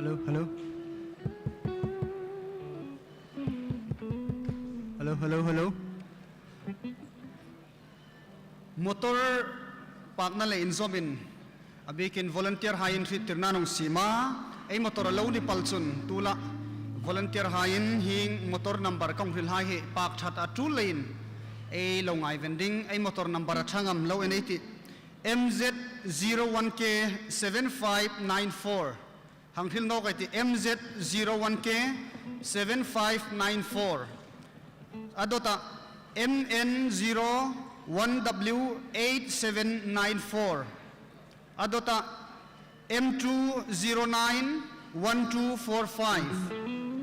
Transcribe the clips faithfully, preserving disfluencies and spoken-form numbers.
Hello, hello. Hello, hello, hello. Motor parkna le inzawmin a bikin volunteer haiin hriettirna an hung siem a, ei motor a lo ni pal chun tu la volunteer haiin hieng motor number ka hung hril hai hi park ṭhat a ṭul leiin ei lo ngaiven ding, ei motor number a ṭha ngam lo en ei tih. M Z zero one K seven five nine four. Hang hril nawk ei tih, M Z zero one K seven five nine four. A dawta M N zero one W eight seven nine four. A dawta M two zero nine one two four five.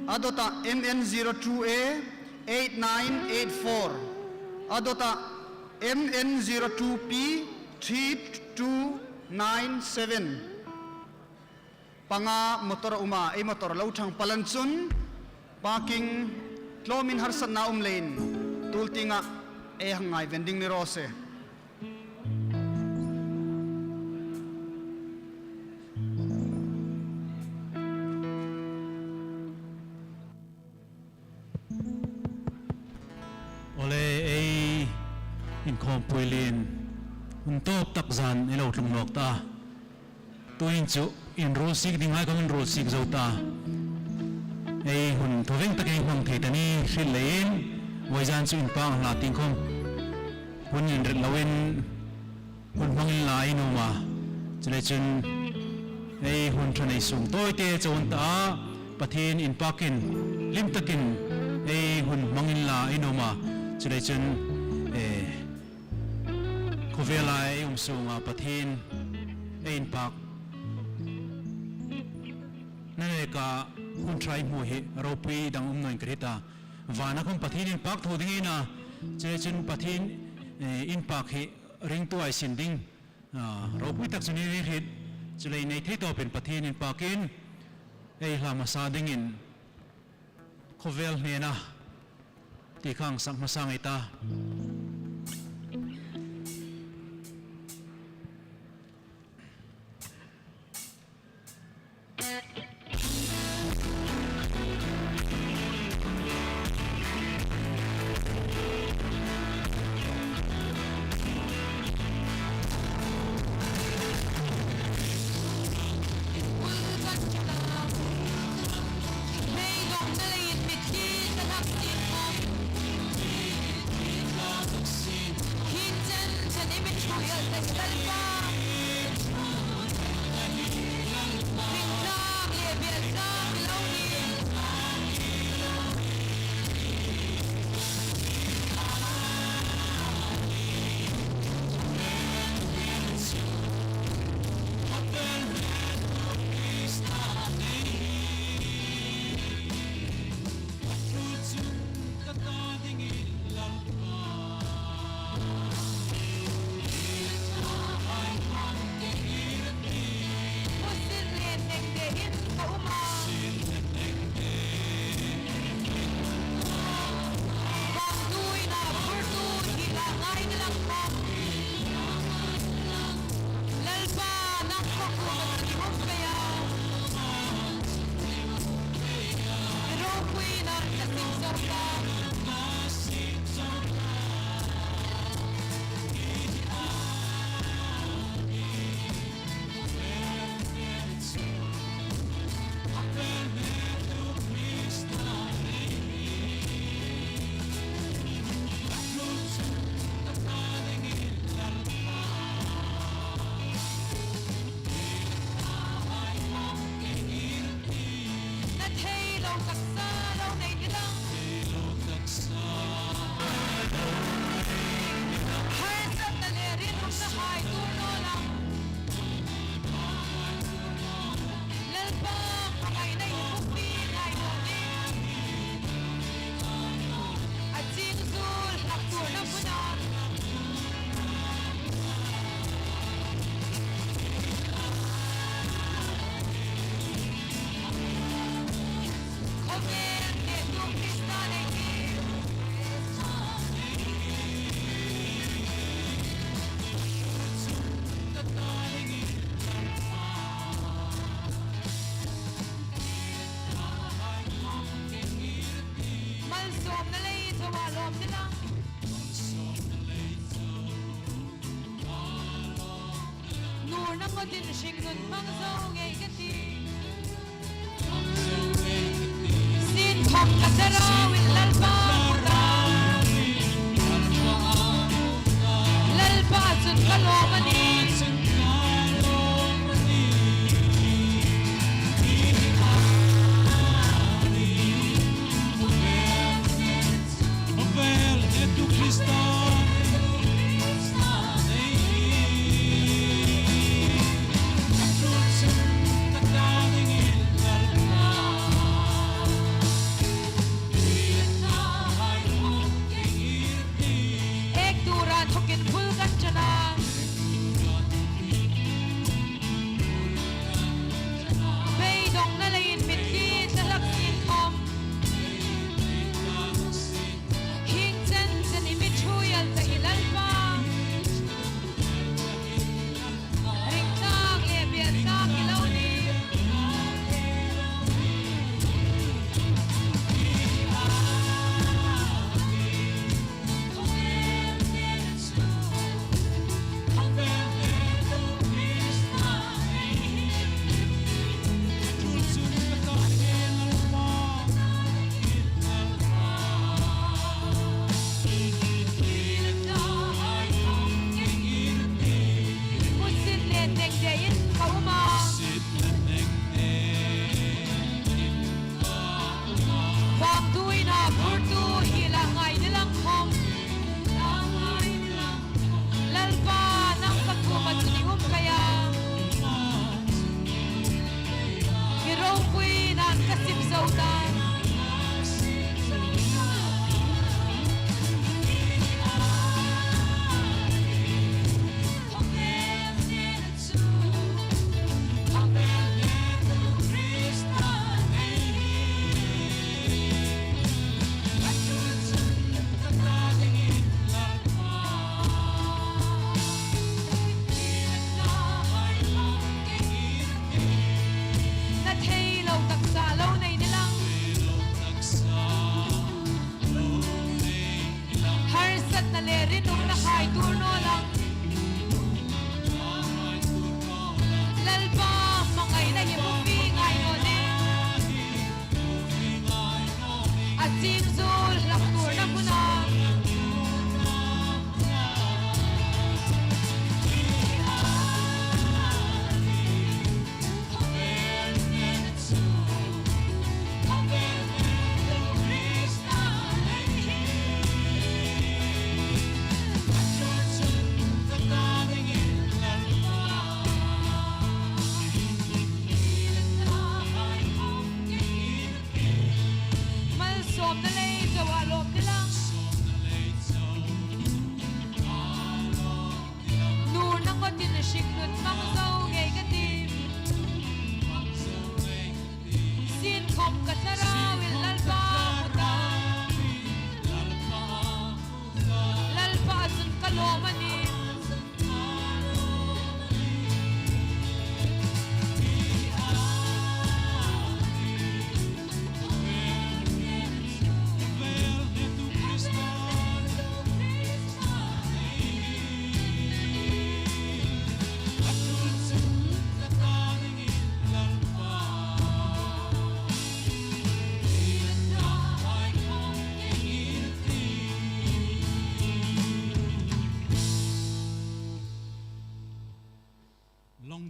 A dawta M N zero two A eight nine eight four. A dawta M N zero two P three two nine seven. Panga motor a um a, ei motor lo ṭhang pal an chun parking tlawmin harsatna um leiin tul tienga ei hang ngaiven ding ni raw se. Awle, ei inkhawmpui lien hun tawp tak zan ei lo tlung nawk ta. Tuhin chu inruolsik dinghai khawm inruolsik zo ta. Ei hun thawveng tak ei hmang thei ta ni hriet leiin, vawizan chu inpak hla tieng khawm hun inret loin hun hmang inla ei nuom a. Chuleiin chun ei hun ṭha nei sung tawite chau ta a, Pathien inpakin hlim takin ei hun hmang inla ei nuom a. Chuleiin chun, eh, khawvela ei um sunga Pathien ei inpak na neka hun ṭha ei hmu hi ropui dang um naw in ka hriet a. Vana khawm Pathien inpak tho ding ei ni a. Chuleiin chun Pathien, eh, inpak hi ringtu ei sin ding, ah, ropui tak chu ni ei hriet. Chuleiin ei thei tawpin Pathien inpakin ei hla hmasa dingin khawvel hnena ti khang sak hmasa ngei ta. Lalpa, nang khawm kuoma ka hung pei a. I ropuina ka sik zo ta. Na thei lo taksa lo nei ni lang. Harsatna le rinumna hai tuor naw la. Lalpa, pangaina i bukpi ngai naw ni. A ching zul hlak tuorna hmuna. Khawvel hnehtu Krista nei hi. Malsawmna lei chauha lawm ni lang. Nuorna ngawtin hringnun hmang zo ngei ka ti. Sin khawm ka thlarauin Lalpa hmu ta. Lalpa chun ka lawm a nih.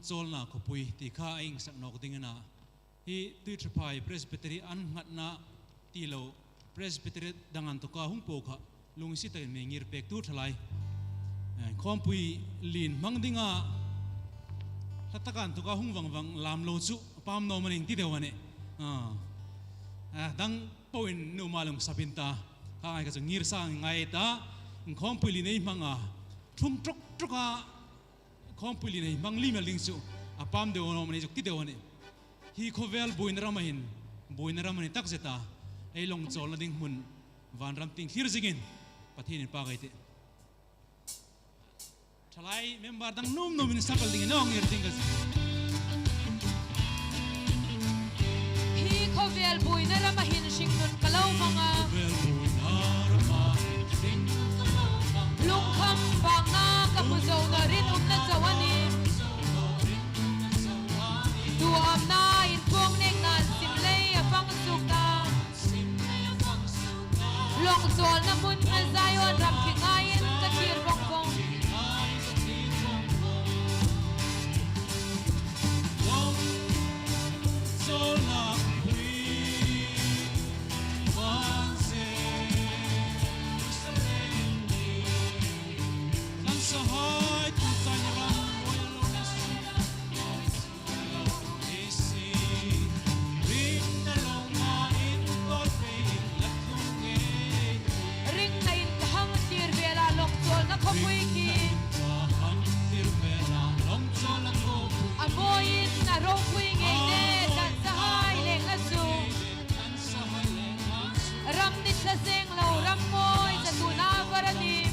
Chawlna khawpui ti kha a insak nawk ding a na. Hi Tuiṭhaphai Presbytery an nghatna ti lo, Presbytery dang inthawka hung po kha lungsi takin mi ngir pektu ṭhalai, eh, khawmpui lien hmang dinga hla taka inthawka hung vang vang lam lo chu pam naw maning ti deu a nih. Ah. Ah, dang poin numa lung sapin ta. Kha ngai kha chu ngir sa ngai ta. Khawmpui lien ei hmang a, thum ṭuk ṭuka khawmpui lien ei hmang liem el ding chu a pam deu naw maning chu ti deu a nih. Hi khawvel buoina rama hin, buoina ram a ni takzet a, ei lawng chawlna ding hmun vanram tieng thlir zingin Pathienin pak ei tih. Ṭhalai member dang nuom nuomin sap el dingin a ngir ding ka ti. Hi khawvel buoina rama hin hringnun ka lo hmang a. Lungkham bakna ka hmu zo naw rinumna chau a nih. Tu amna inpuong nêkna sim lei a fang suk ta. Lawng chawlna hmun Zion ram khi ngaiin ka thlir vong vong. Ringna in ka hang thlir vela lawng chawlna khawpui khi. A mawiin a ropui ngei le, tlansa hai lengna chu. Ram ni tla zeng lo, ram mawi chatuona var a nih.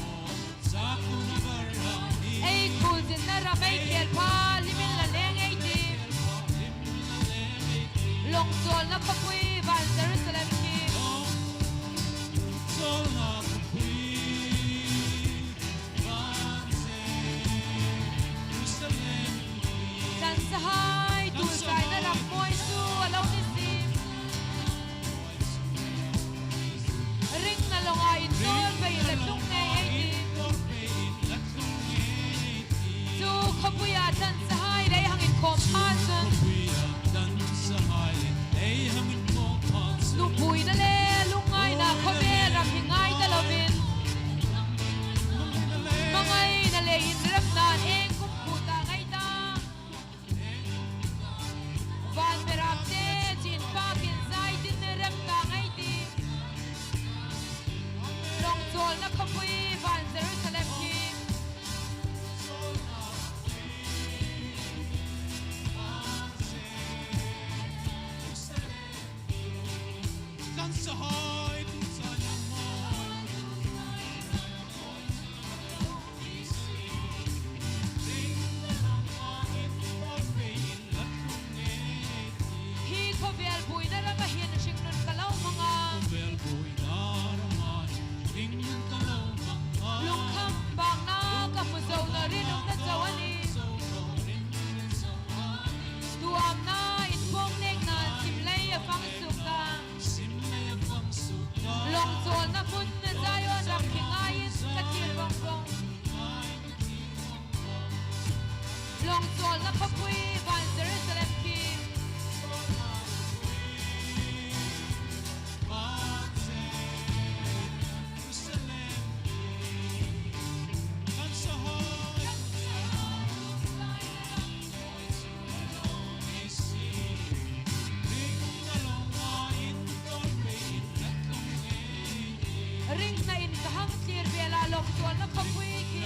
Ei khuolzinna ram ei khêl pha hlimin la leng ei tih. Lawng chawlna khawpui van Jerusalem khi. Tlansa hai tuolzaina ram mawi chu a lo ni si. Ringna lawnga intuor pei la tlung ngei ei tih. Chu khawpuia tlansa hai lei hang inkhawm pha chun. Nupuina le lungngaina khawvel ram hi ngai ta lovin. Hmangaina le inremna ei kum phu ta ngai ta. Van berâmte chin pakin zai tin rem ta ngai ti. Lawng chawlna khawpui van Jerusalem khi. Hi khawvel buoina rama hin hringnun ka lo hmang a. Lungkham bakna ka hmu zo naw rinumna chau a nih. Tu amna inpuong nêkna sim lei a fang suk ta. Lawng chawlna hmun Zion ram khi ngaiin ka thlir vong vong. Lawng chawlna khawpui van Jerusalem khi. Ringna in ka hang thlir vela lawng chawlna khawpui khi.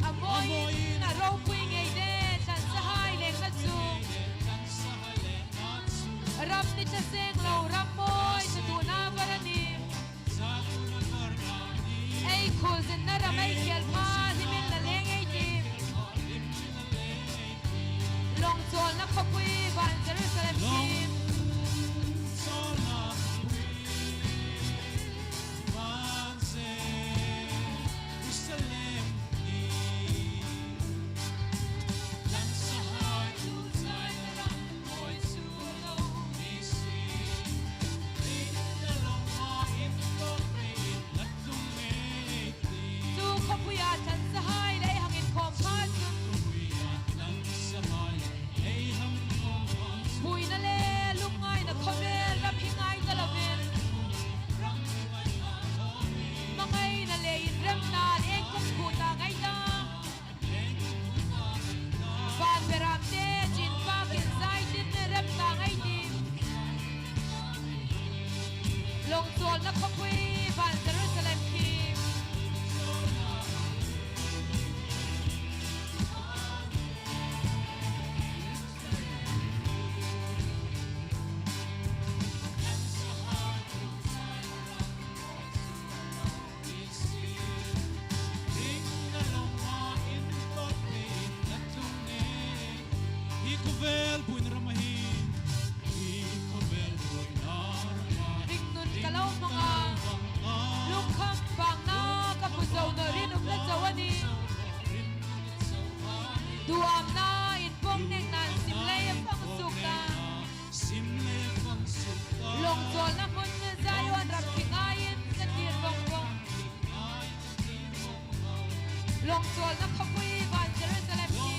A mawiin a ropui ngei de tlansa hai lengna chu. Ram ni tla zeng lo, ram mawi chatuona var a nih. Ei khuolzinna ram ei khêl pha hlimin la leng ei tih. Lawng chawlna khawpui van Jerusalem khi. Khawvel buoina rama hi, hi khawvel buoina rama hi, hringnun ka lo hmang a, lungkham bangna ka hmu zo naw rin um la zo a nih. Duamna inpawng neng nan sim lei a fang suok ta. Sim lei a fang suok ta. Lawngchawlna hmun Zion ram hi ngaiin ka tir vong vong. Lawngchawlna khawpui van Jerusalem hi.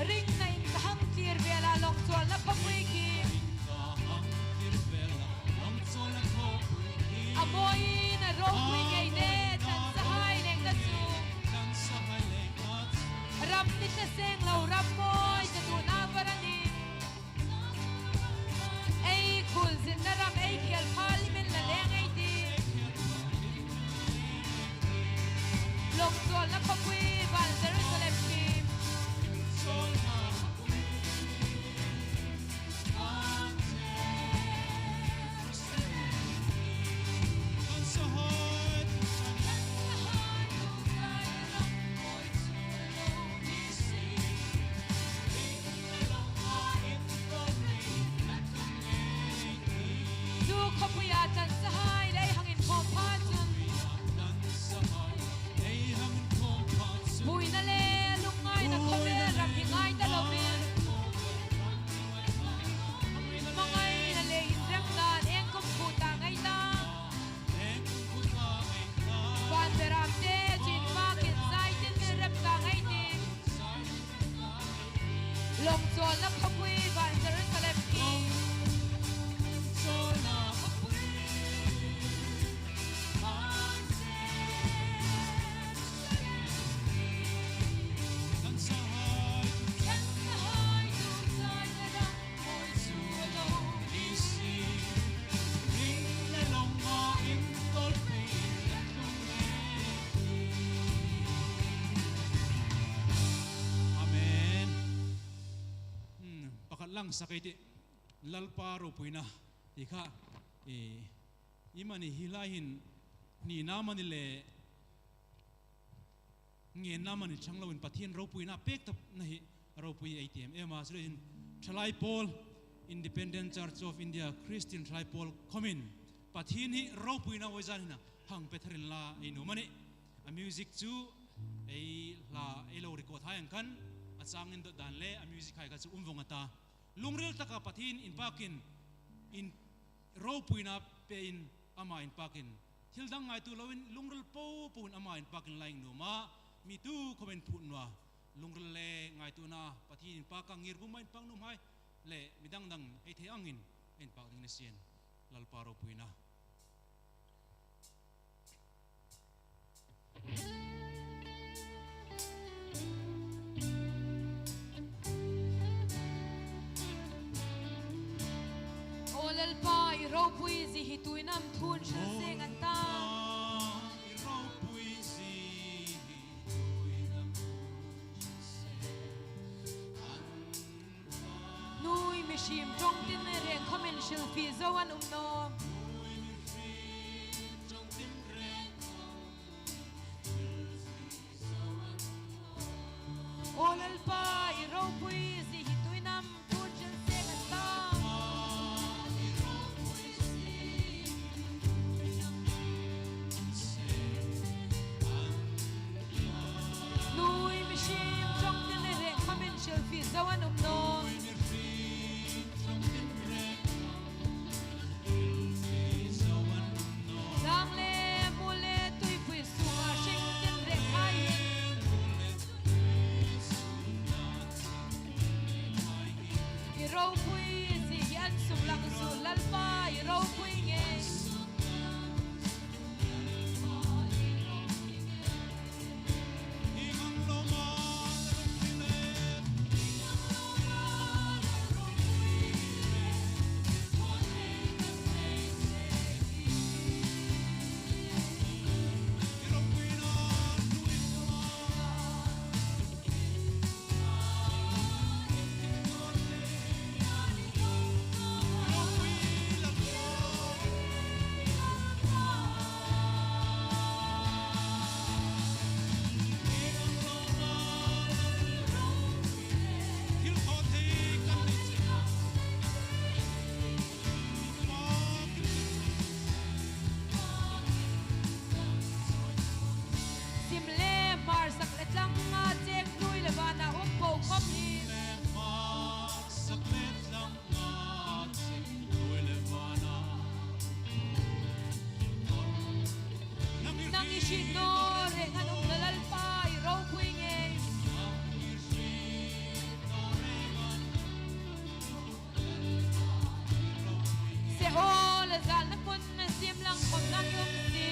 Ringna in ka hang tlir vela lawngchawlna khawpui khi. A mawiin a ropui ngei de, tlansahai lengna chu. Ram ni ta seng lo, ram mawi ta duna var a nih. Ei khuolzinna ram ei khel pha limin la leng ei tih. Lawngchawlna khawpui van Jerusalem hi. Chu khawpuia tlansahai lei hang inkhawm pha chun. Buoina le lungngaina khawvel ram hi ngai ta lovin. Hmangaina le inremna eng kum khu ta ngai ta. Van beram te chin ma kin zai tin rem ta ngai ti. Lawngchawlna khawpui van Jerusalem hi. Amen. Hmm, pakhat lang sak ei tih. Lalpa ropuina ti kha, eh, iemani hi lai hin ni na mani le ngen na mani chang loin Pathien ropuina pek tawp na hi ropui ei tiem em a, chuleiin Thalai Pawl, Independent Church of India Christian Thalai Pawl khawmin Pathien hi ropuina voi zan hin a hang pe thar inla ei nuom a nih. A music chu ei hla ei lo record hai ang khan a chang indawt dan le a music hai kha chu um vong a ta. Lungril taka Pathien inpakin in ropuina pein ama inpakin thil dang ngaituo loin lungril popoin ama inpakin la innuom a, mi tu khawmin phut naw a, lungril le ngaituona Pathien inpaka ngirpuma inpak nuom hai le mi dang dang ei thei angin inpak ding ni sien. Lalpa ropuina. Aw Lalpa, i ropuizie hi tuin am thun hril seng an ta. Nuoi mihriem ṭawng tin reng khawmin hrilfie zo an um nawh. Aw Lalpa, i ropuizie hi tuin am thun hril seng an ta. Nuoi mihriem ṭawng tin reng khawmin hrilfie zo an um nawh. Dang le muol le tuipui sunga hring tin reng hai hin i ropuizie hi an suklang suol, Lalpa i ropui ngei. Ṭitnaw reng an um na Lalpa, i ropui ngei. Seol a zalna hmun a siem lang khom lang i um si.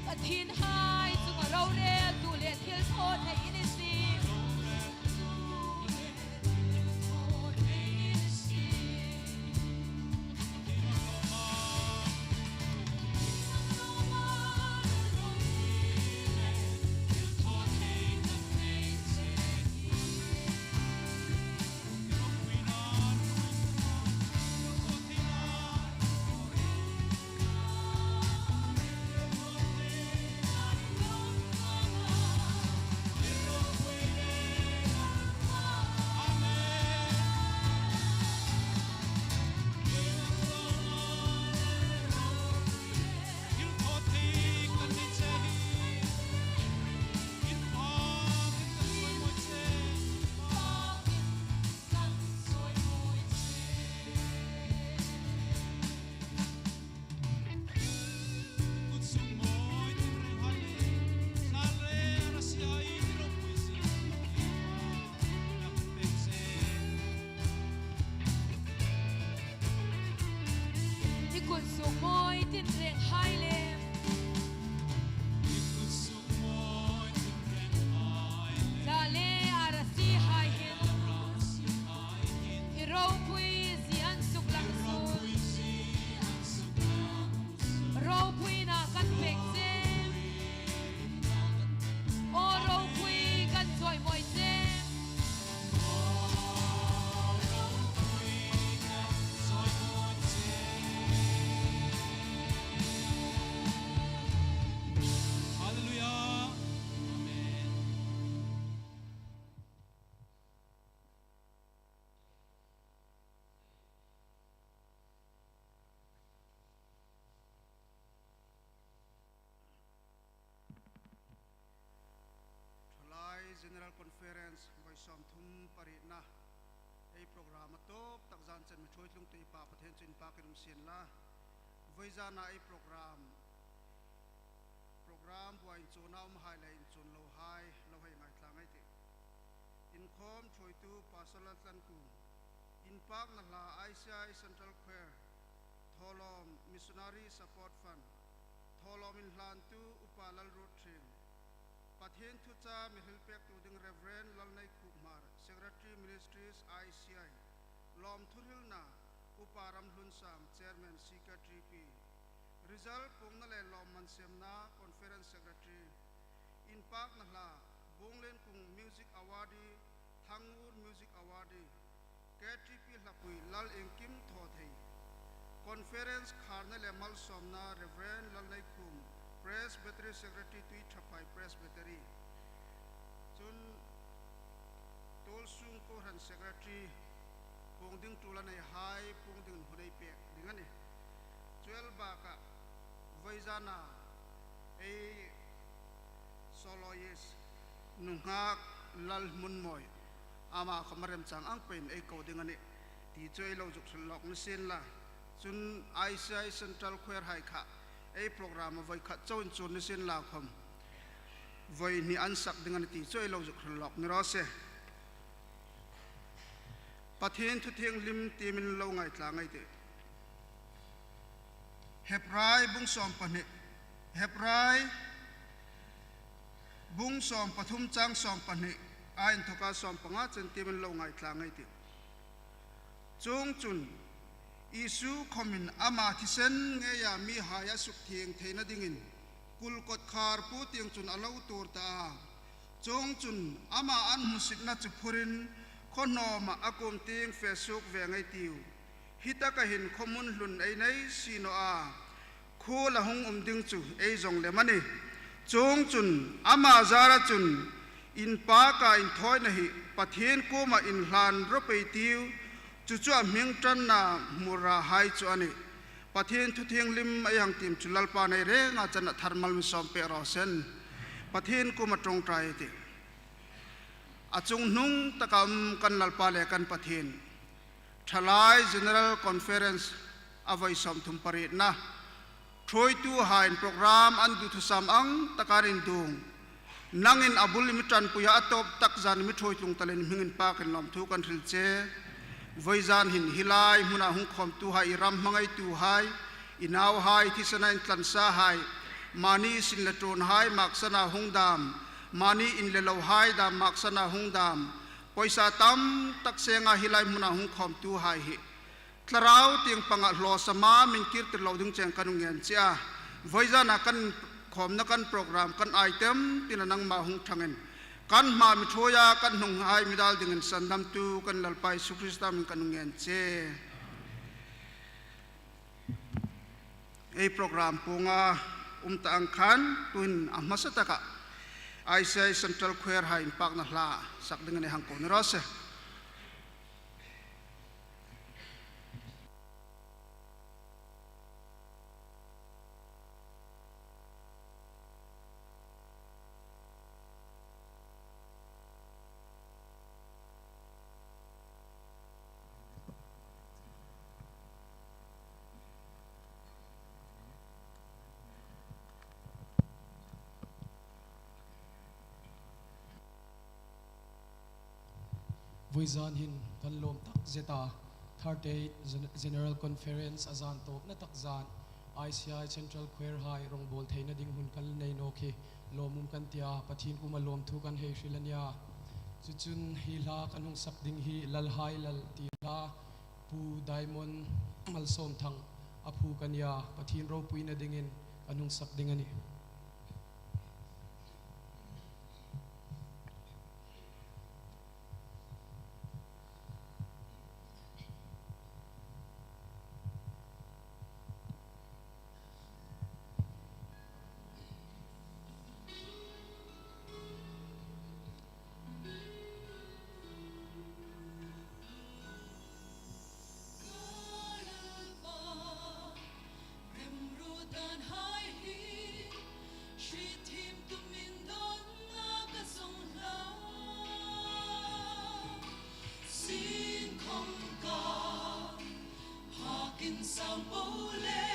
Pathienhai chunga roreltu le thilthawthei i ni si. I kut suk mawi tinreng hai le. Tla le arasi hai hin. I ropui zie an suklang sun. Ropuina kan pek che. Aw ropui kan chawimawi che. Hallelujah. Amen. Thalai General Conference voi sawmthum parietna ei program a tawp tak zan chen mi ṭhuoi tlungtu i Pa Pathien chu inpakin um sien la. Voi zana ei program, program buoina inchuna umhai le inchun lohai, lo hei ngaithla ngei ei tih. Inkhawm ṭhuoitu Pastor Laltlankuong, inpakna hla I C I Central Choir, Thawlawm Missionary Support Fund, thawlawm inhlantu Upa Lalruotthieng, Pathien thuchah mi hrilpektu ding Reverend Lalneikhup Hmar, Secretary Ministries I C I, lawmthu hrilna Upa Ramhlunsang, Chairman C K T P, result puongna le lawmman siemna Conference Secretary, inpakna hla Bunglenkung Music Awardee, Thangngur Music Awardee, K T P hlapui Lalengkim Thawthei, Conference kharna le malsawmna Reverend Lalneikhup, Presbytery Secretary, Tuiṭhaphai Presbytery. Chun Tuolsung Kohran Secretary, puong ding ṭul a neihai puong dingin hun ei pek ding a nih. Chu el bakah voi zana ei soloist nunghak Lalhmunmawi, ama khawm a remchang ang peiin ei ko ding a nih ti chu ei lo zuk hril lawk ni sien la. Chun I C I Central Choir hai kha ei program a voi khat chauh inchun ni sien la khawm voi hni an sak ding a nih ti chu ei lo zuk hril lawk ni raw se. Pathien thu thienghlim tiemin lo ngaithla ngei ei tih. Hebrai bung sawm pahni, Hebrai bung sawm pathum chang sawm pahni a inthoka sawm panga chen tiemin lo ngaithla ngei ei tih. Chuongchun Isu khawmin ama thisen ngeia mihai a sukthieng theina dingin kul kawtkhar puo tieng chun a lo tuor ta a. Chuongchun ama an hmusitna chu phurin khaw hnawma a kuom tieng fe suok ve ngei ei tiu. Hi taka hin khaw hmun hlun ei nei si naw a, khuola hung um ding chu ei zawng lem a nih. Chuongchun ama zara chun inpaka inthawina hi Pathien kuoma inhlan rawp ei tiu, chu chu a hming ṭanna hmu rahai chu a nih. Pathien thu thienghlim ei hang tiem chu Lalpan ei renga channa thar mal mi sawm pek raw se. Pathien kuoma ṭawngṭai ei tih. A chunghnung taka um kan Lalpa le kan Pathien, Thalai General Conference a vawi sawmthum parietna. Ṭhuoituhaiin program an duthusam ang taka an induong. Nangin a bul mi ṭanpui a, a tawp tak zan mi ṭhuoi tlung talin hming inpakin lawmthu kan hril che. Vawizan hin hi lai hmuna hung khawmtuhai, i ram hmangaituhai, i nauhai, thisena intlansahai, mani sin le ṭawnhai maksana hung dam, mani in le lohai dam maksana hung dam, pawisa tam tak senga hi lai hmuna hung khawmtuhai hi thlarau tieng panga hlawsama min kir tir lo ding cheng kan hung ngen che a. Vawizana kan khawmna kan program kan item tina nangma hung ṭhangin kan hma mi ṭhuoia kan hnunghai mi dal dingin sandamtu kan Lalpa Isu Krista hmingin kan hung ngen che. Ei program puonga um ta ang khan tuin a hmasa taka I C I Central Choir hai inpakna hla sak dingin ei hang ko ni raw se. Vawizan hin kan lawm tak zeta, thirty-eight Gen-, General Conference a zan tawpna tak zan, I C I Central Choir hai rawngbawl theina ding hun kan nei nawk hi lawmum kan tia, Pathien kuoma lawmthu kan hei hril a nia. Chu chun hi hla kan hung sak ding hi Lalhai Lal ti hla, Pu Diamond Malsawmthang a phuok a nia, Pathien ropuina dingin kan hung sak ding a nih. Remruot dan hai hi, hriet thiem tumin dawnna ka zong hlak. Sin khom ka, hakin sang po le,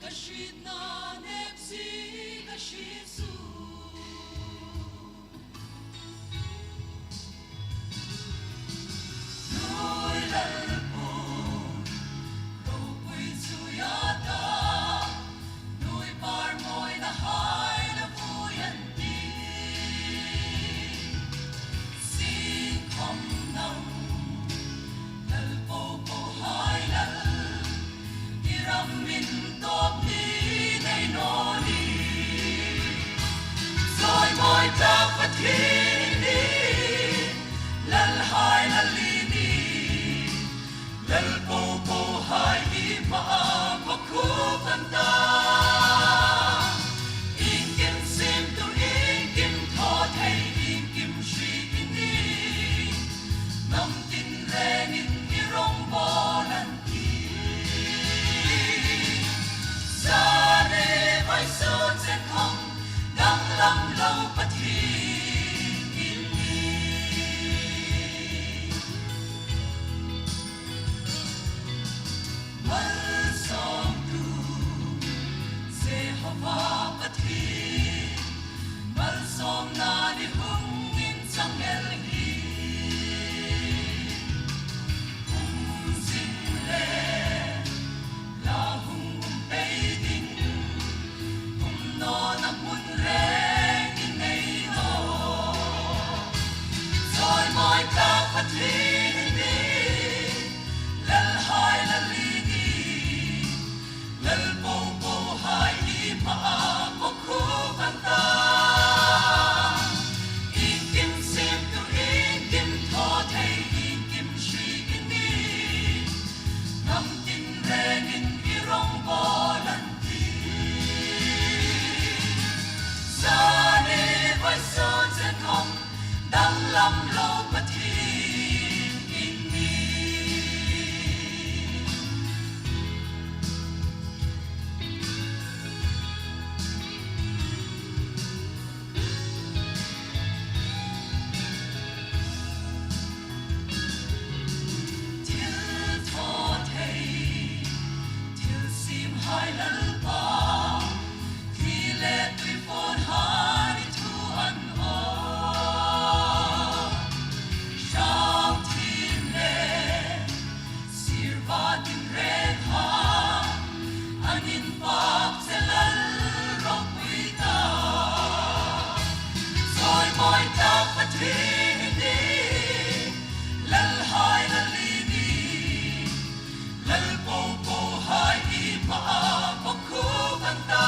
ka hrietna nep zie ka hriet suok. Nuoi Lalpa, ropui chu ya ta, nuoi par mawi na hai na vui an ti. Sin khom nang, Lal po po hai Lal, i ram min tawp ni nei naw ni. Zawi mawi tak Pathien i ni, Lalhai Lal i ni, Lal po po hai i hmaa hmakhup an ta. Iengkim siemtu, iengkim thaw thei, iengkim hri i ni. Hnam tin rengin i rawngbawl an ti. Zani vawisun chen khom danglam lo Pathien, Hai Lalpa, thi le tuifawnhai thu an aw. Hrang thiem le sirva tinrenhai an inpak che, Lal ropui ta. Chawimawi tak Pathien i nih, Lalhai Lal i nih. Lal popohai i hmaa khawkhuk an ta.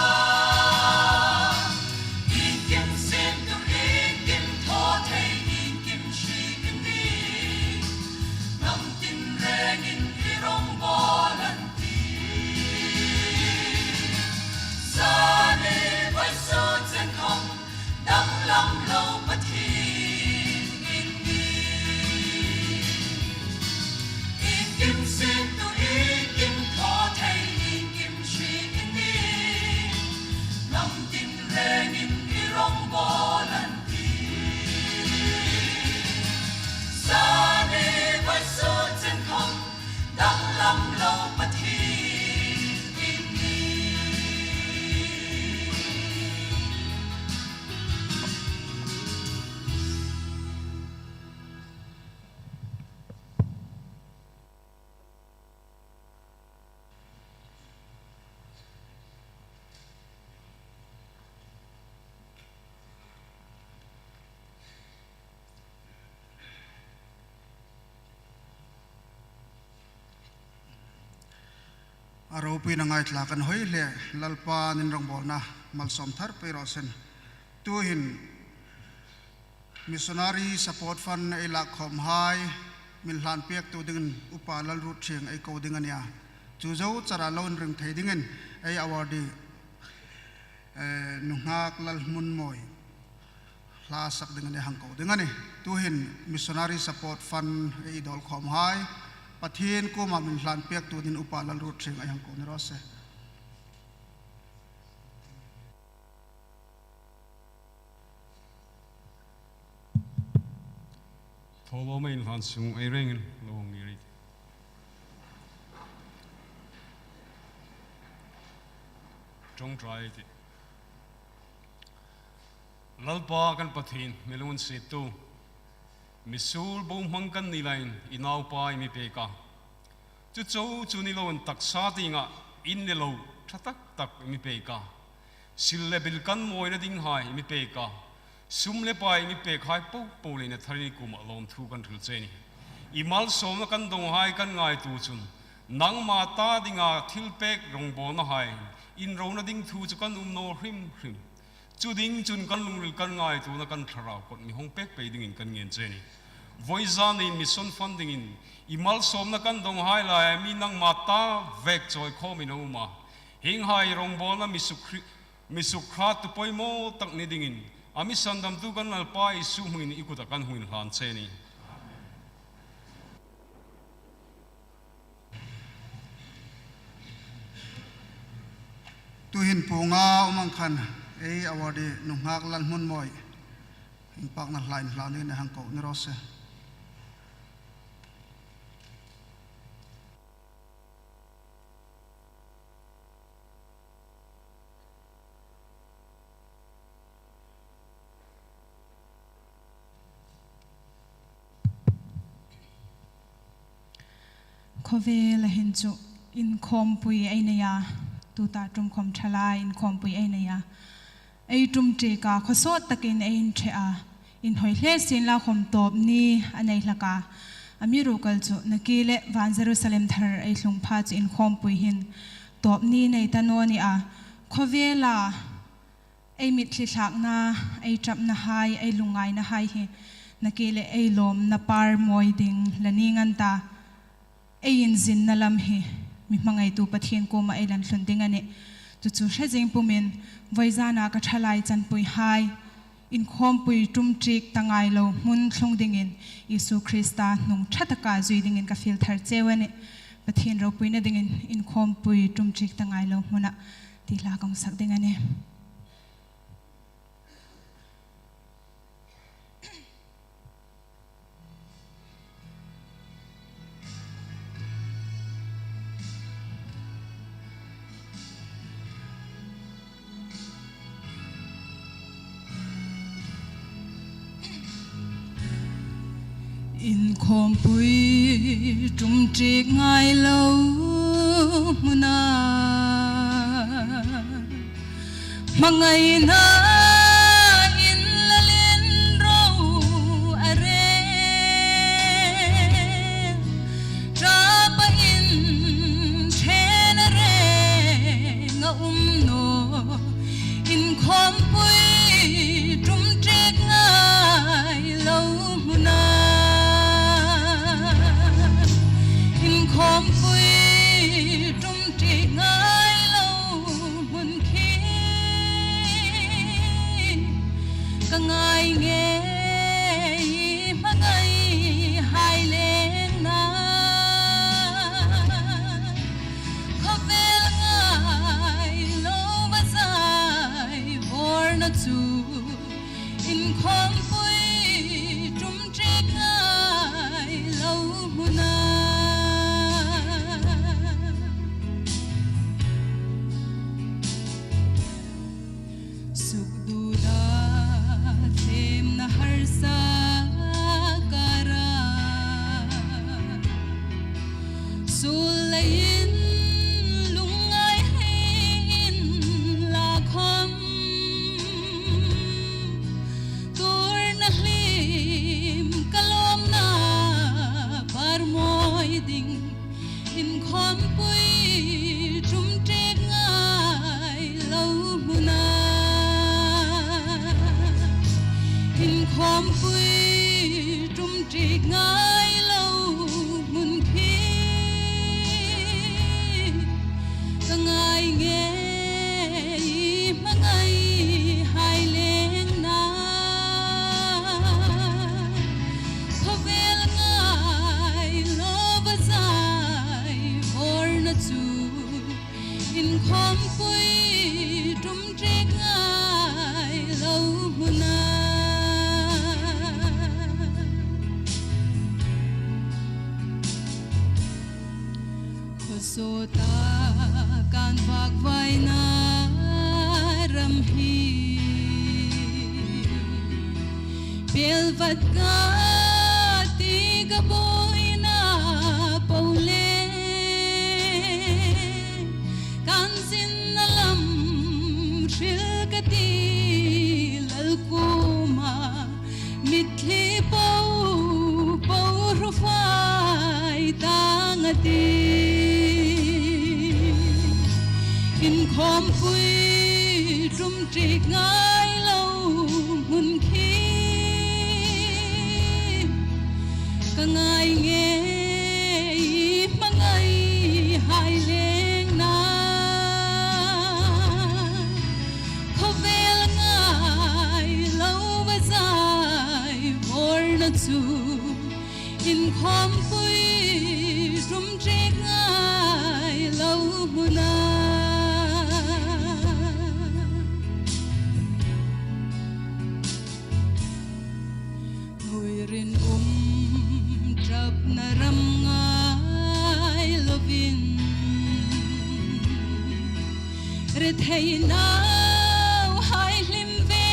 Iengkim siemtu, iengkim thaw thei, iengkim hriek i nih. Hnam tinrengin i rawngbawl an tih. Zani vawisun chen khawm danglam lo Pathien i nih. Iengkim siemtu, iengkim thaw thei, iengkim hriek i nih. Hnam tinrengin i rawngbawl an tih. Zani vawisun chen khawm danglam lo Pathien i nih. A ropuina ngaithlak an hoi le, Lalpa'n in rongbawlna malsawm thar pei raw seh. Tuhin Missionary Support Fund ei lak khawmhai min hlan pektu dingin Upa Lalruotthieng ei ko ding a nih a. Chu zo chara lo inring thei dingin ei awardee, eh, nunghak Lalhmunmawi hla sak dingin ei hang ko ding a nih. Tuhin Missionary Support Fund ei dawl khawmhai Pathien kuoma min hlan pektu dingin Upa Lalruotthieng ei hang ko ni raw seh. Thawlawm ei hlan sung ei rengin lo hang ngir ei tih. Ṭawngṭai ei tih. Lalpa kan Pathien, mi lunginsiettu, misuol bohmang kan ni leiin i Naupa i mi pek a. Chu chau chu ni loin taksa tienga in le lo ṭha tak tak i mi pek a. Sil le bil kan mawina dinghai i mi pek a. Sum le pai i mi pekhai popo leiin a tharin i kuoma lawmthu kan hril che a nih. I malsawmna kan dawnghai kan ngaituo chun nangma ta dinga thilpek rongbawlnahai inrona ding thu chu kan um naw hrim hrim. Chu ding chun kan lungril kan ngaituona kan thlarau kawt mi hawng pek pei dingin kan ngen che a nih. Vawizan ni Mission Fund dingin i malsawmna kan dawnghai laia mi nangma ta vek chawi khawmin a um a. Hienghai rongbawlna mi suk hri-, mi suk hrattu poimaw tak ni dingin a mi sandamtu kan Lalpa Isu hmingin i kuta kan hung inhlan che a nih. Tuhin puonga um ang khan ei awardee nunghak Lalhmunmawi inpakna hla inhlan dingin ei hang ko ni raw seh. Khawvela hin chu inkhawmpui ei nei a, tuta ṭum khawm ṭhala inkhawmpui ei nei a. Ei ṭum ṭiek a, khawsawt takin ei inṭhe a, inhawi hle sienla khawm tawp ni a nei hlak a. Amiruokchu nakie le van Jerusalem thar ei tlung pha chu inkhawmpui hin tawp ni nei ta naw ni a. Khawvela ei mitthli thlakna, ei ṭapnahai, ei lungngainahai hi nakie le ei lawmna par mawi ding la ning an ta. Ei inzinna lam hi mi hmangaitu Pathien kuoma ei lan thlun ding a nih. Chu chu hre zing pumin vawizana ka ṭhalai chanpuihai inkhawmpui ṭum ṭiek ta ngai lo hmun thlung dingin Isu Krista hnung ṭha taka zui dingin ka fiel thar cheu a nih. Pathien ropuina dingin inkhawmpui ṭum ṭiek ta ngai lo hmuna ti hla ka hung sak ding a nih. Khawmpui tum ṭek ngai lo hmuna, hmangaina in la len ro a reng. Ṭapa in ṭhen a reng a um naw. Inkhawmpui tum ṭek ngai lo hmuna, inkhawmpui tum ṭek ngai lo hmun khi ka ngai ngei, hmangai hai lengna. Khawvel ngai lo va zai vawrna chu, inkhawmpui tum ṭek ngai lo hmuna. Sukduda thlemna harsa kara, suol leiin lungngai hei inla khawm, tuorna hlim ka lawmna par mawi ding. Inkhawmpui tum ṭek ngai lo hmuna, inkhawmpui tum ṭek ngai lo hmun khi ka ngai ngei, hmangai hai lengna. Khawvel ngai lo va zai vawrna chu, inkhawmpui tum ṭek ngai lo hmuna. Khawsawta kan vak vaina ram hi, pel vat ka ti ka buoina po le, kan zinna lam hril ka ti lal kuoma, mitthli po po hru fai tang a ti. Inkhawmpui tum ṭek ngai lo hmun khi ka ngai ngei, hmangai hai lengna. Khawvel ngai lo va zai vawrna chu, inkhawmpui tum ṭek ngai lo hmuna. Hnuoi rinum ṭapna ram ngai lovin, rethei nauhai hlim ve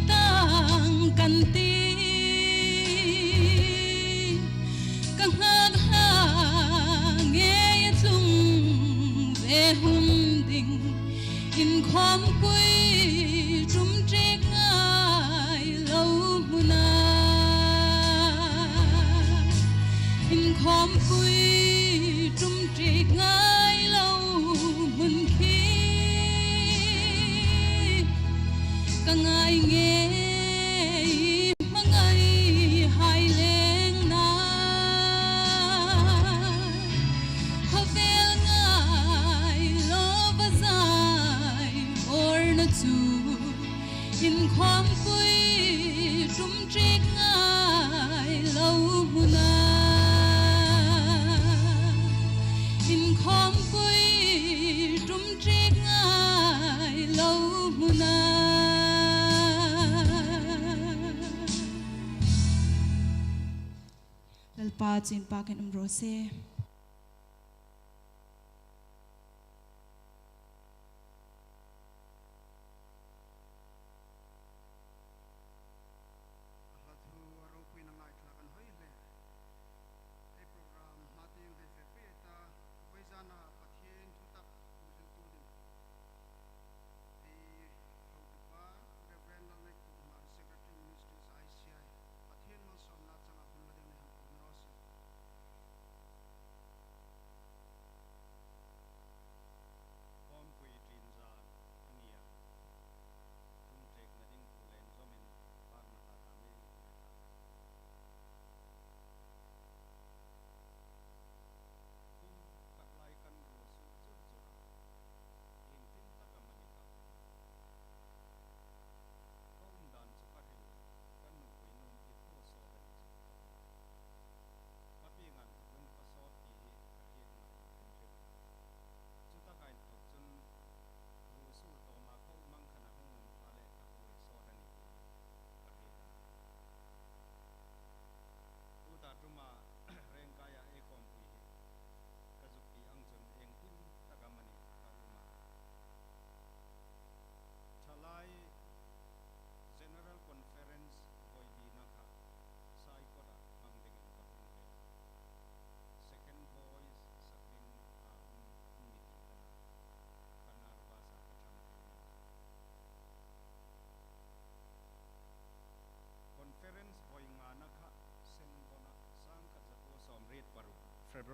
tang kan ti. Ka nghak hla ngei a tlung ve hun ding, inkhawmpui tum ṭek ngai lo hmuna, inkhawmpui tum ṭek ngai lo hmun khi ka ngai ngei, hmangai hai lengna. Khawvel ngai lo va zai vawrna chu, inkhawmpui tum ṭek ngai lo hmuna, inkhawmpui tum ṭek ngai lo hmuna. Lalpa chu inpakin um raw se. A hla thu a ropuina ngaithlak an hoi le.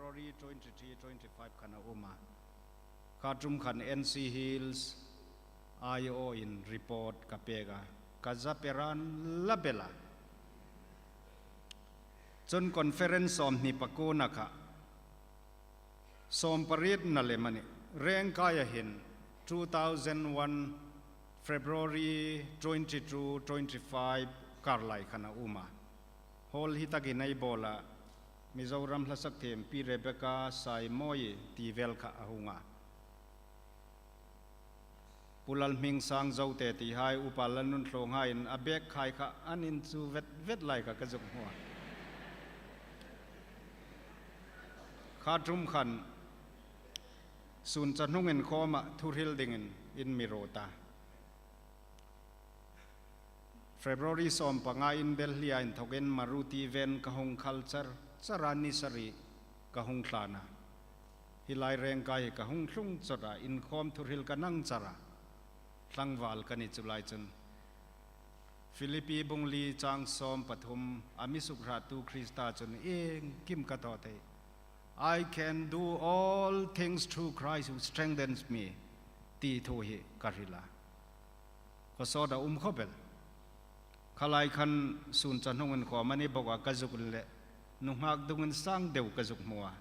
February twenty-three, twenty-five khan a um a. Kha ṭum khan N C Hills I O in report ka pek a, ka za pe ran la bel a. Chun conference sawmhni pakuona kha sawmparietna lem a nih. Rengkaia hin two thousand one February twenty-two, twenty-five kar lai khan a um a. Hall hi takin ei bawl a, Mizoram hla sak thiem Pi Rebecca Saimoi ti vel kha a hung a. Pu Lalhmingsang Zote tihai, Upa Lalnunthlawng haiin a bag khai kha an inchu vet vet lai kha ka zuk hmu a. Kha ṭum khan sun cha hnung inkhawma thuhril dingin in mi ruot a. February sawmpanga in Delhi-a inthokin Maruti van ka hung khal char char a, ni sari ka hung tlan a. Hi lai rengkai hi ka hung tlung chawt a, inkhawm thuhril ka nang char a. Tlangval ka ni chu lai chun. Philippi bung li chang sawm pathum, a mi sukhratu Krista chun iengkim ka thaw thei. "I can do all things through Christ who strengthens me," ti thu hi ka hril a. Khawsawt a um khawp el. Kha lai khan sun cha hnung inkhawm a ni bawk a, ka zuk inle nunghak dungin sang deu ka zuk hmu a.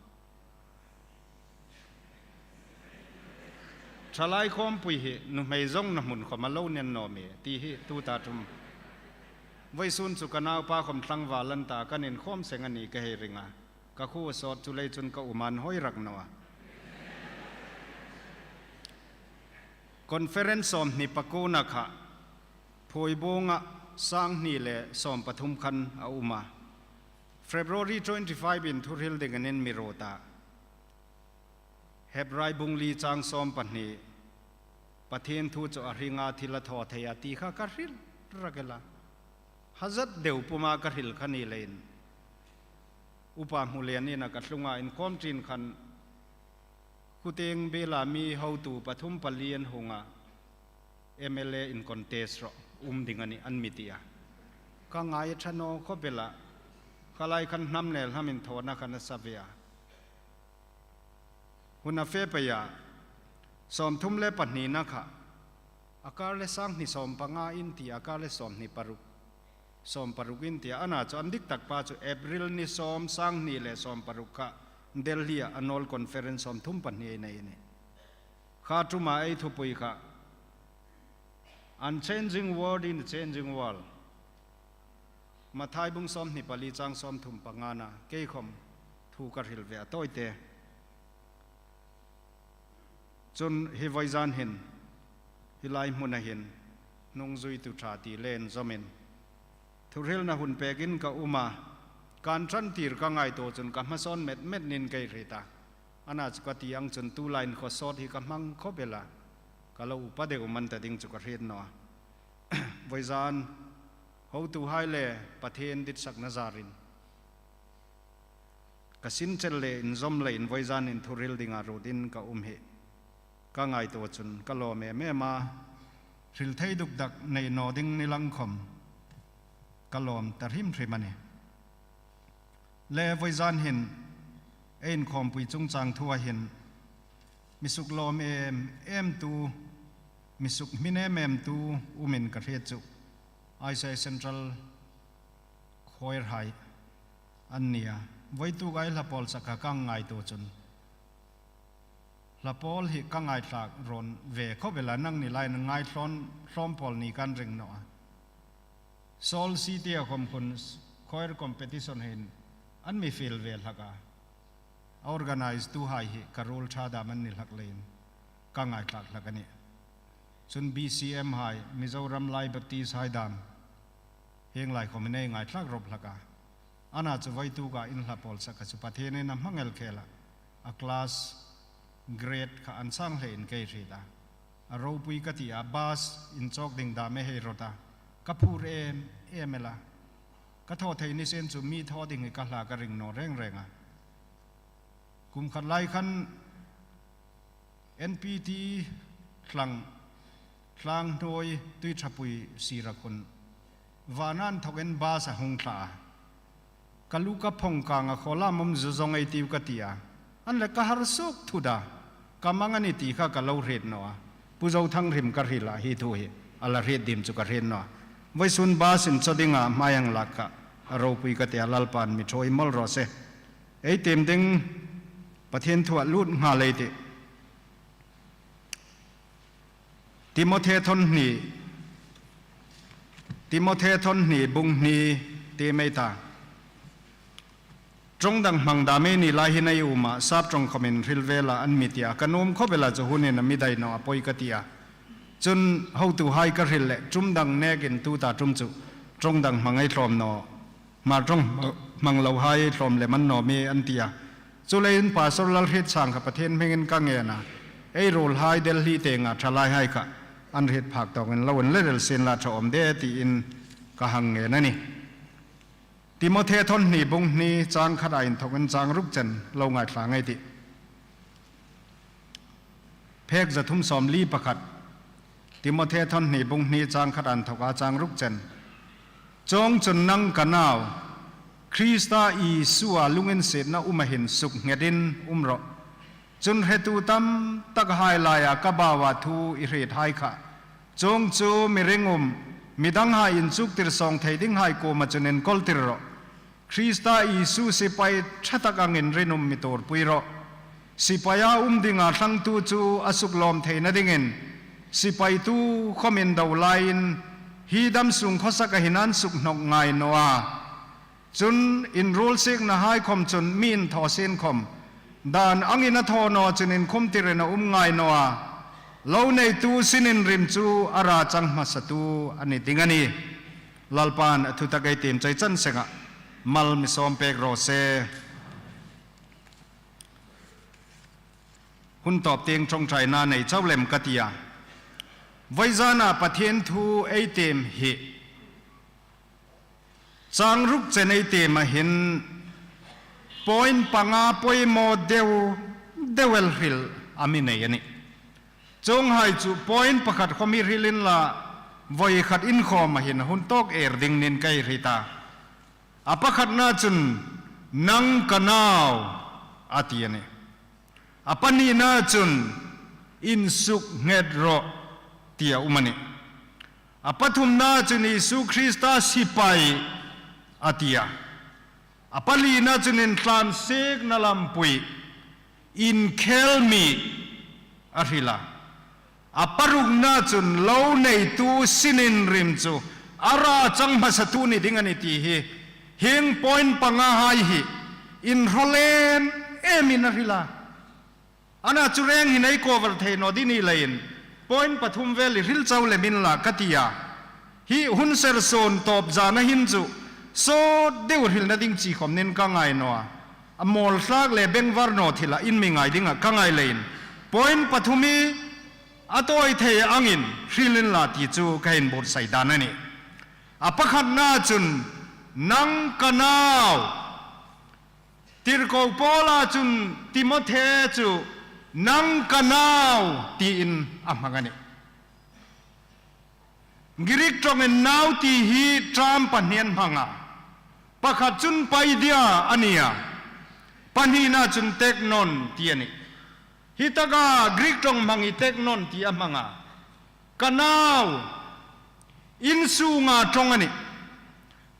Thalai khawmpui hi nuhmei zawngna hmun khawma lo nen naw mi ti hi tuta ṭum. Vawisun chu ka naupa khawm tlangval an ta, kan inkhawm seng a ni ka hei ring a. Ka khuo sawt chu lei chun ka um an hoi rak naw a. Conference sawmhni pakuona kha Phuibunga sanghni le sawm pathum khan a um a. February twenty-five in thuhril dingin in mi ruot a. Hebrai bung li chang sawm pahni, Pathien thu chu a hringa thil a thaw thei a ti kha ka hril rak el a. Hazat deu puma ka hril kha ni leiin, Upa Hmulian ina ka tlung a, inkhawm ṭin khan Khutieng biela mi hotu pathum pali an hung a, M L A in contest rawh, um ding a nih an mi ti a. Ka ngai ṭha naw khawp el a, kha lai khan hnam le hnam inthawna khan a sa ve a. Hun a fe pei a, sawmthum le pahnina kha, a kar le sanghni sawmpanga in ti a, kar le sawmhni paruk, sawm paruk in ti a, ana chu an dik tak pa chu April ni sawm, sanghni le sawm paruk kha Delhi-a annual conference sawmthum pahni ei nei a nih. Kha ṭuma ei thupui kha, Unchanging Word in a Changing World. Mathai bung sawmhni pali chang sawmthum pangana, kei khawm thu ka hril ve a tawite. Chun hi vawizan hin, hi lai hmuna hin, hnungzuitu ṭha ti le inzawmin thuhrilna hun pekin ka um a, kan ṭan tir ka ngaituo chun ka hmasawn met met nin kei hriet a. Ana chu ka ti ang chun tu laiin khawsawt hi ka hmang khawp el a, ka lo upa deu man ta ding chu ka hriet naw a. Vawizan, hotuhai le Pathien ditsakna zarin ka sin chel le inzawm leiin vawizan hin thuhril dinga ruotin ka um hi ka ngaituo chun ka lawm em em a, hril thei duk dak nei naw ding ni lang khawm ka lawm ta hrim hrim a nih. Le vawizan hin ei inkhawmpui chungchang thua hin mi suk lawm em emtu, mi suk hmin em emtu umin ka hriet chu I C I Central Choir hai an ni a. Vawituk ei hla pawl sak kha ka ngaituo chun hla pawl hi ka ngaithlak rawn ve khawp el a, nangni laiin ngai hlawm, hlawm pawl ni kan ring naw a. Seoul City-a khawm khun choir competition hin an mi fiel ve hlak a. A organize-tuhai hi ka ruol ṭha dam an ni hlak leiin ka ngaithlak hlak a nih. Chun B C M hai, Mizoram Lai Baptist hai dam, hieng lai khawmin ei ngaithlak rawp hlak a. Ana chu vawituk ei hla pawl sak kha chu Pathienin a hmang el khel a. A class grade kha an sang hlein kei hriet a. A ropui ka ti a, bus inchawk ding dam ei hei rawt a. Ka phur em em el a. Ka thaw thei ni sien chu mi thaw ding hi ka hla ka ring naw reng reng a. Kum khat lai khan N P T thlang, thlang hnuoi Tuiṭhapui sira khun vana inthokin bus a hung thla a. Ka lu ka phong kang a, khaw lam um zu zawng ei tiu ka ti a. An le ka har suok thut a, ka mang a ni ti kha ka lo hriet naw a. Pu Zothang Hrim ka hril a, hi thu hi a la hriet dim chu ka hriet naw a. Vawisun bus-in chaw dinga hmai ang lak kha a ropui ka ti a, Lalpan mi ṭhuoi mawl raw se. Ei tiem ding Pathien thua lut nghal ei tih. Timothe thawn hni, Timothe thawn hni bung hni ti mei ta. Ṭawng dang hmang dam ei ni lai hin ei um a, sap ṭawng khawmin hril vela an mi ti a, ka nuom khawp el a, chu hunin a mi dai naw a pawi ka ti a. Chun hotuhai ka hril leh, ṭum dang nekin tuta ṭum chu ṭawng dang hmang ei hlawm naw. Hmar ṭawng hmang lohai hlawm lem an naw mi an ti a. Chuleiin Pastor Lalhrietsang kha Pathien hmingin ka ngen a. Ei ruolhai Delhi tienga ṭhalaihai kha an hriet phak tawkin lo inle rel sien la ṭha awm de tiin ka hang ngen a nih. Timothe thawn hni bung hni chang khata inthawkin chang ruk chen lo ngaithla ngei ei tih. Phek za thum sawmli pakhat, Timothe thawn hni bung hni chang khata inthawka chang ruk chen. Chuong chun nang ka nau, Krista Isua lunginsietna uma hin suknghetin um rawh. Chun hretu tam takhai laia ka baua thu i hrethai kha, chuong chu mi ringum, mi danghai inchuktir sawng thei dinghai kuoma chun enkawltir rawh. Krista Isu sipai ṭha tak angin rinum mi tuorpui rawh. Sipaia um dinga thlangtu chu a suklawm theina dingin, sipaitu khawmin do laiin, hi dam sung khawsaka hin an sukhnawk ngai naw a. Chun inruolsiknahai khawm chun mi inthaw sien khawm, dan angin a thaw naw chun inkhumtirin a um ngai naw a. Lo neitu sininrim chu a ra chang hmasatu a ni ding a nih. Lalpan a thu tak ei tiem chai chan senga mal mi sawm pek raw se. Hun tawp tieng ṭawngṭaina nei chau lem ka ti a. Vawizana Pathien thu ei tiem hi chang ruk chen ei tiema hin point panga poimaw deu deu el hril a mi nei a nih. Chuonghai chu point pakhat khawm i hril inla, vawi khat inkhawma hin hun tawk er ding nin ka hriet a. A pakhatna chun, nang ka nau, a ti a nih. A pahnina chun, insuknghet rawh, ti a um a nih. A pathumna chun Isu Krista sipai, a ti a. A palina chun intlansiekna lampui, inkhel mi, a hril a. A parukna chun lo neitu sininrim chu a ra chang hmasatu ni ding a nih ti hi, hieng point pangahai hi inhrawl em emin a hril a. Ana chu reng hin ei cover thei naw ding a ni leiin, point pathum vel i hril chau lem inla ka ti a. Hi hun sersuon tawp zana hin chu sawt deu hrilna ding chi khawm nin ka ngai naw a. A mawl hlak le bengvar naw thila in mi ngai dinga ka ngai leiin, point pathum hi a tawi thei angin hril inla ti chu ka inbuotsai dan a nih. A pakhatna chun, nang ka nau. Tirko Paula chun Timothe chu nang ka nau tiin a hmang a nih. Greek ṭawngin nau ti hi term pahni an hmang a. Pakhat chun paideia a ni a. Pahnina chun teknon ti a nih. Hi taka Greek ṭawng hmang hi teknon ti a hmang a. Ka nau, insunga ṭawng a nih.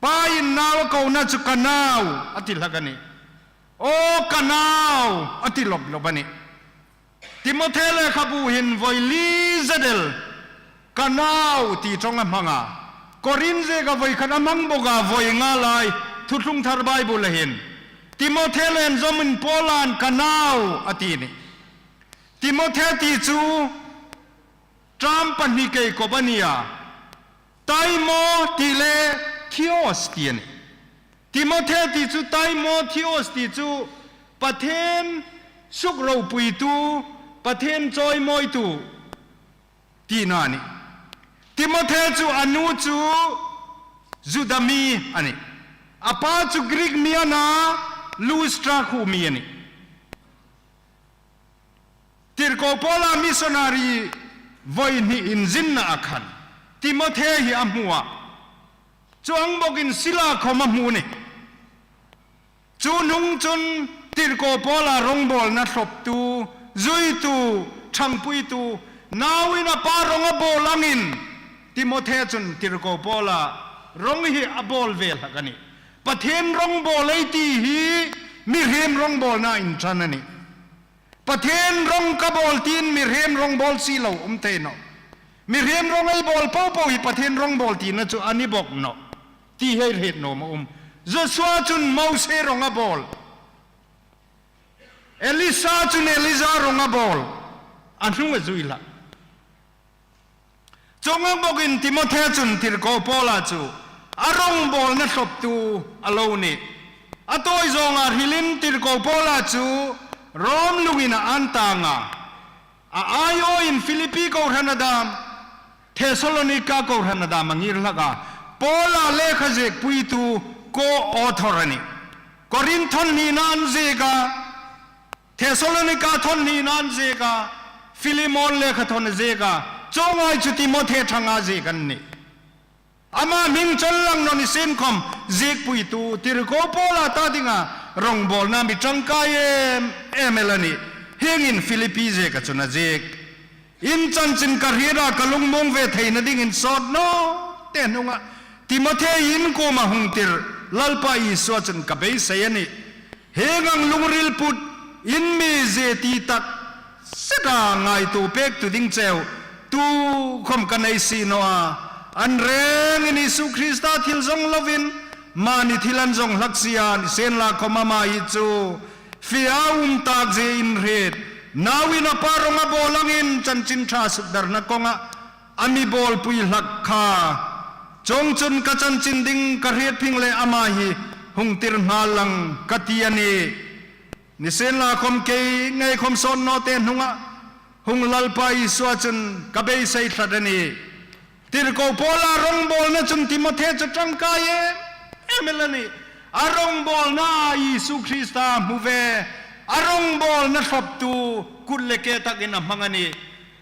Pa in nau a kona chu ka nau, a ti hlak a nih. Aw ka nau, a ti lawp lawp a nih. Timothe lekhabu hin vawi li zet el, ka nau ti ṭawng a hmang a. Korin zieka vawi khat a hmang bawk a, vawi nga lai, Thuthlung Thar Bible-a hin. Timothe le inzawmin Paula'n ka nau, a ti a nih. Timothe ti chu term pahni kei kop a ni a. Taimo ti le Theos ti a nih. Timothe ti chu Taimo, Theos ti chu Pathien sukropuitu, Pathien chawimawitu tina a nih. Timothe chu a nu chu Juda mi a nih. A pa chu Greek mi a na, Lustra khuo mi a nih. Tirko Paula missionary vawi hni inzinna a khan Timothe hi a hmu a. Chuong bawkin Sila khawm a hmu a nih. Chu hnung chun Tirko Paula rongbawlna thloptu, zuitu, ṭhangpuitu, nauin a pa rong a bawl angin, Timothe chun Tirko Paula rong hi a bawl ve hlak a nih. Pathien rong bawl ei ti hi mihriem rongbawlna inṭan a nih. Pathien rong ka bawl tiin mihriem rong bawl si lo um thei nawh. Mihriem rong ei bawl po po hi Pathien rong bawl tina chu a ni bawk nawh. Ti hei hriet nuom a um. Joshua chun Mose rong a bawl. Elisa chun Elija rong a bawl. A hnung a zui hlak. Chuong ang bawkin Timothe chun Tirko Paula chu a rongbawlna thloptu a lo nih. A tawi zawnga hrilin Tirko Paula chu Rom lungin a an tang a. A aiawin Philippi kohran a dam, Thessalonika kohran a dam a ngir hlak a. Paula lekha ziekpuitu co-author a nih. Korinth thawn hnina an ziek a, Thessalonika thawn hnina an ziek a, Philemon lekha thawn a ziek a, chuong ang chu Timothe ṭhanga ziek an nih. Ama hming chon lang naw ni sien khom ziekpuitu Tirko Paula ta dinga rongbawlna mi ṭangkai em em el a nih. Hieng hin Philippi zieka chun a ziek. In chanchin ka hriet a ka lungmuong ve theina dingin sawt nawte hnunga Timothe in kuoma hung tir Lalpa Isua chun ka beisei a nih. Hieng ang lungril put in mi zie ti tak seta ngaituo pektu ding cheu tukhom ka nei si naw a. An rengin Isu Krista thil zawng lovin mani thil an zawng hlak si a, nisienlakhom ama hi chu fe a um tak zie in hriet. Nauin a pa rong a bawl angin chanchin ṭha sukdarna kawnga a mi bawlpui hlak kha. Chuongchun ka chanchin ding ka hriet phing le ama hi hung tir nghal lang ka ti a nih. Nisienlakhom kei ngei khom sawt nawte hnunga hung Lalpa Isua chun ka beisei tlat a nih. Tirko Paula rongbawlna chun Timothe chu ṭangkai em em el a nih. A rongbawlna Isu Krista hmu ve, a rongbawlna thloptu kut le ke takin a hmang a nih.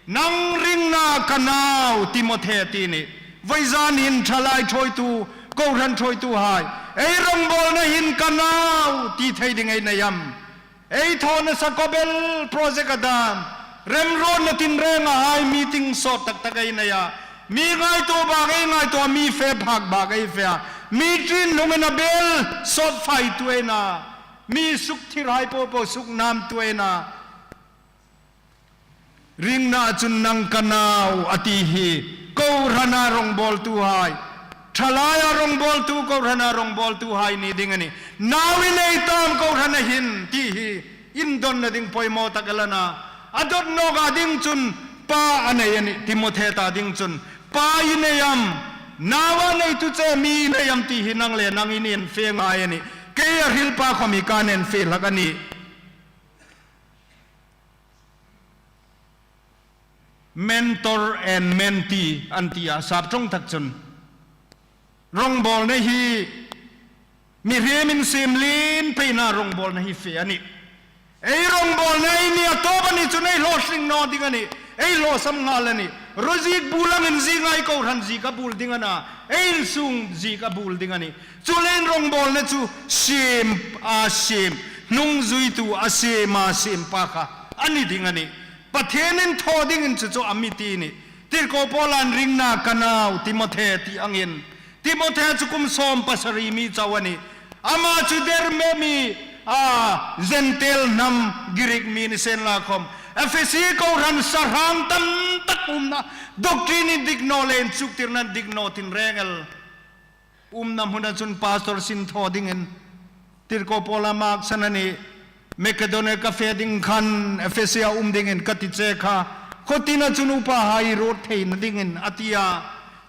Nang ringna ka nau Timothe ti nih. Vawizan hin ṭhalai ṭhuoitu, kohran ṭhuoituhai, ei rongbawlna hin ka nau ti thei ding ei nei am? Ei thaw nasa Cobell project a dam, remruotna tinrengahai meeting sawt tak tak ei nei a, mi ngaituo bak ei ngaituo, mi fe phak bak ei fe a, mi ṭin hnungin a bel sawt faitu ei na, mi sukthirhai po po suknamtu ei na. Ringna chun nang ka nau a ti hi kohrana rongbawltuhai, ṭhalaia rongbawltu, kohrana rongbawltuhai ni ding a nih. Nau i nei tam kohrana hin ti hi indonna ding poimaw tak el a na. A dawt nawka ding chun pa a nei a nih, Timothe ta ding chun. Pa i nei am? Nau a neitu che mi i nei am ti hi nang le nang in en fe ngai a nih. Kei a hrilpa khom hi kan en fe hlak a nih. Mentor and mentee an ti a, sap ṭawng tak chun. Rongbawlna hi mihriem insiem lien peina rongbawlna hi fe a nih. Ei rongbawlna ei ni a tawp a ni chun ei hlawtling naw ding a nih. Ei hlawsam nghal a nih. Ruo ziek bul angin zinga ei kohran ziek a bul ding a na. Ei insung ziek a bul ding a nih. Chuleiin rongbawlna chu siem a siem, hnungzuitu a siem a siem pa kha a ni ding a nih. Pathienin thaw dingin chu chu a mi ti nih. Tirko Paula'n ringna ka nau Timothe ti angin, Timothe chu kum sawm pasari mi chau a nih. Ama chu Derbe mi, a, Gentile hnam Greek mi nisienlakhom, Ephesi kohran sahrang tam tak umna, doctrine indik naw le inchuktirna indik naw tinreng el umna hmuna chun pastor sin thaw dingin Tirko Paula maksan a nih. Makedonia ka fe ding khan Ephesi-a um dingin ka ti che kha. Khaw tina chun upahai ruot theina dingin a ti a.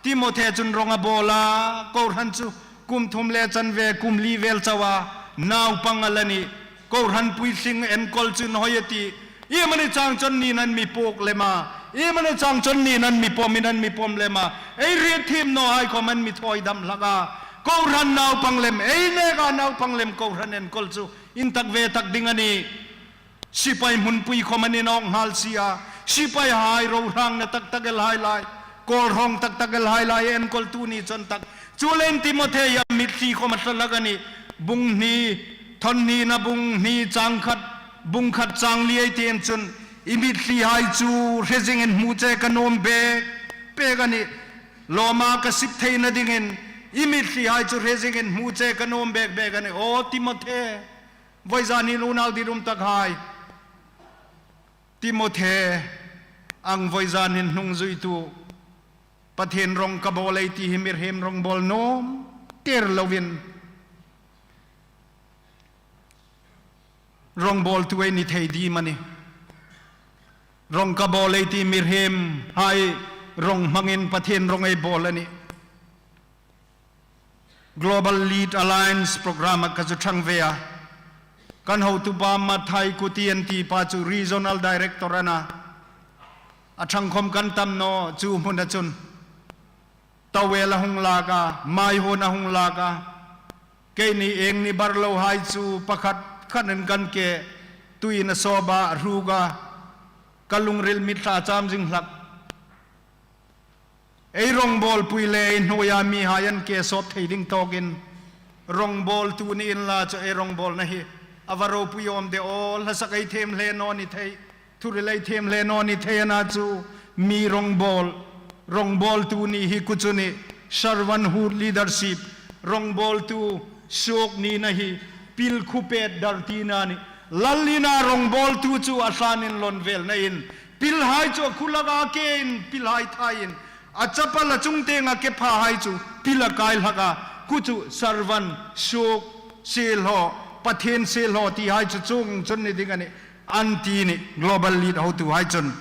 Timothe chun rong a bawl a, kohran chu kum thum le chanve, kum li vel chau a naupang a la nih. Kohran puitling enkawl chu inhawi a tih. Iemani chang chun niin an mi puok lem a, iemani chang chun niin an mi pawm, in an mi pawm lem a, ei hriet thiem nawhai khom an mi thawi dam hlak a. Kohran naupang lem, ei neka naupang lem kohran enkawl chu intak ve tak ding a nih. Sipai hmunpui khom an inawk nghal si a, sipaihai rohrangna tak tak elhai lai, kawlhrawng tak tak elhai lai enkawltu ni chun tak. Chuleiin Timothe hi a mitthli khom a tla hlak a nih. Bung hni, Thawn hnina bung hni chang khat, bung khat chang li ei tiem chun, i mitlihai chu hre zingin hmu che ka nuom bek bek a nih. Lawma ka sip theina dingin, i mitlihai chu hre zingin hmu che ka nuom bek bek a nih. Aw Timothe, vawizan hin unau ditum takhai, Timothe ang vawizan hin hnungzuitu, Pathien rawng ka bawl ei ti hi mihriem rawngbawl nuom tir lovin rawngbawltu ei ni thei ding am a nih? Rawng ka bawl ei ti mihriem hai rawng hmangin Pathien rawng ei bawl a nih. Global Lead Alliance program-a ka zu thang ve a. Kan hotupa Mathai Kuti an ti pa chu regional director a na. A thang khom kan tam naw chu hmuna chun towel a hung lak a, maihun a hung lak a. Keini eng ni bar lo hai chu pakhat khat in kan ke tuiin a sawp a, a hruk a. Ka lungril mit thla cham zing hlak. Ei rawngbawlpui le ei hnuoia mihai an ke sawp thei ding tawkin, rawngbawltu ni inla chu ei rawngbawlna hi a va ropui awm de aw, hlasak ei thiem hle naw ni thei, thuril ei thiem hle naw ni thei a na chu, mi rawngbawl, rawngbawltu ni hi khu chu ni, servanthood leadership, rawngbawltu suok nina hi pil khu pet dar tina a nih. Lal ina rawngbawltu chu a thlanin lawn velna in, pilhai chu a khu laka kein, pilhai thaiin, a chapal a chung tienga ke phahai chu pil a kai hlak a, khu chu servant, suok, siehlaw, Pathien siehlaw tihai chu chuong chun ni ding a nih, an ti a nih, Global Lead hotuhai chun.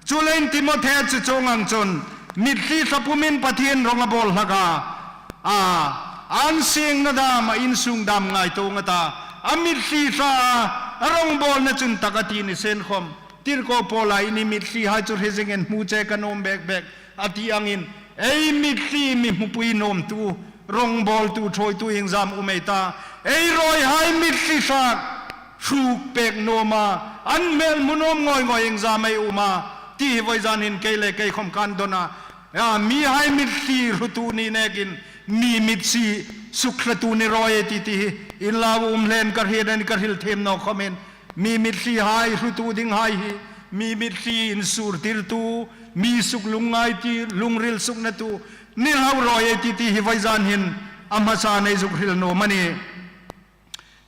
Chuleiin Timothe chu chuong ang chun, mitthli tla pumin Pathien rawng a bawl hlak a, a, an sengna dam, a insung dam ngaituo a ta, a mitthli tla a, a rawngbawlna chun tak a ti ni sien khom. Tirko Paula i mitthlihai chu hre zingin hmu che ka nuom bek bek a ti angin, ei mitthli mi hmupui nuomtu, rawngbawltu, ṭhuoitu iengzam um ei ta, ei rawihai mitthli tla hruk pek nuom a, an hmel hmu nuom ngawi ngawi iengzam ei um a, ti hi vawizan hin kei le kei khom kan dawn a. A, mihai mitthli hrutu ni nekin, mi mitthli sukthlatu ni rawi ei ti ti hi, inlau um hlen ka hriet a nih, ka hril thiem naw khomin, mi mitthlihai hrutu dinghai hi, mi mitthli insur tirtu, mi suk lungngai tir, lungril suknatu ni hlau rawi ei ti ti hi vawizan hin a hmasan ei zuk hril nuom a nih.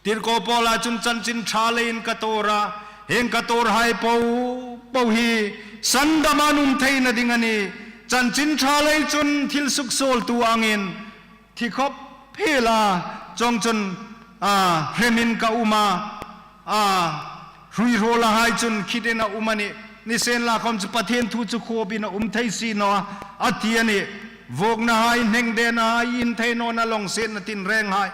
Tirko Paula chun chanchin ṭha leiin ka tuor a, hieng ka tuorhai po po hi sandama nuom theina ding a nih. Chanchin ṭha lei chun thil suksuoltu angin thi khop hiel a, chuong chun, a, hremin ka um a, a, hruiruolahai chun khitin a um a nih. Nisienlakhom chu Pathien thu chu khuopin a um thei si naw a, a ti a nih. Vuoknahai, hnengdenahai, intheinawna, lawngsietna tinrenghai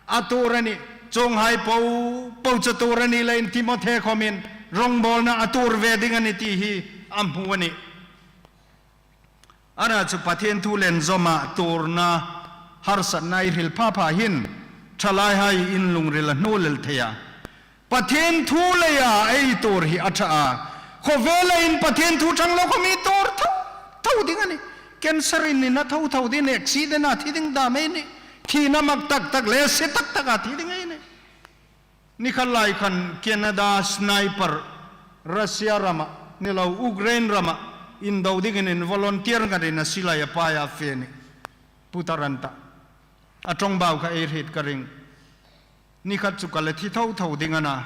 a tuor a nih. Chuonghai po po chu tuor a ni leiin Timothe khomin rawngbawlna a tuor ve ding a nih ti hi a hmu a nih. A na chu Pathien thu len zawma tuorna harsatna ei hril pha pha hin, ṭhalaihai in lungril a hnuo lel thei a. Pathien thu leia ei tuor hi a ṭha a. Khawvela in Pathien thu ṭhang lo khom i tuor tho tho ding a nih. Cancer-in ni na tho tho ding, accident-a thi ding dam ei nih. Thina mak tak tak le sie tak taka thi ding ei nih. Ni khat lai khan Canada sniper, Russia rama ni lo, Ukraine rama indo dingin in volunteer ngatin a silai a paia fe a nih. Putar an ta. A ṭawngbau kha ei hriet ka ring. Ni khat chu ka la thi tho tho ding a na.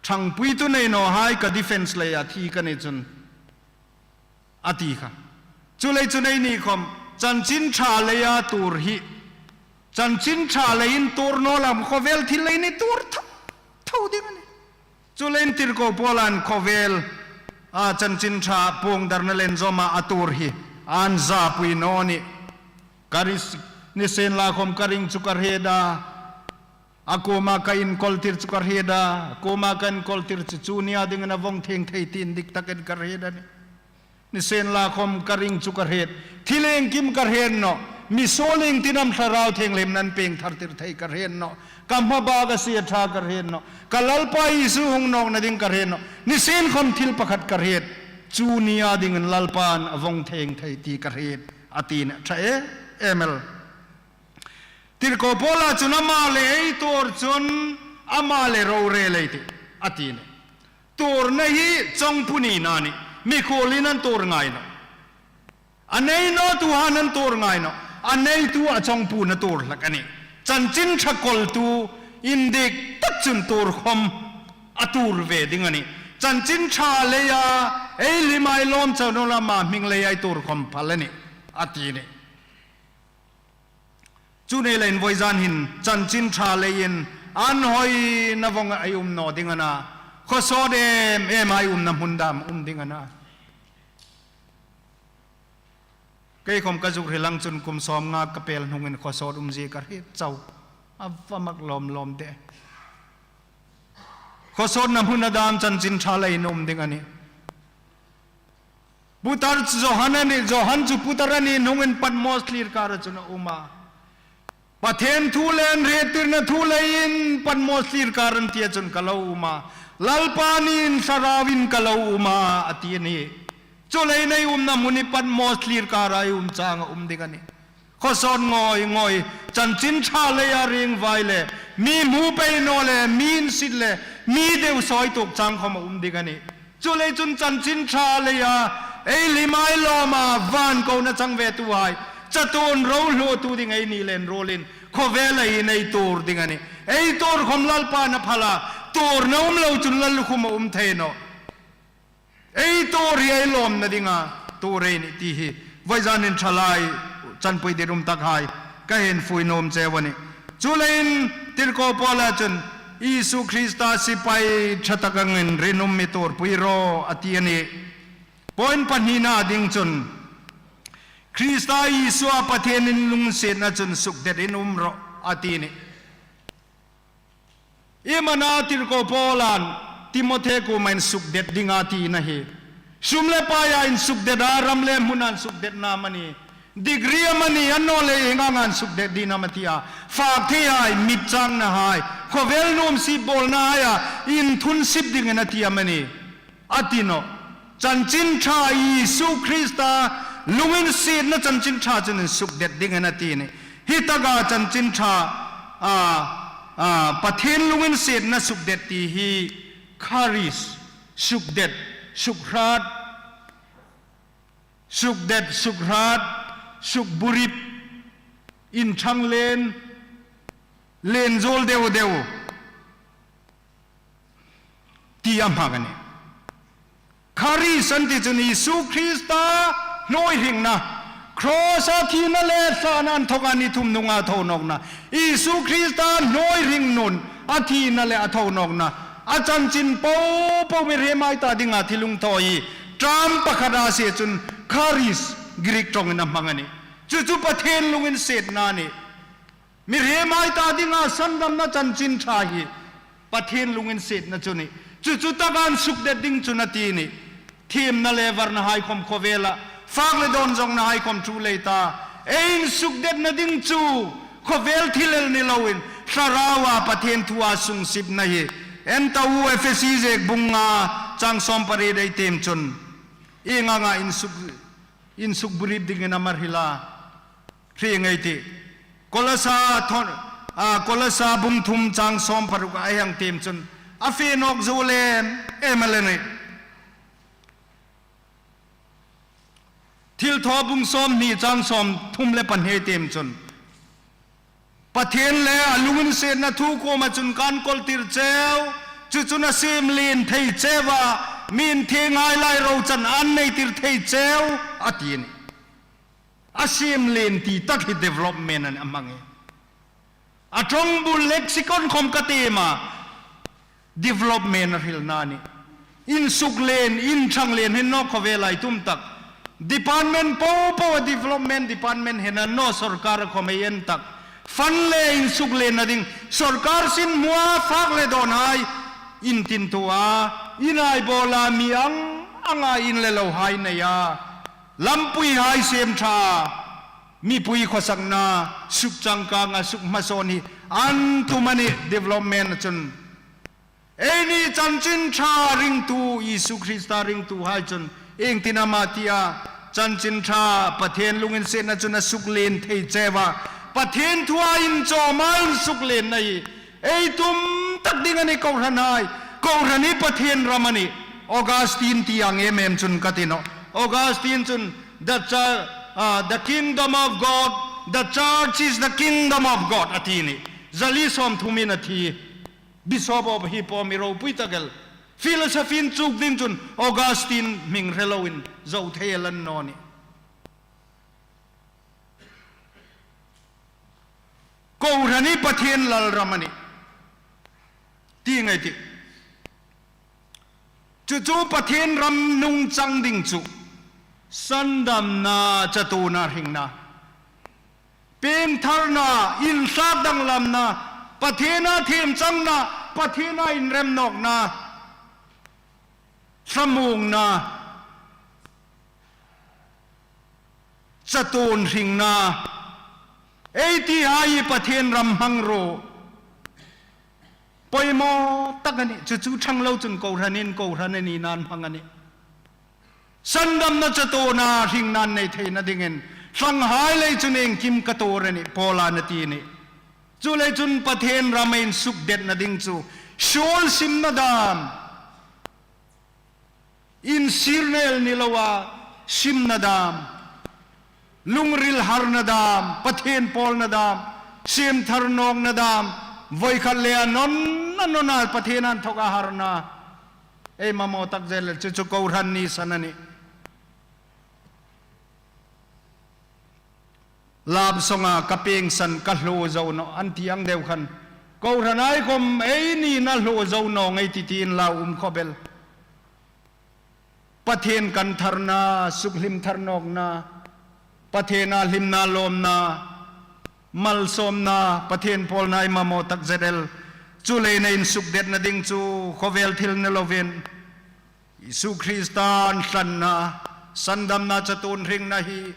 Ṭhangpuitu nei nawhai ka defence leia thi ka ni chun, a ti kha. Chuleiin chun eini khom chanchin ṭha leia tuor hi, chanchin ṭha leiin tuor naw lam khawvel thil lei ni tuor tho tho ding a nih. Chuleiin Tirko Paula'n khawvel, a, chanchin ṭha puongdarna len zawma a tuor hi an zapui naw a nih. Ka ring, nisienlakhom ka ring chu ka hriet a, a kuoma ka inkawl tir chu ka hriet a, a kuoma ka inkawl tir chu chu nia dingin a vawng theng thei ti indik takin ka hriet a nih. Nisienlakhom ka ring chu ka hriet. Thil iengkim ka hriet nawh. Mi suol iengtin am Thlarau Thienghlim an pieng thar tir thei ka hriet nawh. Ka hmabak a sie ṭha ka hriet nawh. Ka Lalpa Isu hung nawkna ding ka hriet nawh. Nisienlakhom thil pakhat ka hriet. Chu nia dingin Lalpa'n a vawng theng thei ti ka hriet, a ti a nih. Ṭha e, M L. Tirko Paula chun ama le ei tuor chun ama le ro rel ei tih, a ti a nih. Tuorna hi chawngpu nina a nih. Mikhuolin an tuor ngai nawh. A nei nawtuhai an tuor ngai nawh. A neitu a chawngpu'n a tuor hlak a nih. Chanchin ṭha kawltu indik tak chun tuor khawm a tuor ve ding a nih. Chanchin ṭha leia ei hlimai lawm chau naw lama hming leia ei tuor khawm phal a nih, a ti a nih. Chu ni leiin vawizan hin chanchin ṭha leiin an hoi na vawng ei um naw ding a na. Khawsawt em em ei umna hmun dam um ding a na. Kei khawm ka zuk hril ang chun kum sawmnga ka pel hnungin khawsawt umzie ka hriet chau. A va mak lawm lawm de. Khawsawtna hmuna dam chanchin ṭha leiin um ding a nih. Putar Johan a nih, Johan chu putar a ni hnungin Patmos thlir kara chun a um a. Pathien thu le an hriettirna thu leiin Patmos thlir kar an tia chun ka lo um a. Lalpa niin Thlarauin ka lo um a, a ti a nih. Chuleiin ei umna hmun hi Patmos thlir kara ei um chang a um ding a nih. Khawsawt ngawi ngawi, chanchin ṭha leia ringvai le, mi hmu pei naw le, mi insit le, mi deu sawi tuok chang khawm a um ding a nih. Chuleiin chun chanchin ṭha leia ei hlimai lawma van kona chang vetuhai, chatuon ro hluotu ding ei ni le inruolin khawvela hin ei tuor ding a nih. Ei tuor khawm Lalpa'n a phal a, tuorna um lo chun lallukhum a um thei nawh. Ei tuor hi ei lawmna dinga tuor ei nih ti hi vawizan hin ṭhalai chanpui dit um takhai ka hei fui nuom cheu a nih. Chuleiin Tirko Paula chun Isu Krista sipai ṭha tak angin rinum mi tuorpui rawh, a ti a nih. Point pahnina ding chun Krista Isua Pathienin lunginsietna chun sukdetin um rawh, a ti a nih. Iem a na Tirko Paula'n Timothe kuoma insukdet dinga tina hi? Sum le paia insukdet a, ram le hmuna insukdetna amani, degree amani, annawleh ieng anga insukdet ding am a ti a. Fak theihai, mit changnahai, khawvel nuom sip bawlnahaia inthun sip dingin a ti amani? A ti nawh. Chanchin ṭha Isu Krista lunginsietna chanchin ṭha chun insukdet dingin a ti a nih. Hi taka chanchin ṭha, a, a, Pathien lunginsietna sukdet ti hi charis, sukdet, sukhrat, sukdet, sukhrat, sukburip, inṭhang len, len zuol deu deu ti a hmang a nih. Charis an ti chun Isu Krista hnuoi hringna, cross-a thina le thlana inthoka ni thum hnunga tho nawkna, Isu Krista hnuoi hringnun a thina le a tho nawkna, a chanchin popo mihriem hai ta dinga thilung thaw hi term pakhat a sie chun charis Greek ṭawngin a hmang a nih. Chu chu Pathien lunginsietna a nih. Mihriem hai ta dinga sandamna chanchin ṭha hi Pathien lunginsietna chu a nih. Chu chu taka insukdet ding chun a ti a nih. Thiemna le varnahai khawm khawvela, fak le dawn zawngna hai khawm thu lei ta. Ei insukdetna ding chu khawvel thil el ni loin Thlaraua Pathien thua sungsipna hi. En ta u, Ephesi ziek bung nga chang sawmpariet ei tiem chun, ieng anga insuk, insukburip dingin am a hril a? Hre ngei ei tih. Kolosa thawn, a, Kolosa bung thum chang sawmparuk a hang tiem chun, a fe nawk zuol em em a la nih. Thilthaw bung sawmhni chang sawmthum le pahni tiem chun, Pathien le a lunginsietna thu kuoma chun kan kawltir cheu, chu chun a siem lien thei cheu a, mi inthienghai lai rochan an neitir thei cheu, a ti a nih. A siem lien ti tak hi development a nih a hmang hi. A ṭawngbul lexicon khawm ka tiem a, development a hrilna a nih. Insuk lien, inṭhang lien hin naw khawvela ei tum tak. Department popo a development department hin a naw sawrkar khawm ei en tak. Fund le insuk lienna ding sawrkar sin hmua fak le dawnhai intin tua, in ei bawla mi ang anga in le lohai nei a. Lampuihai siem ṭha, mipui khawsakna, suk changkanga, suk hmasawn hi an tum a nih development chun. Eini chanchin ṭha ringtu, Isu Krista ringtuhai chun iengtin am a ti a, chanchin ṭha Pathien lunginsietna chun a suk lien thei cheu a, Pathien thua inchawma insuklenna hi ei tum tak ding a nih, kohranhai. Kohran hi Pathien ram a nih. Augustine ti ang em em chun ka ti nawh. Augustine chun, "The chur-, ah, the kingdom of God, the church is the kingdom of God," a ti a nih. Zali sawmthum in a thi. Bishop of Hippo mi ropui tak el. Philosophy inchuk ding chun Augustine hming hre loin zo thei el a ni naw nih. Kohran hi Pathien lalram a nih ti ngai ti. Chu chu Pathien ram nungchang ding chu sandamna, chatuona hringna, piengtharna, insak danglamna, Pathiena thiem changna, Pathiena inrem nawkna, hramuongna, chatuon hringna, ei ti hai Pathien ram hmang ro. Poimaw tak a nih, chu chu thang lo chun kohranin kohran a ni nan hmang a nih. Sandamna, chatuona hringna nei theina dingin, thlanghai lei chun iengkim ka tuor a nih, Paula a ti a nih. Chuleiin chun Pathien ram ei insukdetna ding chu, suol simna dam, insirna el ni loa simna dam, lungril harna dam, Pathien pawlna dam, siemthar nawkna dam, voi khat le a nawn, a nawna Pathien inthoka harna, ei mamaw tak zel chu chu kohran ni san a nih. Love song-a ka piengsan ka hluo zo naw an ti ang deu khan, kohranhai khom ei nina hluo zo naw ngei ti ti inla um khawp el. Pathien kan tharna, sukhlim thar nawkna, Pathiena hlimna lawmna, malsawmna, Pathien pawlna ei mamaw tak zel. Chuleiin ei insukdetna ding chu khawvel thil ni lovin, Isu Krista inhlanna, sandamna, chatuon hringna hi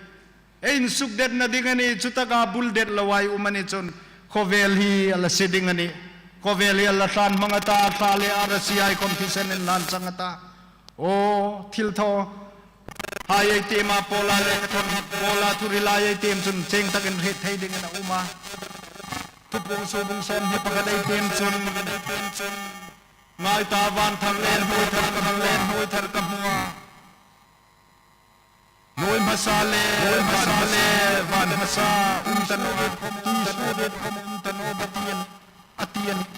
ei insukdetna ding a nih. Chutaka bul det loa ei um a ni chun, khawvel hi a la sie ding a nih. Khawvel hi a la tlan hmang a ta, thla le arasi hai khom thisen inhlan chang a ta. Aw, thilthawhai ei tiem a, Paula le thon, Paula thuhrila ei tiem chun chieng takin hriet thei dingin a um a. Thupuong sawm bung sawmhni pakhat ei tiem chun, ngai ta, van thar le hnuoi thar ka hmu a, hnuoi thar ka hmu a. Hnuoi hmasa le, hnuoi hmasa le, van hmasa um ta naw, Isu khom um ta naw, Pathiena a ti a nih.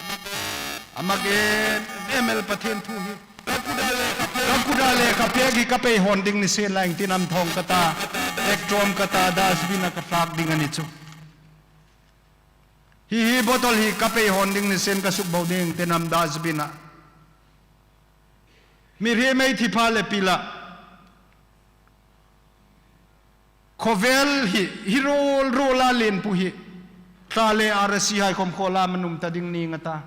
A mak em em el Pathien thu hi. Ka kuta lekha pek hi ka pei hawn ding ni sien la, iengtin am thawng ka ta, ektrawm ka ta, dustbin-a ka thlak ding a ni chu. Hi hi bottle hi ka pei hawn ding ni sien ka sukbo ding, iengtin am dustbin-a. Mihriem ei thi pha le pila, khawvel hi, hi ruol ruola lien pu hi, thla le arasi hai khom khawlam an um ta ding ning a ta.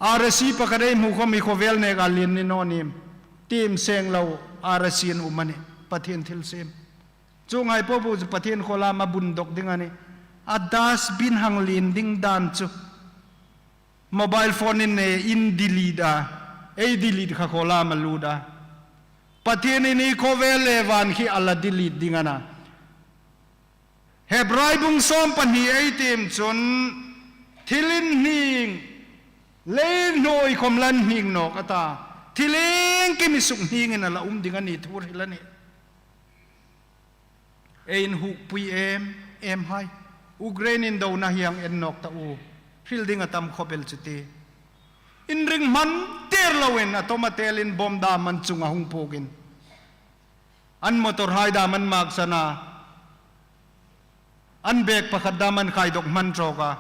Arasi pakhat ei hmu khom hi khawvel neka lien ni naw nim. Tiem seng lo arasi an um a nih, Pathien thilsiem. Chuong hai po po chu Pathien khawlam a bun dawk ding a nih. A dustbin hang lien ding dan chu mobile phone-in ne in delete a, ei delete kha khawlam a lut a. Pathienin i khawvel le van khi a la delete ding a na. Hebrai bung sawm pahni ei tiem chun, thil inhning le hnuoi khom la inhning nawk a ta. Thil iengkim i suk hningin a la um ding a ni thu hril a nih. Ei inhukpui em em hai. Ukraine indona hi hang en nawk ta u. Hril ding a tam khawp el chu ti. Inring hman ter loin a tawm a telin bom dam an chunga hung pukin, an motor hai dam an maksan a, an bag pakhat dam an khai dawk hman tawk a,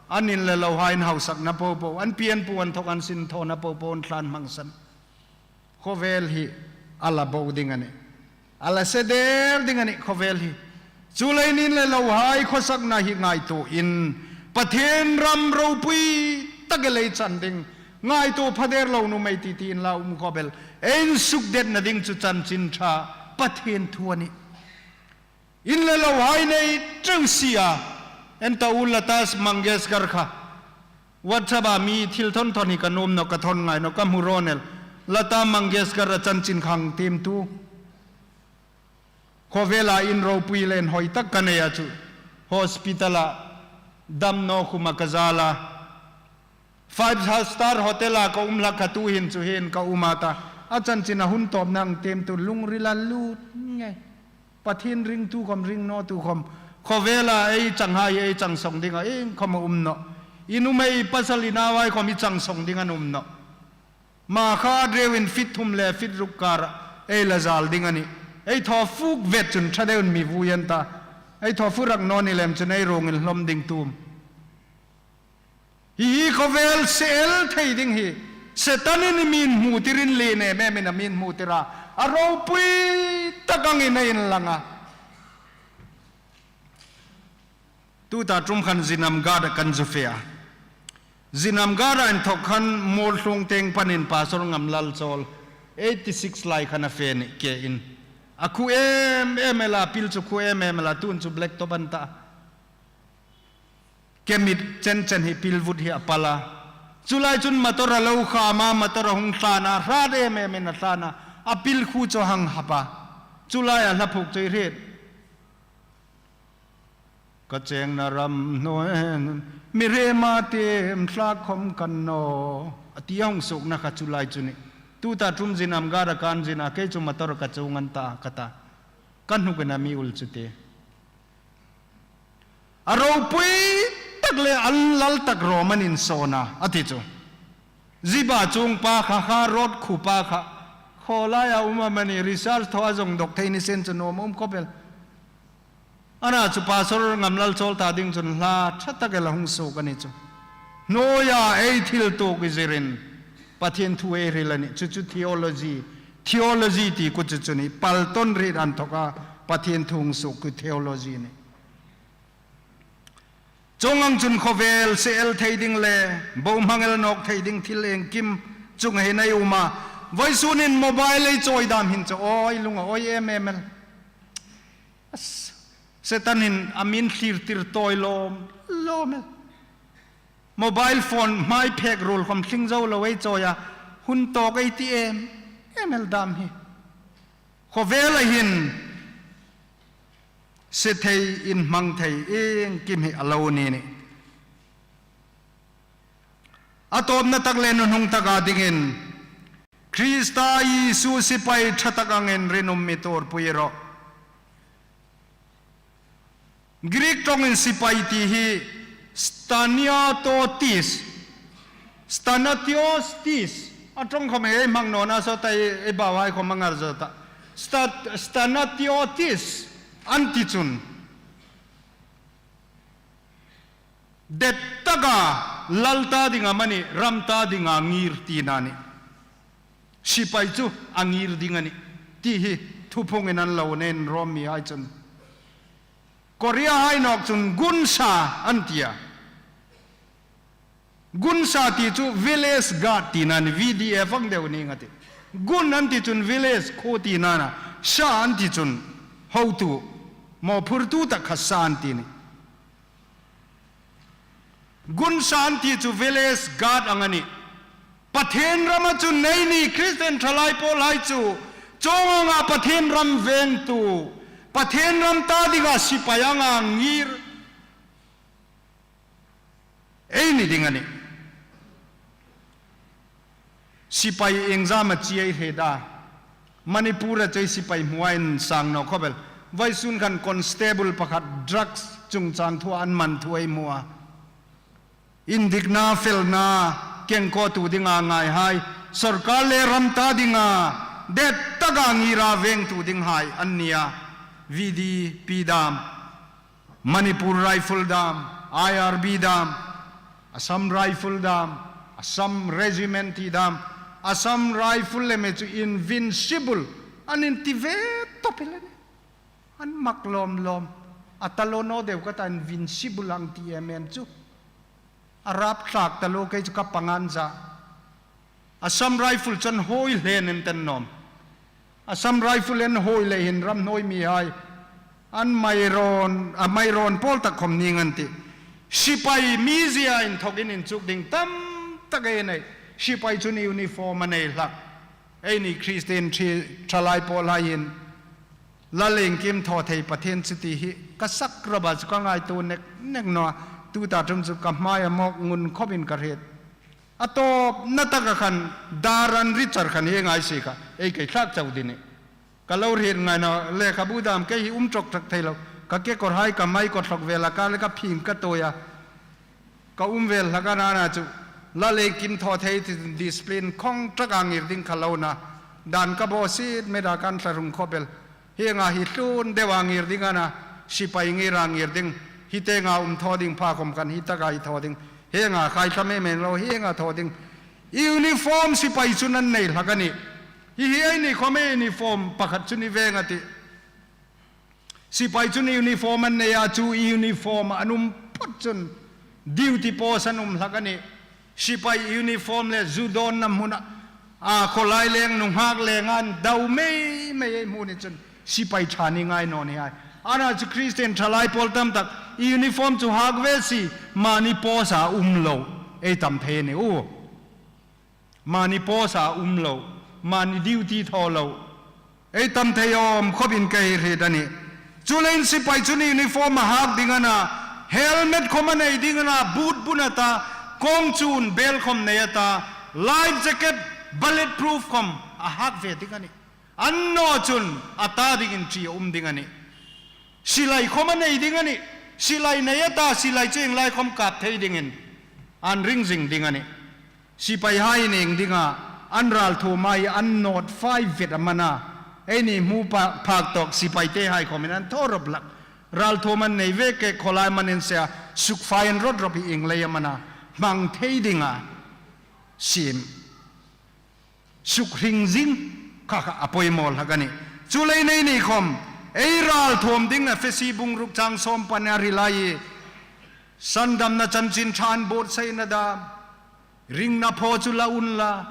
an in le lo hai inhausakna po po, an pi an pu an thawk an sin thawna po po an tlan hmangsan. Khawvel hi a la bo ding a nih. A la sie der ding a nih khawvel hi. Chuleiin in le lo hai khawsakna hi ngaituoin, Pathien ram ropui tak el ei chan ding, ngaituo pha der lo nuom ei ti ti inla um khawp el. Ei insukdetna ding chu chanchin ṭha, Pathien thu a nih. In le lo hai nei ṭeu si a, en ta u, Lata Mangeshkar kha. WhatsApp-a mi thil thawn thawn hi ka nuom naw, ka thawn ngai naw, ka hmu rawn el. Lata Mangeshkar-a chanchin khang tiemtu. Khawvela in ropui le inhawi tak ka nei a chu. Hospital-a dam naw khuma ka zal a. Five star hotel-a ka um hlak kha, tuhin chu hin ka um a ta. A chanchin a hun tawp nang tem tu lungrila lut ngei. Pathien ringtu khawm, ring nawtu khawm. Khawvela ei chang hai, ei chang sawng dinga iengkhawm a um nawh. I nuhmei pasal i nauhai khawm i chang sawng ding an um nawh. Makha reuin feet thum le feet ruk kar ei la zal ding a nih. Ei thaw fuk vet chun ṭha deuin mi vui an ta. Ei thaw fuk rak naw ni lem chun ei ruong inhlawm ding tum. Hi hi khawvel se el thei ding hi Setanin mi inhmu tirin lien em emin a mi inhmu tir a. A ropui tak angin a inlang a. Tuta ṭum khan Zinam Gada kan zu fe a. Zinam Gada inthok khan Muolhung tieng panin Pastor Ngamlalchawl eighty six lai khan a fe ni ke in. A khu em em el a, pil chu khu em em el a, tun chu black top an ta. Kemit chen chen hi pil vut hi a pal a. Chu lai chun motor a lo kham a, motor a hung hlan a, hrat em emin a hlan a. A pil khu chu hang hap a. Chu lai a hla phuk chu i hriet. Ka chengna ram hnuoia mi rema tiem thlak khawm kan naw. A ti a hung suokna kha chu lai chu ni. Tuta ṭum Zinam Gada kan zin a, kei chu motor ka chuong an ta ka ta. Ka hnuk ina mi ul chu ti. A ropui tak le a lal tak rawm an insawn a, a ti chu. Ziba chuong pa kha, kha road khu pa kha. Khaw laia um amani research thaw a zong dawk thei ni sien chu nuom um khawp el. Ana chu Pastor Ngamlalchawl ta ding chun hla ṭha tak el a hung suok a ni chu. Hnuoia ei thil tuok i zirin Pathien thu ei hril a nih. Chu chu theology, theology ti kha chu chu ni. Palton rit an thok a Pathien thu hung suok kha theology ni. Chuong ang chun khawvel se el thei ding le bohmang el nawk thei ding thil iengkim chunga hin ei um a. Vawisunin mobile ei chawi dam hin chu awi lung a awi em em el. As, Setanin a mi inthlir tir tawi lawm lawm el. Mobile phone hmai phek ruol khawm tling zo lo ei chawi a. Hun tawk ei ti em em el dam hi. Khawvela hin se thei, inhmang thei iengkim hi a lo ni nih. A tawpna tak le nunung taka dingin Krista Isu sipai ṭha tak angin rinum mi tuorpui rawh. Greek ṭawngin sipai ti hi staniatotis, stanatiotis, a ṭawng khawm ei hmang naw a, saw ta ei bauhai khawm a ngar zo ta. Sta-, stanatiotis an ti chun. Det taka lal ta ding amani, ram ta dinga ngir tina ni. Sipai chu a ngir ding a nih. Ti hi thuphungin an lo nen Rom mihai chun. Korea hai nawk chun gunsa an ti a. Gunsa ti chu village guard tina ni, V D F ang deu ni nga ti. Gun an ti chun village khuo tina na. Sa an ti chun hotu. Mawphurtu tak kha sa an ti ni. Gunsa an ti chu village guard ang a nih. Pathien rama chun eini Kristien ṭhalai pawlhai chu chuong anga Pathien ram vengtu, Pathien ram ta dinga sipai anga ngir ei ni ding a nih. Sipai iengzama chi ei hriet a. Manipur-a chu sipai hmuin sang naw khawp el. Vawisun khan constable pakhat drugs chungchang thua an man thu ei hmu a. Indikna, felna, kengkawtu dinga ngaihai, sawrkar le ram ta dinga det taka ngira vengtu dinghai an ni a. V D P dam, Manipur Rifle dam, I R B dam, Assam Rifle dam, Assam Regiment ti dam, Assam Rifle le mi chu invincible an inti ve tawp el a nih. An mak lawm lawm. A ta lo naw deu ka ta, invincible ang ti em em chu. A rap thlak ta lo, kei chu ka pangan za. Assam Rifle chu an hawi hle nen ten nawm. Assam Rifle an hawi leh hin ram hnuoi mihai an mai rawn, a mai rawn pawl tak khawm ning an tih. Sipai mizia inthokin inchuk ding tam tak ei nei. Sipai chun uniform a nei hlak. Eini Kristien ṭhi-, ṭhalai pawlhai hin lal iengkim thaw thei Pathien chu ti hi Ka sak rawpa chu ka ngaituo nek nek naw a, tuta ṭum chu ka hmaia mawk ngun khawpin ka hriet. A tawpna taka khan, dar an ri char khan hieng ang si kha, ei kei thlak chau ding a nih. Ka lo hriet ngai naw, lekhabu dam kei hi um ṭawk ṭak thei lo. Ka kekawrhai ka mai kawt hlawk vela ka le ka phim ka tawi a. Ka um vel hlak a, nana chu. Lal iengkim thaw thei ti discipline khawng ṭaka ngir ding kha lo na. Dan ka bo sit meda kan thla rung khawp el. Hieng ang hi tlun deu a ngir ding a na. Sipai ngir a ngir ding. Hi tienga um thaw ding pha khawm khan hi taka hi thaw ding. Hieng ang khai thla mei mei lo, hieng ang thaw ding. Uniform sipai chun an nei hlak a nih. Hi hi eini khawm uniform pakhat chu ni veng a tih. Sipai chun uniform an nei a, chu uniform an um phawt chun duty post an um hlak a nih. Sipai uniform le zu dawnna hmuna, a, khawlai leng nunghak leng an dau mei mei ei hmu ni chun sipai ṭha ni ngai naw ni hai. Ana chu Christian ṭhalai pawl tam tak uniform chu hak ve si, mani post a um lo ei tam thei a nih u. Mani post a um lo, mani duty thaw lo. Ei tam thei awm khawpin ka hei hriet a nih. Chuleiin sipai chun uniform a hak ding a na, helmet khawm a nei ding a na, boot bun a ta, kawng chun bel khawm nei a ta, life jacket, bullet proof khawm a hak ve ding a nih. Annaw chun a ta dingin ṭi a um ding a nih. Silai khawm a nei ding a nih. Silai nei a ta, silai chu ieng lai khawm kap thei dingin an ring zing ding a nih. Sipaihai ning dinga an ralthuom hai an nawt fai vet am a na. Eini hmu pa-, phak tawk sipaite hai khawmin an thaw rawp hlak. Ralthuom an nei ve ke khawlai manin se a, suk fai an rawt rawp hi ieng lai am a na. Hmang thei dinga siem. Suk hring zing kha kha a poimaw hlak a nih. Chuleiin eini khawm ei ralthuom ding a, Efesi bung ruk chang sawm pahni a hril a, sandamna chanchin ṭha buotsaina dam, ringna phaw chu la unla,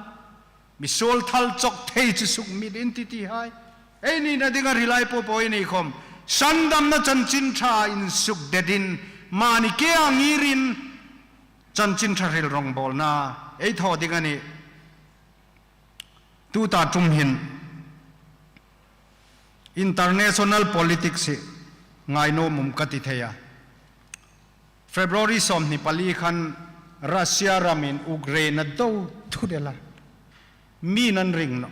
misuol thal chawk thei chu sukmit in ti ti hai. Eini na dinga hril a, popo eini khawm sandamna chanchin ṭha insuk detin, mani ke a ngirin chanchin ṭha hril rawngbawlna ei thaw ding a nih. Tuta ṭum hin international politics hi ngai nuom um ka ti thei a. February sawmhni pali khan Russia ramin Ukraine a do thut el a. Mi'n an ring nawh.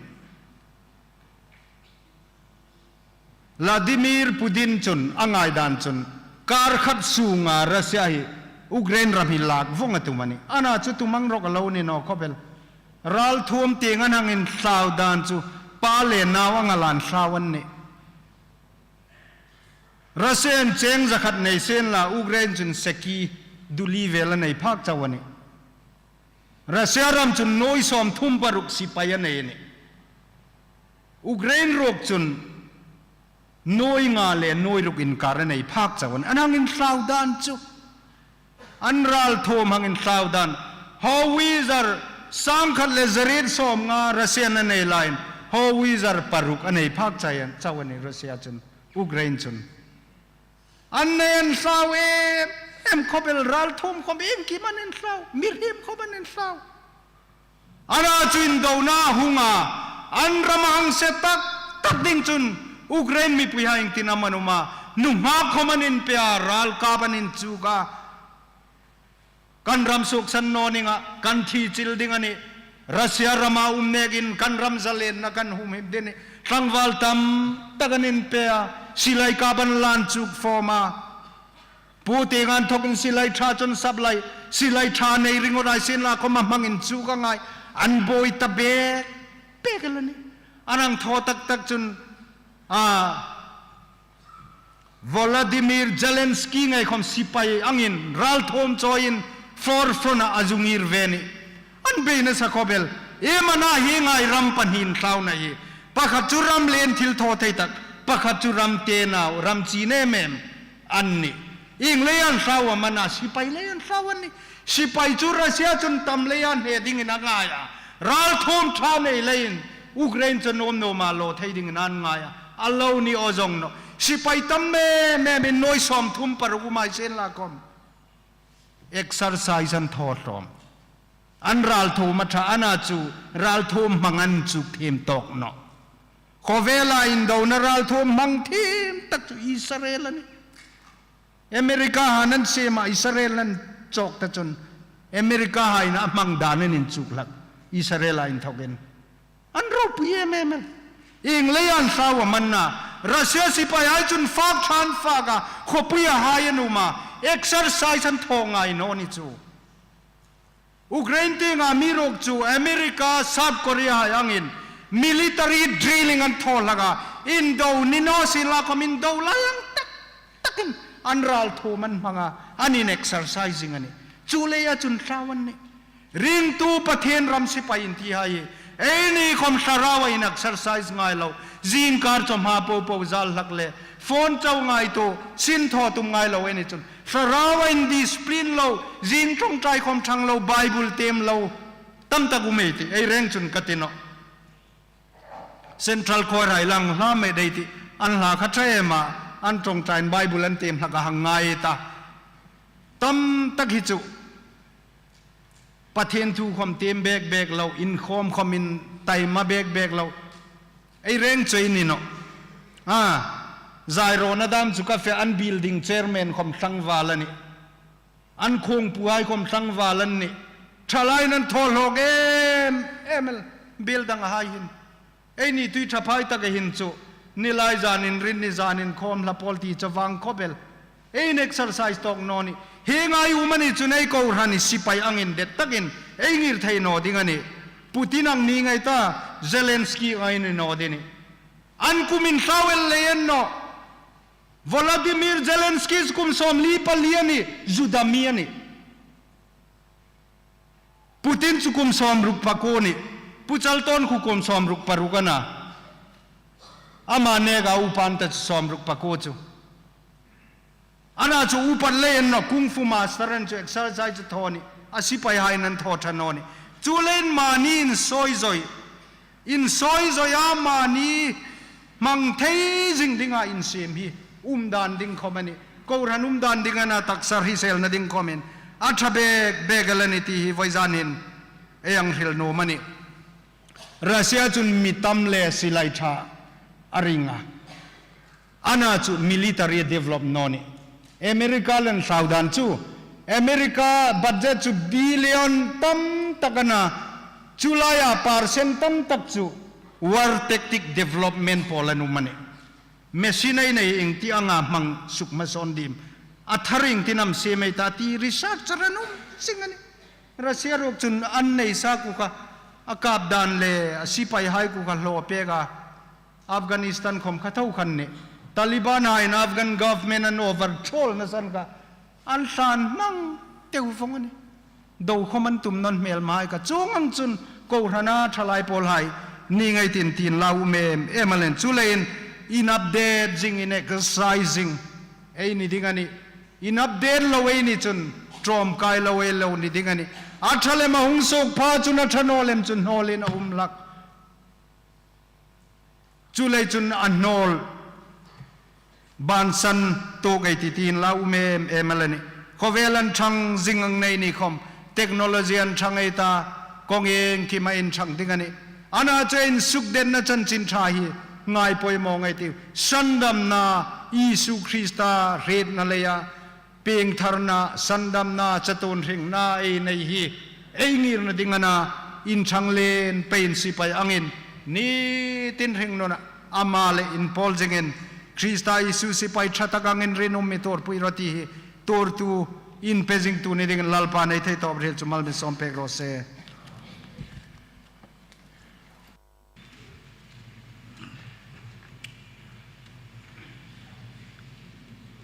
Vladimir Putin chun a ngaidan chun kar khat sunga Russia hi Ukraine ram hi lak vawng a tum a nih. Ana chu tumang rawk a lo ni naw khawp el. Ralthuom tieng an hang inhlau dan chu pa le nau anga lan hlau an nih. Russia-in cheng zakhat nei sienla, Ukraine chun seki duli vel a nei phak chau a nih. Russia ram chun nuoi sawmthum paruk sipai a nei a nih. Ukraine ruok chun nuoi nga le nuoi ruk inkar a nei phak chau a nih. An hang inhlau dan chu. An ralthuom hang inhlau dan. Howitzer sangkhat le zariet sawmnga Russia-in a nei laiin, howitzer paruk a nei phak chau a nih Russia chun, Ukraine chun. An nei an hlau em em khawp el, ralthuom khawm iengkim an inhlau, mihriem khawm an inhlau. Ana chu indona hunga, an ram a hang se tak tak ding chun, Ukraine mipuihai iengtin am an um a, nunghak khawm an inpe a, ral kap an inchuk a. Kan ram suoksan naw ning a, kan thi chil ding a nih. Russia rama um nekin kan ram zalenna kan humhim ding a nih. Tlangval tam tak an inpe a, silai kap an lan chuk fawm a. Putin an thokin silai ṭha chun sap lai, silai ṭha nei ringawt ei sienla khawm a hmang inchuk a ngai. An buoi ta bek bek el a nih. An hang thaw tak tak chun, a, Volodymyr Zelensky ngei khawm sipai angin ralthuom chawiin forefront-a a zu ngir ve a nih. An bei nasa khawp el. Iem a na hi ngai ram pahni inhlauna hi. Pakhat chu ram lien thil thaw thei tak. Pakhat chu ram te nau, ram chin em em an nih. Ieng leiin an hlau am a na, sipai leiin an hlau an nih. Sipai chu Russia chun tam leiin hne dingin a ngai a. Ralthuom ṭha nei leiin Ukraine chu nuom nuoma law thei dingin an ngai a. A lo ni aw zawng nawh. Sipai tam em emin nuoi sawmthum paruk um ei sienla khawm, exercise an thaw hlawm. An ralthuom a ṭha a na chu ralthuom hmang an chuk thiem tawk nawh. Khawvela indona ralthuom hmang thiem tak chu Israel a nih. America hai an siem a, Israel an chawk ta chun, America hai an hmang dan an inchuk hlak, Israel a inthokin. An ropui em em el. Ieng leiin an hlau am a na? Russia sipaihai chun fak ṭha an fak a, khawpuia hai an um a, exercise an thaw ngai naw ni chu. Ukraine tienga mi ruok chu America, South Korea hai angin military drilling an thaw hlak a, indo ni naw sien la khawm indo lai ang tak takin an ralthuom an hmang a, an inexercising a nih. Chu leia chun hlau an nih. Ringtu Pathien ram sipai inti hai, eini khawm Thlaraua inexercise ngai lo, zingkar chawhma po po zal hlak le, phone chau ngaituo, sin thaw tum ngai lo ei ni chun, Thlaraua indiscipline lo, zing ṭawngṭai khawm ṭhang lo, Bible tem lo, tam tak um ei tih, ei reng chun ka ti nawh. Central Choir hai lang hla met ei tih, an hla kha ṭha em a, an ṭawngṭaiin Bible an tem hlak a, hang ngai ta. Tam tak hi chu Pathien thu khawm tem bek bek lo, inkhawm khawm intaima bek bek lo, ei reng chu ei ni nawh. A, zai rawna dam chu ka fe, an building chairman khawm tlangval a nih. An khawngpuihai khawm tlangval an nih. Ṭhalaiin an thaw hlawk em em el, biel dang hai hin. Eini Tuiṭhaphai taka hin chu, ni lai zanin rin, ni zanin khawm hla pawl ti chu vang khawp el. Ei inexercise tawk naw nih. Hieng ang um a ni chun ei kohran hi sipai ang indet takin ei ngir thei naw ding a nih. Putin ang ni ngai ta, Zelensky ang ei ni naw ding a nih. An kum inhlau el lei an nawh. Volodymyr Zelensky chu kum sawmli pali a nih, Juda mi a nih. Putin chu kum sawmruk pakuo a nih, Pu Chaltawn khu kum sawmruk paruk a na. Ama neka upa an ta chu sawmruk pakuo chu. Ana chu upat lei an nawh, kung fu master an chu exercise chu thaw a nih, a sipaihaiin an thaw ṭha naw nih. Chuleiin mani insawi zawi, insawi zawi a mani hmang thei zing dinga insiem hi um dan ding khawm a nih. Kohran um dan ding a na, taksa hriselna ding khawmin a ṭha bek bek el a nih ti hi voizanin ei hang hril nuom a nih. Russia chun mi tam le silai ṭha a ring a. Ana chu military develop naw nih. America le an hlau dan chu, America budget chu billion tam tak a na, chu laia percent tam tak chu war tactic development pawl an um a nih. Machine ei nei ieng ti anga hmang suk hmasawn ding am, a thar ieng tin am siem ei ta ti researcher an um zing a nih. Russia ruok chun an nei sa khu kha, a kap dan le a sipaihai khu kha hlaw pek a, Afghanistan khawm kha thaw khan nih. Taliban haiin Afghan government an overthrow-na san kha, an hlan hmang teu vong a nih. Do khawm an tum naw an hmelmahai kha. Chuong ang chun kohrana ṭhalai pawlhai ni ngei tin tin la um em em a leh, chuleiin in update zing, inexercise zing ei ni ding a nih. In update lo ei ni chun ṭawmkai lo ei lo ni ding a nih. A ṭha lem a hung suok pha chun a ṭha naw lem chun hnawlin a um hlak. Chuleiin chun a hnawl bansan tuok ei ti tin la um em em a leh nih. Khawvel an ṭhang zing ang nei ni khawm, technology an ṭhang ei ta, kawng iengkima inṭhang ding a nih. Ana chu insukdetna chanchin ṭha hi ngai poimaw ngei ei tiu. Sandamna, Isu Krista hrietna leia piengtharna, sandamna, chatuon hringna ei nei hi ei ngirna ding a na, inṭhang lien peiin sipai angin ni tin hringnuna ama le inpawl zingin Krista Isu sipai ṭha tak angin rinum mi tuorpui rawh ti hi tuortu, inpezingtu ni dingin Lalpan ei theitawp hril chu mal mi sawm pek raw se.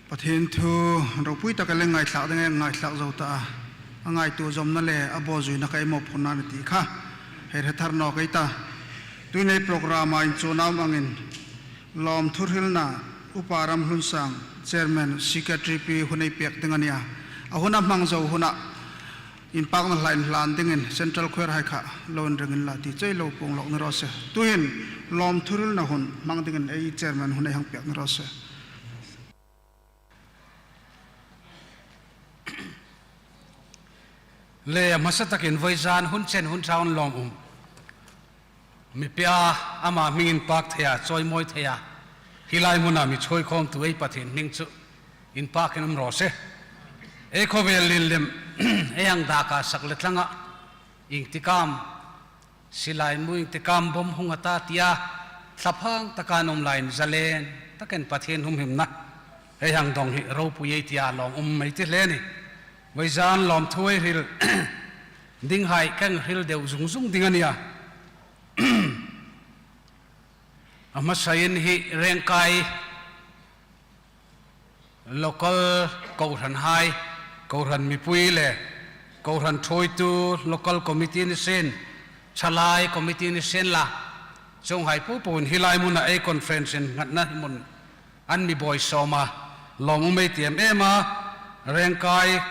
Pathien thu ropui tak a leng ngaithlak ding a, ngaithlak zo ta a, a ngaituo zawmna le a bawzuina kha ei mawphurna a ni ti kha hei hre thar nawk ei ta. Tuin ei program-a inchuna um angin lawmthu hrilna Upa Ramhlunsang, Chairman, Secretary pi hun ei pek ding a nih a. A hun a hmang zo huna inpakna hla inhlan dingin Central Choir hai kha lo inring inla ti chu ei lo puong lawk ni raw se. Tuhin lawmthu hrilna hun hmang dingin ei Chairman hun ei hang pek ni raw se. Le a hmasa takin vawizan hun chen hun ṭhain lawm um mi pia, ama hming inpak theia, chawimawi theia, hi lai hmuna mi chawikhawmtu ei Pathien hming chu Inpakin um raw se. Ei khawvel lien lem, ei hang daka sak le tlanga, iengtik am, silai mu iengtik am bom hung a ta tia, thlaphang taka an um laiin zalen takin Pathien humhimna ei hang dawng hi ropui ei tia lawm um ei ti hle a nih. Vawizan lawmthu ei hril dinghai ka hang hril deu zung zung ding a nih a. A hmasain hi Rengkai local kohranhai, kohran mipui le kohran thuoitu local committee ni sien, thalai committee ni sien la, chuonghai popoin hi lai hmuna ei conference innghatna hmun an mi buoi sawm a, lawm um ei ti em em a. Rengkai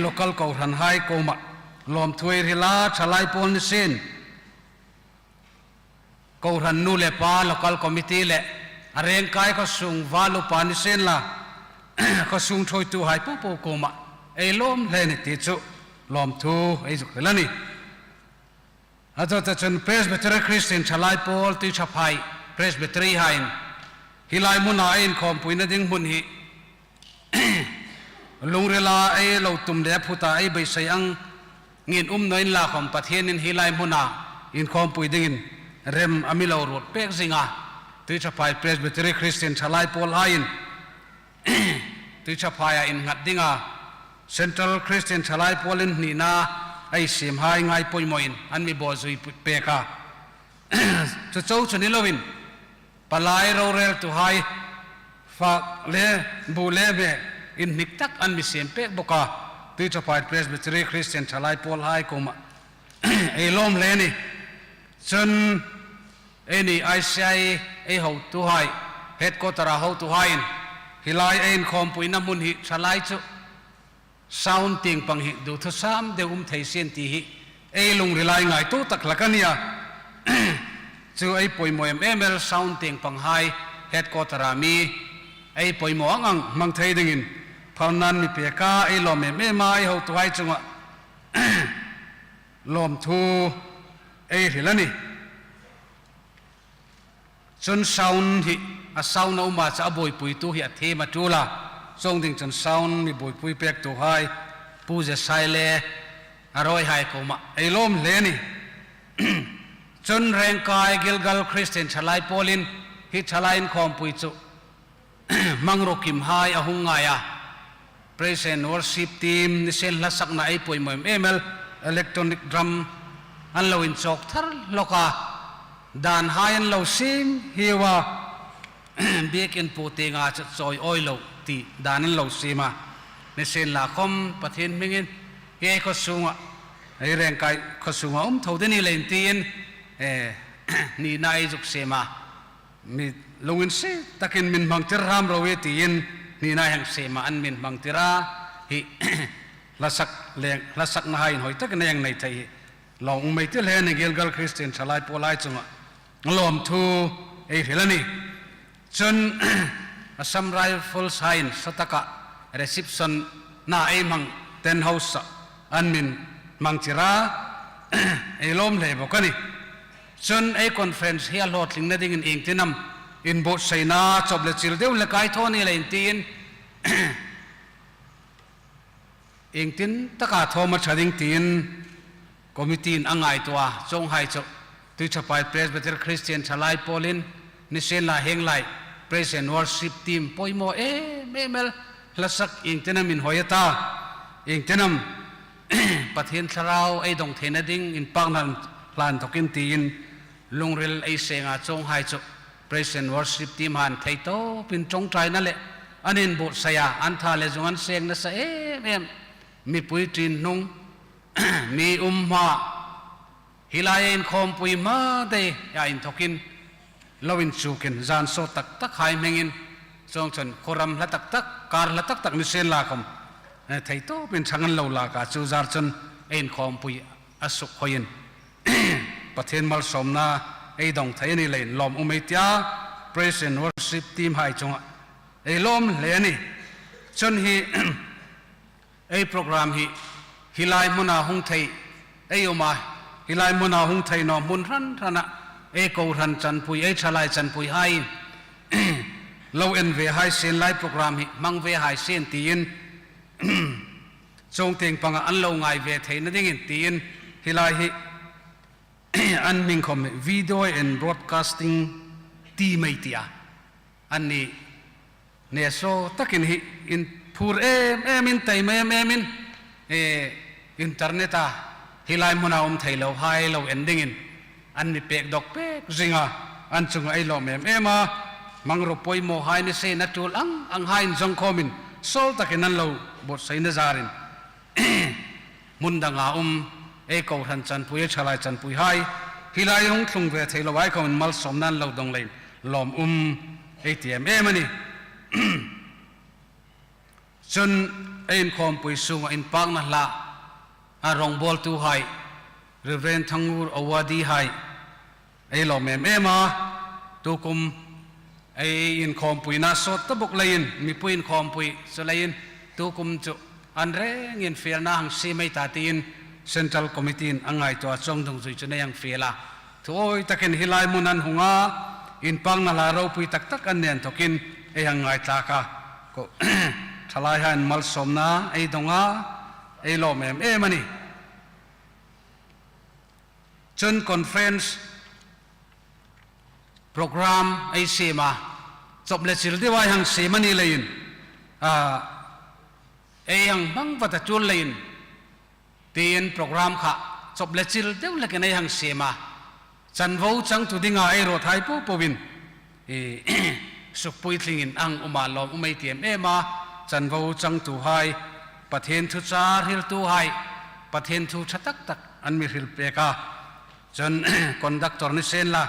local kohranhai kuoma lawmthu ei hril a, thalai pawl ni sien, kohran nu le pa local committee le a Rengkai khawsung val upa ni sien la, khawsung thuoituhai popo kuoma ei lawm hle a nih ti chu lawmthu ei zuk hril a nih. A ta ta chun Presbytery Christian thalai pawl, Tuithaphai Presbytery haiin hi lai hmuna ei inkhawmpuina ding hmun hi lungrila ei lo tum le a phuta ei beisei angin um naw inla khawm Pathienin hi lai hmuna inkhawmpui dingin rem a mi lo ruot pek zing a. Tuithaphai Presbytery Christian thalai pawl haiin Tuichaphaia innghat dinga Central Christian thalai pawlin hnina ei siemhai ngai poimawin an mi bawzui pek a. Chu chau chu ni loin, palai roreltuhai fak le bu le hme inhnik tak an mi siem pek bawk a. Tuichaphai Presbytery Christian thalai pawlhai kuoma ei lawm hle a nih. Chun eini I C I ei hotuhai, headquarter-a hotuhaiin hi lai ei inkhawmpuina hmun hi thalai chu sound tieng pang hi duthusam deu um thei sien ti hi ei lungrila ei ngaituo tak hlak a nih a. Chu ei poimaw em em el, sound tieng panghai headquarter-a mi ei poimaw ang ang hmang thei dingin phalna an mi pek a, ei lawm em em a, ei hotuhai chunga lawmthu ei hril a nih. Chun sound hi, a sound a um a chu a buoipuitu hi a thiem a ṭul a. Chuong ding chun sound mi buoipui pektuhai, Pu Jesai le a ruolhai kuoma ei lawm hle a nih. Chun Rengkai Gilgal Christian thalai pawlin hi thalai inkhawmpui chu hmangruo kimhai a hung ngai a. Praise and worship team ni sien hlasakna ei poimaw em em el, electronic drum an lo inchawk thar hlawk a. Danhai an lo siem hiu a. Biekin pu tienga chu chawi awi lo ti dan an lo siem a. Ni sien la khawm Pathien hmingin hi ei khawsunga, ei Rengkai khawsunga um tho ding a ni leiin tiin, eh, hnina ei zuk siem a. Mi lunginsiet takin min hmangtir hram ro ie tiin hnina ei hang siem a, an min hmangtir a, hi hlasak leng, hlasaknahai inhawi takin ei hang nei thei hi lawm um ei ti hle a nih. Gilgal Christian thalai pawlhai chunga lawmthu ei hril a nih. Chun Assam Rifles-haiin sataka reception-na ei hmang, tent house-a an min hmangtir a, ei lawm hle bawk a nih. Chun ei conference hi a hlawtlingna dingin iengtin am inbuotsaina chawp le chil deu le kai thaw a ni leiin tiin, iengtin taka thaw a ṭha ding tiin committee-in a ngaituo a. Chuonghai chu Tuichaphai Presbyterian Christian thalai pawlin ni sien la, hieng lai praise and worship team poimaw em em el, hlasak iengtin am inhawi a ta, iengtin am Pathien Thlarau ei dawng theina ding inpakna hlan thawkin tiin lungril ei seng a. Chuonghai chu praise and worship team-hai thei tawpin ṭawngṭaina le an inbuotsai a, an tha le zung an seng nasa em em. Mipui ṭin hnung, mi um hma, hi lai inkhawmpui hma dai a inthawkin lo inchukin zan sawt tak takhai hmingin, chuong chun khuo ram hla tak tak, kar hla tak tak ni sien la khawm, eh, thei tawpin ṭhang an lo lak a, chu zar chun ei inkhawmpui a sukhawiin Pathien malsawmna ei dawng thei a ni leiin lawm um ei tia, praise and worship team-hai chunga ei lawm hle a nih. Chun hi ei program hi hi lai hmuna hung thei, ei um a, hi lai hmuna hung thei naw hmun hran hrana ei kohran chanpui, ei thalai chanpuihai lo en ve hai sien lai, program hi hmang ve hai sien tiin, chuong tieng panga an lo ngai ve theina dingin tiin, hi lai hi an hming khawm hi video and broadcasting team ei tia. Anni ne saw takin hi inphur em emin, taima em emin, eh, internet-a hi lai hmuna um thei lo hai lo en dingin an mi pek dawk pek zinga, an chunga ei lawm em em a. Hmang ro poimaw hai ni sien a tul ang ang hai inzawng khawmin sawl takin an lo buotsaina zarin hmun danga um ei kohran chanpui, ei thalai chanpui hai, hi lai hung tlung ve thei lo hai khawmin malsawmna an lo dawng leiin lawm um ei ti em em a nih. Chun ei inkhawmpui sunga inpakna hla a rawngbawltu hai, Reverend Thangur Awadi hai, ei lawm em em a. Tukum ei inkhawmpuina sawt ta bawk leiin, mipui inkhawmpui chu leiin, tukum chu an rengin fielna hang siem ei ta tiin Central Committee-in a ngaituo a, chuong dungzui chun ei hang fiel a. Thuoi takin hi lai hmun an hung a, inpakna hla ropui tak tak an nen thawkin ei hang ngaithlak a. Ko, thalai hai malsawmna ei dawng a, ei lawm em em a nih. Chun conference program ei siem a, chawp le chil deu ei hang siem a ni leiin, a, ei hang hmang vat a tul leiin, tiin program kha chawp le chil deu lekin ei hang siem a, chanvo changtu dinga ei ruot hai po poin, i, sukpuitlingin a hang um a, lawm um ei ti em em a. Chanvo changtu hai, Pathien thu char hriltu hai, Pathien thu ṭha tak tak an mi hril pek a. Chun conductor ni sien la,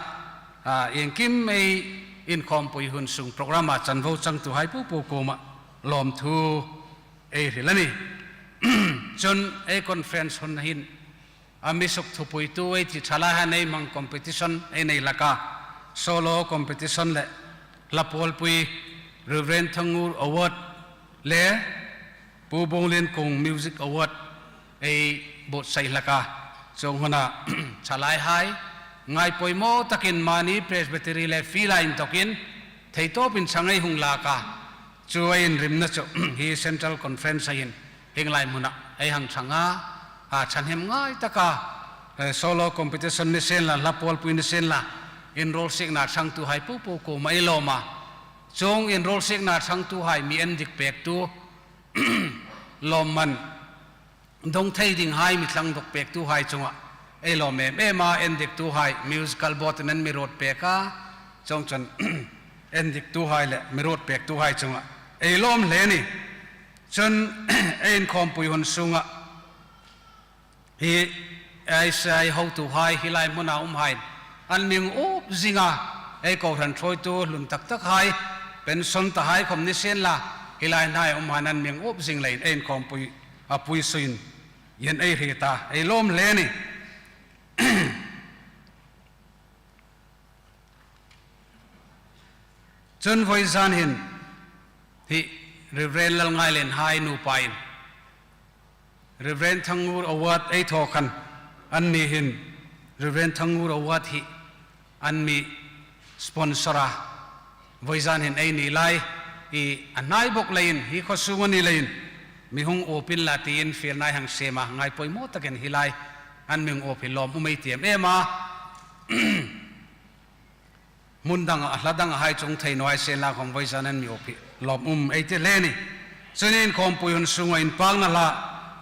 a, iengkim ei inkhawmpui hun sung program-a chanvo changtu hai po po kuoma lawmthu ei hril a nih. Chun ei conference hun hin a mi suk thupuitu ei ti thalai hai nei hmang competition ei nei hlak a, solo competition le hla pawlpui, Reverend Thangur Award le Pu Bonglienkung Music Award ei buotsai hlak a. Chuong huna thalai hai ngai poimaw takin mani Presbytery le field-a inthokin theitawpin chang ei hung lak a. Chu ei inrimna chu hi Central Conference-a hin hieng lai hmuna ei hang chang a, a, changhem ngai taka, eh, solo competition ni sien la, hla pawlpui ni sien la, inruolsikna changtu hai po po kuoma ei lawm a. Chuong inruolsikna changtu hai mi endik pektu, lawmman dawng thei ding hai mi tlang dawk pektu hai chunga ei lawm em em a. Endiktu hai musical board-in an mi ruot pek a, chuong chun endiktu hai le mi ruot pektu hai chunga ei lawm hle a nih. Chun ei inkhawmpui hun sunga hi I C I hotu hai, hi lai hmuna um hai, an mi hang up zing a, ei kohran ṭhuoitu hlun tak tak hai, pension ta hai khawm ni sien la, hi lai hnaia um hai an mi hang up zing leiin ei inkhawmpui a pui suin, ien ei hriet a, ei lawm hle a nih. Chun vawizan hin hi Reverend Lalngailienhai nupain Reverend Thangur Award ei thaw khan, anni hin Reverend Thangur Award hi an mi sponsor a, vawizan hin ei ni lai, i, a hnai bawk leiin, hi khaw sung a ni leiin, mi hung up unla tiin fielna ei hang siem a, ngai poimaw takin hi lai an mi hung up hi lawm um ei ti em em a. Hmun danga, hla danga hai chu hung thei naw hai sien la khawm vawizan an mi up hi lawm um ei ti hle a nih. Chun inkhawmpui hun sunga inpakna hla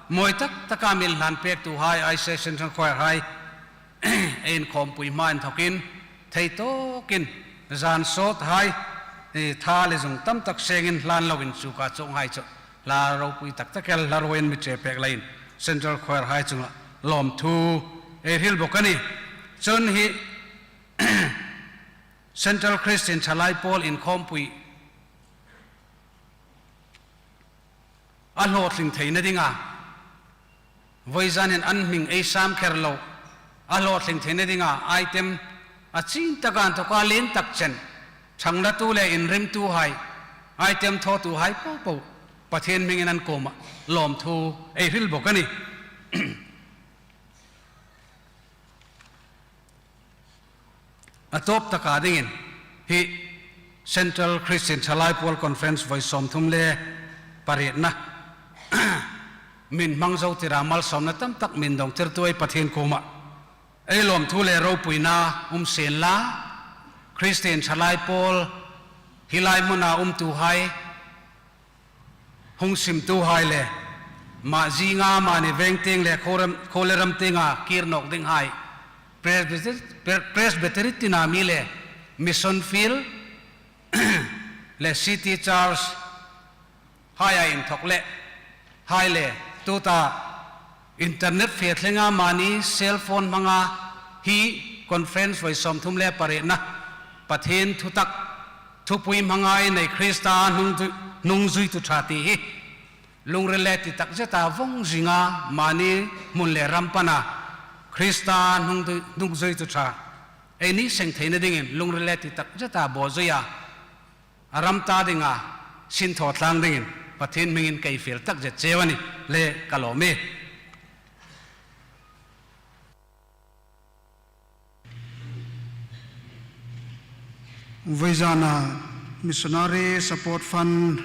mawi tak taka mi hlan pektu hai, I C I Central Choir hai, ei inkhawmpui hma inthokin, theitawkin, zan sawt hai, i, tha le zung tam tak sengin hlan lo inchuk a, chuong hai chu hla ropui tak tak el hla ruoi an mi che pek leiin Central Choir hai chunga lawmthu ei hril bawk a nih. Chun hi Central Christian Thalai Pawl inkhawmpui a hlawtling theina dinga, vawizan hin an hming ei sam kher lo, a hlawtling theina dinga item a ching taka, inthoka lien tak chen, ṭhanglatu le inrimtu hai, item thawtu hai po po, Pathien hmingin an kuoma lawmthu ei hril bawk a nih. A tawp taka dingin hi Central Christian Thalai Pawl Conference voi sawmthum le parietna min hmang zo tira malsawmna tam tak min dawngtirtu ei Pathien kuomah ei lawmthu le ropuina um sien la, Christian Thalai Pawl hi lai hmuna umtuhai, hung simtuhai le, mah zinga mani veng tieng le khuo ram, khuo le ram tienga kir nawk dinghai, Presbyter-, Pre-, Presbytery tina mi le, Mission Field le City Church haia inthawk le, hai le, tuta internet fe thlenga mani cell phone hmanga hi conference voi sawmthum le parietna Pathien thutak thupui hmanga ei nei Krista hnung, hnungzuitu ṭha ti hi lungril le titakzeta vawng zinga mani hmun le ram pana Krista hnungzui, hnungzuitu ṭha ei ni seng theina dingin lungril le titakzeta bawzuia a ram ta dinga sinthaw tlang dingin Pathien hmingin kei fiel takzet cheu a nih le ka lawm e. Voi zana Missionary Support Fund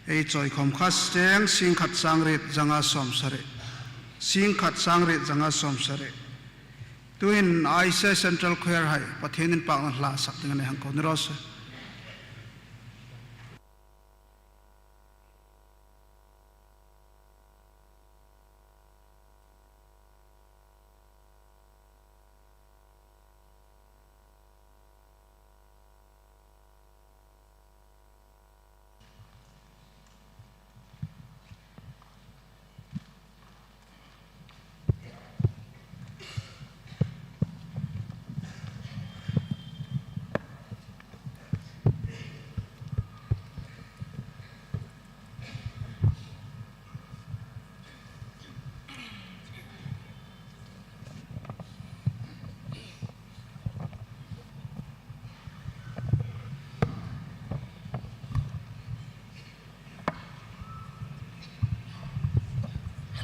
ei chawikhawm kha cheng singkhat sangriet zanga sawmsari. Singkhat sangriet zanga sawmsari. Tuhin I C I Central Choir hai Pathien inpakna hla sak dingin ei hang ko ni raw se.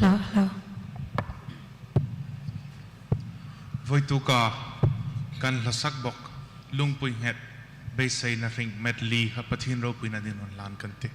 Hello, hello. Voituka kan hla sak bawk, Lungpui Nghet, Beiseina Hring medley kha Pathien ropuina dingin hlan kan tih.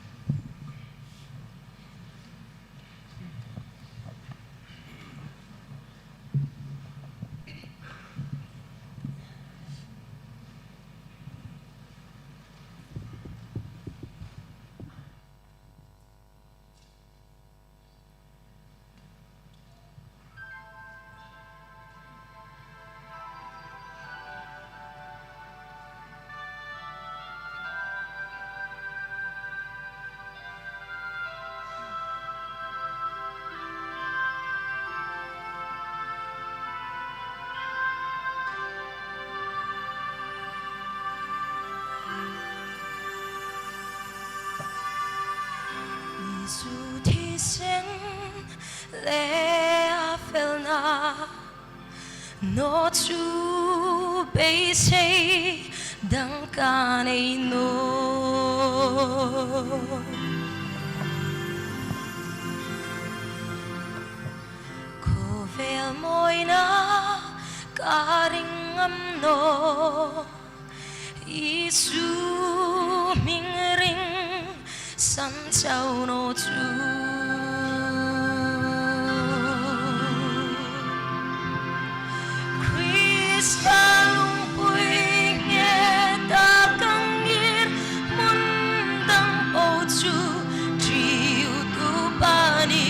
Isu thisen le a felna naw chu beisei dang ka nei naw. Khawvel mawina ka ring ngam naw. Isu hming ring san chau naw chu. Krista lungpui nghet a ka ngir hmun dang po chu ṭiutu pa ni,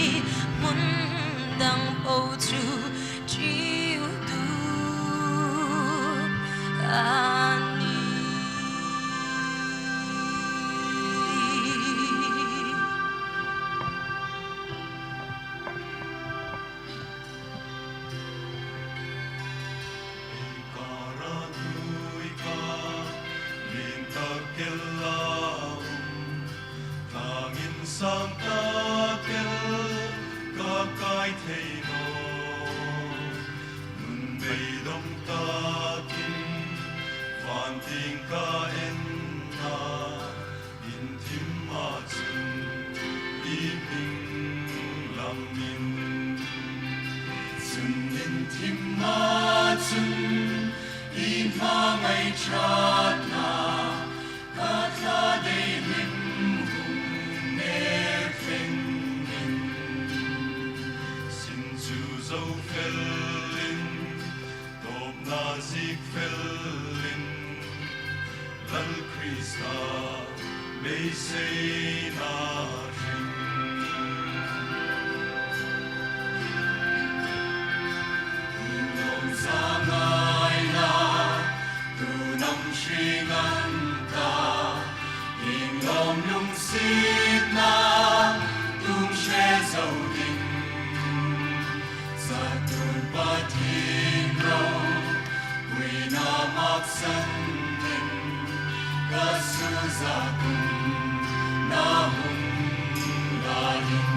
hmun dang po chu ṭiutu a nih. Ei kara nuoi ka lien tak el a um, tlangin sang tak el ka kai thei naw. Nun beidawng takin van tieng ka en a, in thim a chun i hming lamin. Chun in thim a chun i hmangai ṭhatna beiseina hring. Inglawm zangai la, tu hnam hring an ta, inglawm lungsietna, tung hre zo ding. Zatun Pathien ropuina maksan ding, ka su zak um na hung la ding.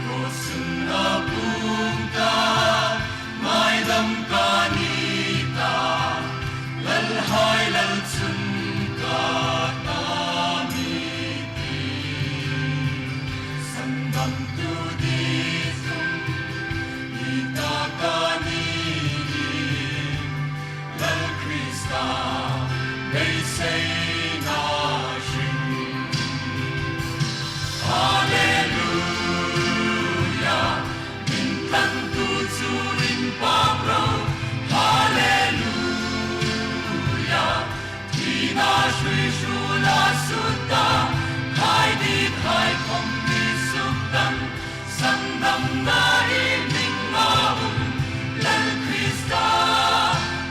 Cross-in a pung ta, ngaidam ka ni ta, Lalhai Lal chun ka ta mi ti. Sandamtu dit um i ta ka ni ding, Lal Krista beiseina hring. Hallelujah, min tlangtu chu inpak ro. Hallelujah, thina hrui hrui la sut ta, khai dit hai khawm mi suk tang. Sandamna i hminga um, Lal Krista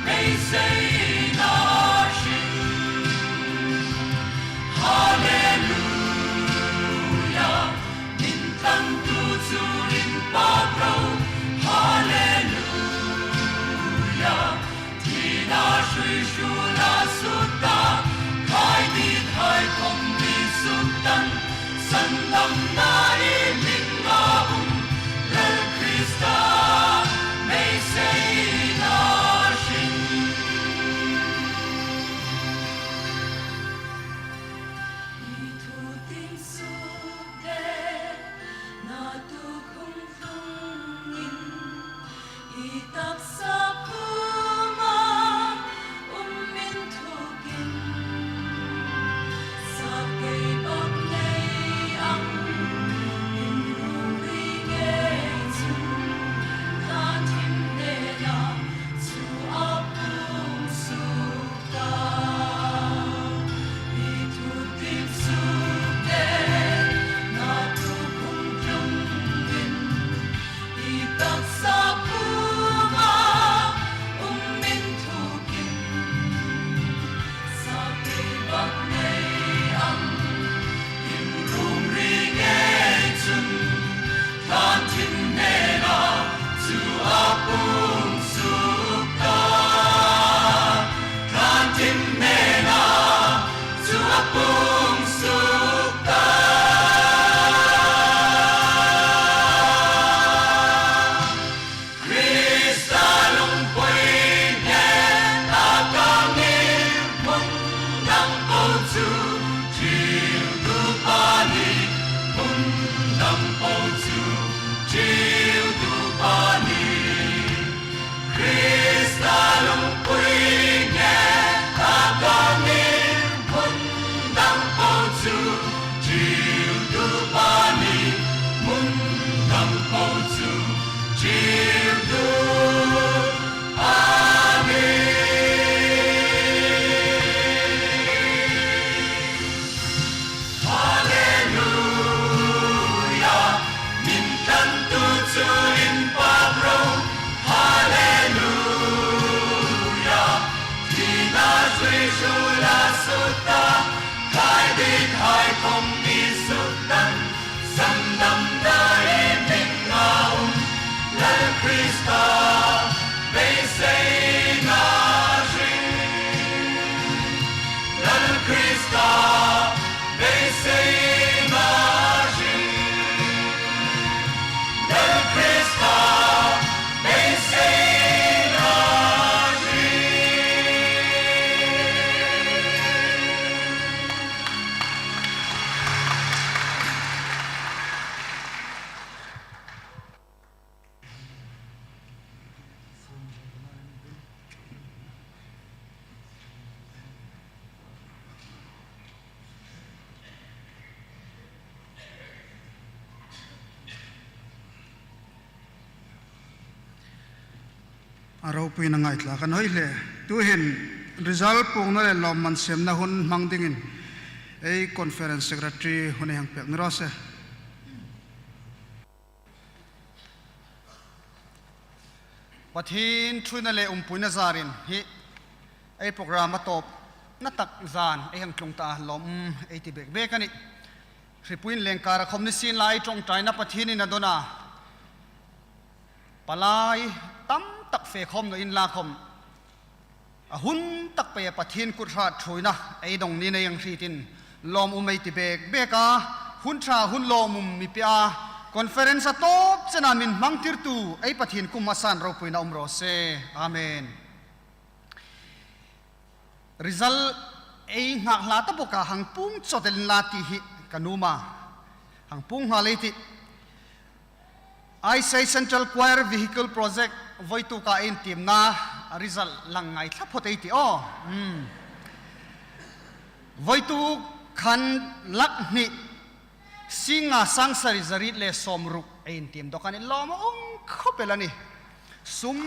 beiseina hring. Hallelujah, min tlangtu chu inpak ro. Hallelujah, thina hrui hrui la sut ta, khai dit hai khawm mi suk tang. Sandamna i hminga um, Lal Krista beiseina hring. I thu tiem suk de, na tu khum thungin, i taksa puma um min thukin, sakei bak nei ang, in rung ri ngei chun, tlan thim nena chu a pung suk ta. I thu tiem suk de, na tu khum thungin, i taksa puma um min thukin, sakei bak nei ang, in rung ri ngei chun, tlan thim nena chu a pung suk ta. Tlan thim nena chu a pung suk ta. Krista lungpui ngei ta ka ni, hmun dang po chu ṭiumtupa ni, hmun dang po chu ṭiumtupa ni. Krista lungpui ngei ta ka ni, hmun dang po chu ṭiumtupa ni, hmun dang po chu ṭiumtupa ni. Hallelujah, min tlangtu chu inpak ro. Hallelujah, thina hrui hrui la sut ta, khai dit hai khawm mi suk tang. Sandamna i hminga um, Lal Krista beiseina hring. Lal Krista beiseina hring. Lal Krista beiseina hring. A ropuina ngaithlak a ni hle. Tuhin result puongna le lawmman siemna hun hmang dingin Ei Conference Secretary hun ei hang pek ni raw se. Pathien thuina le umpuina zarin hi ei program a tawpna tak zan ei hang tlung ta lawm um ei ti bek bek a nih. Hripuiin lengkara khawm ni sien la ei ṭawngṭaina Pathienin a dawn a. Palai tam tak fe khawm naw inla khawm, a hun tak peia Pathien kut hrat thuoina ei dawng ni ei hang hrietin lawm um ei ti bek bek a. Hun ṭha hun lawmum mi pia, conference a tawp chena min hmang tirtu ei Pathien kuoma san ropuina um raw se. Amen. Result ei nghak hla ta bawk a, hang puong chawt el inla ti hi ka nuom a. Hang puong nghal ei tih. I C I Central Choir Vehicle Project voituka intiemna result lang ngai thla phawt ei tih aw. Hmm. Voituk khan lak hni sing nga sang sari zariet le sawmruk ei intiem dawk a nih, lawm a um khawp el a nih. Sum,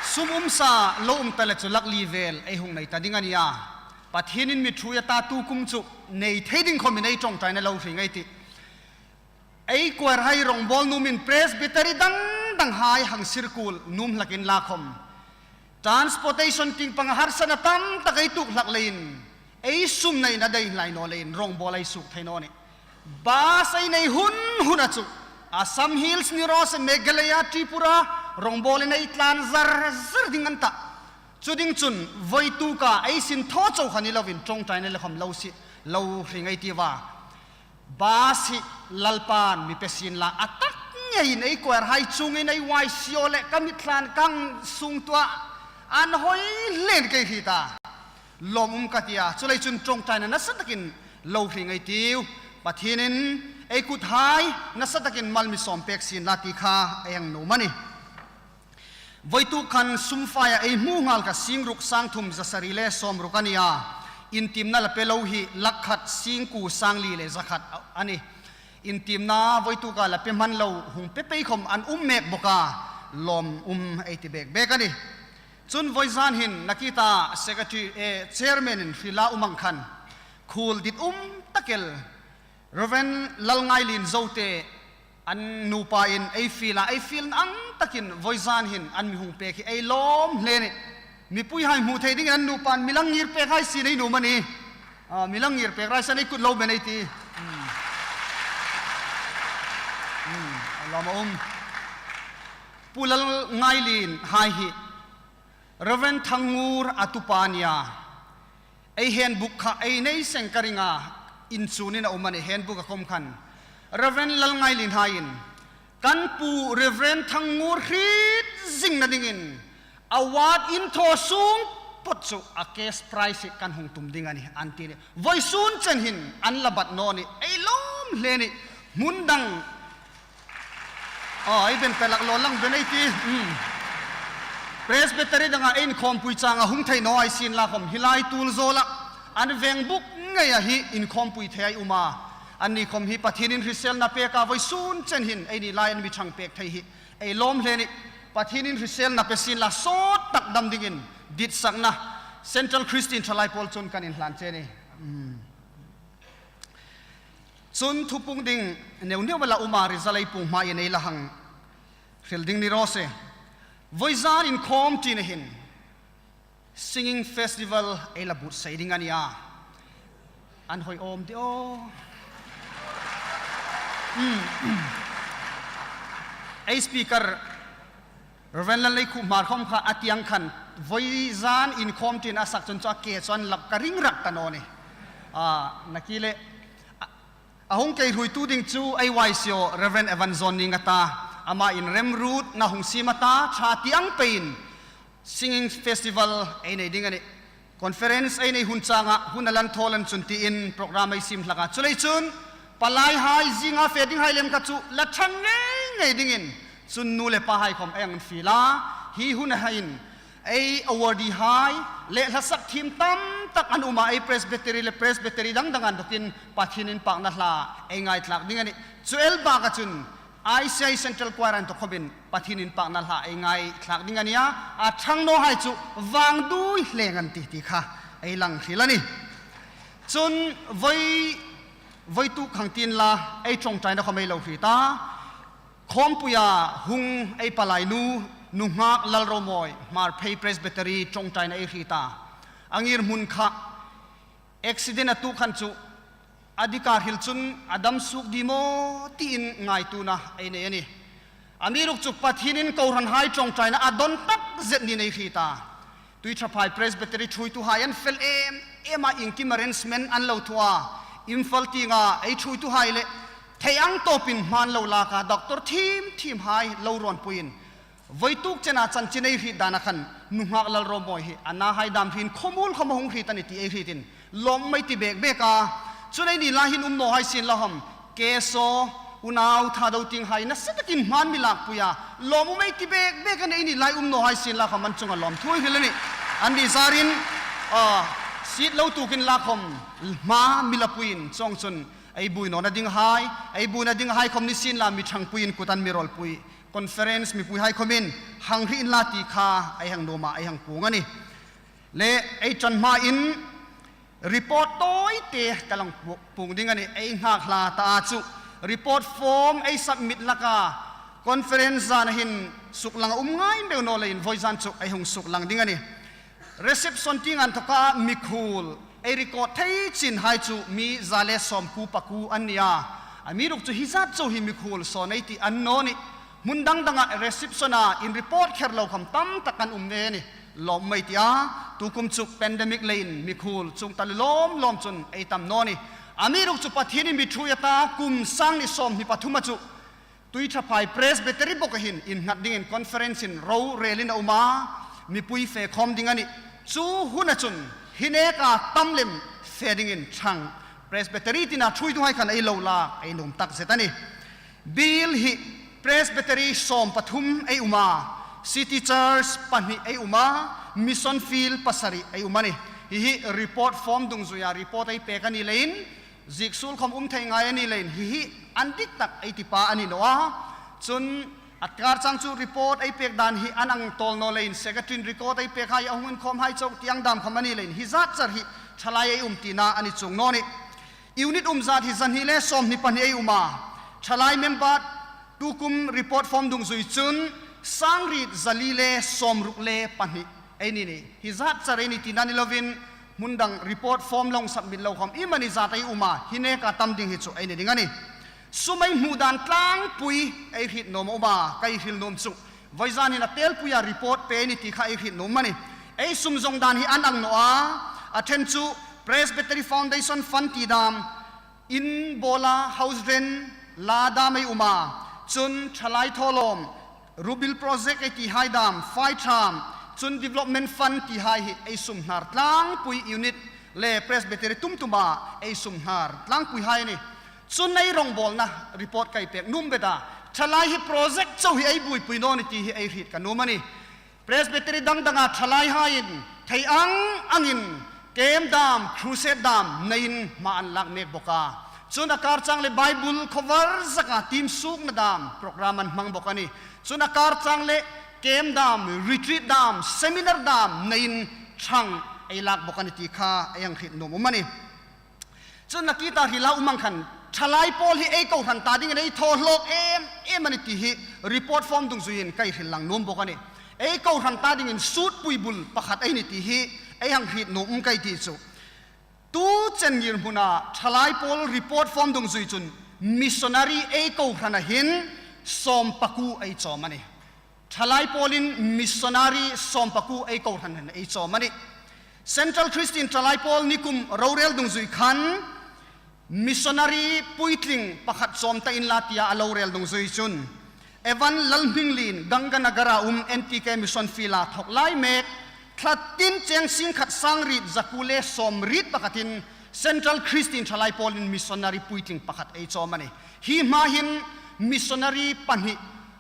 sum um sa lo um ta le chu lak li vel ei hung nei ta ding a nih a. Pathienin mi thuoi a ta, tu kum chu nei thei ding khawmin ei ṭawngṭaina lo hring ei tih. Ei choir hai rawngbawl nuomin Presbytery dang dang hai hang sirkuol nuom hlak inla khawm, transportation tieng panga harsatna tam tak ei tuok hlak leiin, ei sum neina dai hlak naw leiin rawngbawl ei suok thei naw nih. Bus ei nei hun huna chu Assam Hills ni raw se, Meghalaya, Tripura, rawngbawlin ei tlan zar zar ding a ni tah. Chu ding chun voituka ei sin thaw chau kha ni loin ṭawngṭaina le khawm lo si, lo hring ei tiu a. Bus hi Lalpan mi pe sien la, a tak ngeiin ei choir hai chungin ei Y C O le ka mitthlan ka hang sungtuah an hoi hle kei hi ta. Lawm um ka tia, chuleiin chun ṭawngṭaina nasa takin lo hring ei tiu. Pathienin ei kut hai nasa takin mal mi sawm pek sien la ti kha ei hang nuom a nih. Voituk khan sum faia ei hmu nghal kha sing ruk sang thum za sari le sawmruk a nih a. Intiemna la pe lo hi lak khat sing kuo sang li le za khat a nih. Intiemna voituka la pe hman lo hung pe pei khawm an um mek bawk a, lawm um ei ti bek bek a nih. Chun vawizan hin nakita secretary, eh, chairman in hril a um ang khan, khuol dit um tak el Reverend Lalngailien Zote an nupa in ei fiel a, ei fiel ang takin vawizan hin an mi hung pek hi ei lawm hle nih. Mipui hai hmu thei dingin an nupan mi la ngir pek hai sien ei nuom a nih. Ah, mi la ngir pek raisa ei kut lo ben ei tih. Hmm. Hmm, lawm a um. Pu Lalngailien hai hi Reverend Thangngur a tupa a nih a. Ei handbook kha ei nei seng ka ring a, inchunin a um a nih, handbook a khawm khan. Reverend Lalngailien haiin kan pu Reverend Thangngur hriet zingna dingin award inthaw sung phawt chu a cash prize hi kan hung tum ding a nih, an ti a nih. Vawisun chen hin an la bat naw nih, ei lawm hle nih. Hmun dang, aw, ei ben pe lak lo lang ben ei tih. Hmm. Presbytery danga inkhawmpui changa hung thei naw hai sien la khawm, hi lai tul zawla an veng buk ngeia hi inkhawmpui thei ei um a. Anni khawm hi Pathienin hriselna pek a, vawisun chen hin eini lai an mi ṭhang pek thei hi ei lawm hle nih. Pathienin hriselna pe sien la, sawt tak dam dingin ditsakna Central Christian Thalai Pawl chun kan inhlan che a nih. Hmm. Chun thupung ding neu neu a la um a, result ei puong hmain ei la hang hril ding ni raw se. Vawizan inkhawm tina hin singing festival ei la buotsai ding a nih a. An hoi awm ti aw. Hmm. Ei speaker Reverend Lalneikhup Hmarkhawm kha a ti ang khan, vawizan inkhawm tina a sak chun chu a ke chu an lak ka ring rak ta naw nih. A, nakie le, a, a hung kei hruoitu ding chu ei Y C O Reverend Evan John Ning a ta, ama in remruotna hung siem a ta, ṭha ti ang peiin singing festival ei nei ding a nih. Conference ei nei hun changa hun a la inthaw lem chun tiin program ei siem hlak a. Chuleiin chun palai hai zinga fe ding hai lem kha chu la ṭhang ngei ngei dingin chun nu le pa hai khawm ei hang fiel a. Hi hun a haiin ei awardee hai le hlasak thiem tam tak an um a, ei Presbytery le Presbytery dang dang inthawkin Pathien inpakna hla ei ngai thlak ding a nih. Chu el baka chun I C I Central Choir inthawk khawmin Pathien inpakna hla ei ngai thlak ding a nih a, a ṭhang naw hai chu vangduoi hleng an tih ti kha ei lang hril a nih. Chun voi, voi tuk khang tieng la ei ṭawngṭaina khawm ei lo hriet a. Khawmpuia hung ei palai nu, nunghak Lalromawi, Hmarphei Presbytery ṭawngṭaina ei hriet a. A ngirhmun kha accident a tuok khan chu a dik a hril chun a dam suok ding maw tiin ngaituona ei nei a nih. Amiruokchu Pathienin kohranhai ṭawngṭaina a dawn tak zet niin ei hriet a. Tuiṭhaphai Presbytery ṭhuoituhai an fel em em a, iengkim arrangement an lo thaw a. Imphal tienga ei ṭhuoituhai le thei ang tawpin hma an lo lak a, doctor thiem thiemhai lo rawnpuiin voi tuk chena chanchin ei hriet dan a khan nunghak Lalromawi hi a nahai dam hrin khawmuol khawm a hung hriet a nih ti ei hrietin lawm um ei ti bek bek a. Chun eini lai hin um naw hai sien la khawm, Keso, unau Thadou tienghai nasa takin hma an mi lakpui a, lawm um ei ti bek bek a nih, eini lai um naw hai sien la khawm an chunga lawmthu ei hril a nih. Anni zarin, a, seat lo tuokin la khawm hma mi lapuiin, chuongchun ei buoi nawna dinghai, ei buoina dinghai khawm ni sien la mi ṭhangpuiin kut an mi rawlpui. Conference mipuihai khawmin hang hril inla ti kha ei hang nuom a, ei hang puong a nih. Le ei ṭan hmain report tawite ka lo pu-, puong ding a nih. Ei nghak hla ta a chu report form ei submit hlak a, conference zana hin suklang a um ngai meu naw leiin vawizan chu ei hung suklang ding a nih. Reception tieng inthawka mikhuol ei record thei chinhai chu mi za le sawmkuo pakuo an ni a. Amiruokchu hi zat chau hi mikhuol sawn ei ti a ni naw nih. Hmun dang danga reception-a inreport kher lo khawm tam tak an um ve a nih. Lawm um ei ti a, tukum chu pandemic leiin mikhuol chuong ta lawm lawm chun ei tam naw nih. Amiruokchu Pathienin mi ṭhuoi a ta, kum sang hni sawmhni pathuma chu Tuiṭhaphai Presbytery bawka hin innghat dingin conference-in rorelin a um a, mipui fe khawm ding a nih. Chu huna chun hi neka tam lem fe dingin ṭhang Presbytery tina ṭhuoituhai khan ei lo lak ei nuom tak zet a nih. Biel hi Presbytery sawm pathum ei um a, City Church pahni ei um a, Mission Field pasari ei um a nih. Hi hi report form dungzuia report ei pek a ni leiin, zieksuol khawm um thei ngai a ni leiin hi hi an dik tak ei ti pa a ni naw a. Chun a kar chang chu report ei pek dan hi an ang tawl naw leiin secretary-in record ei pek hai a hung inkhawm hai chauh ti ang dam khawm a ni leiin hi zat char hi ṭhalai ei um tina a ni chuong naw nih. Unit um zat hi zahni le sawmhni pahni ei um a, ṭhalai member tukum report form dungzui chun sangriet zali le sawmruk le pahni ei ni nih. Hi zat char ei ni tina ni lovin, hmun dang report form lo submit lo khawm iemani zat ei um a, hi neka tam ding hi chu ei ni ding a nih. Sum ei hmu dan tlangpui ei hriet nuom a um a, ka hril nuom chu vawizan hin a telpuia report pe ei ni ti kha ei hriet nuom a nih. Ei sum zong dan hi an ang naw a, a ṭhen chu Presbytery Foundation Fund ti dam, in bawla house rent la dam ei um a, chun ṭhalai thawlawm, Rubil Project ei ti hai dam, fai ṭham, chun Development Fund ti hai hi ei sum hnar tlangpui unit le Presbytery tum tuma ei sum hnar tlangpui hai a nih. Chun ei rongbawlna report ka pek nuom bet a, ṭhalai hi project chau hi ei buoipui naw ni ti hi ei hriet ka nuom a nih. Presbytery dang danga ṭhalaihaiin thei ang angin camp dam, crusade dam neiin hma an lak mek bawk a. Chun a kar chang le Bible cover zaka team suokna dam program an hmang bawk a nih. Chun a kar chang le camp dam, retreat dam, seminar dam neiin ṭhang ei lak bawk a nih ti kha ei hang hriet nuom um a nih. Chun a kit a hril a um ang khan, ṭhalai pawl hi ei kohran ta dingin ei thaw hlawk em em a nih ti hi report form dungzuiin ka hril lang nuom bawk a nih. Ei kohran ta dingin sutpui bul pakhat ei ni ti hi ei hang hriet nuom um ka ti chu. Tu chen ngirhmuna ṭhalai pawl report form dungzui chun missionary ei kohrana hin sawm pakuo ei chawm a nih. Ṭhalai pawlin missionary sawm pakuo ei kohran hin ei chawm a nih. Central Christian Ṭhalai Pawl nikum rorel dungzui khan missionary puitling pakhat chawm ta inla tia a lo rel dungzui chun, Evan Lalhminglien, Ganganagara um N T K Mission Field-a thawk lai mek, thla tin cheng singkhat sangriet zakuo le sawmriet pakhatin Central Christian Ṭhalai Pawlin missionary puitling pakhat ei chawm a nih. Hi hma hin missionary pahni,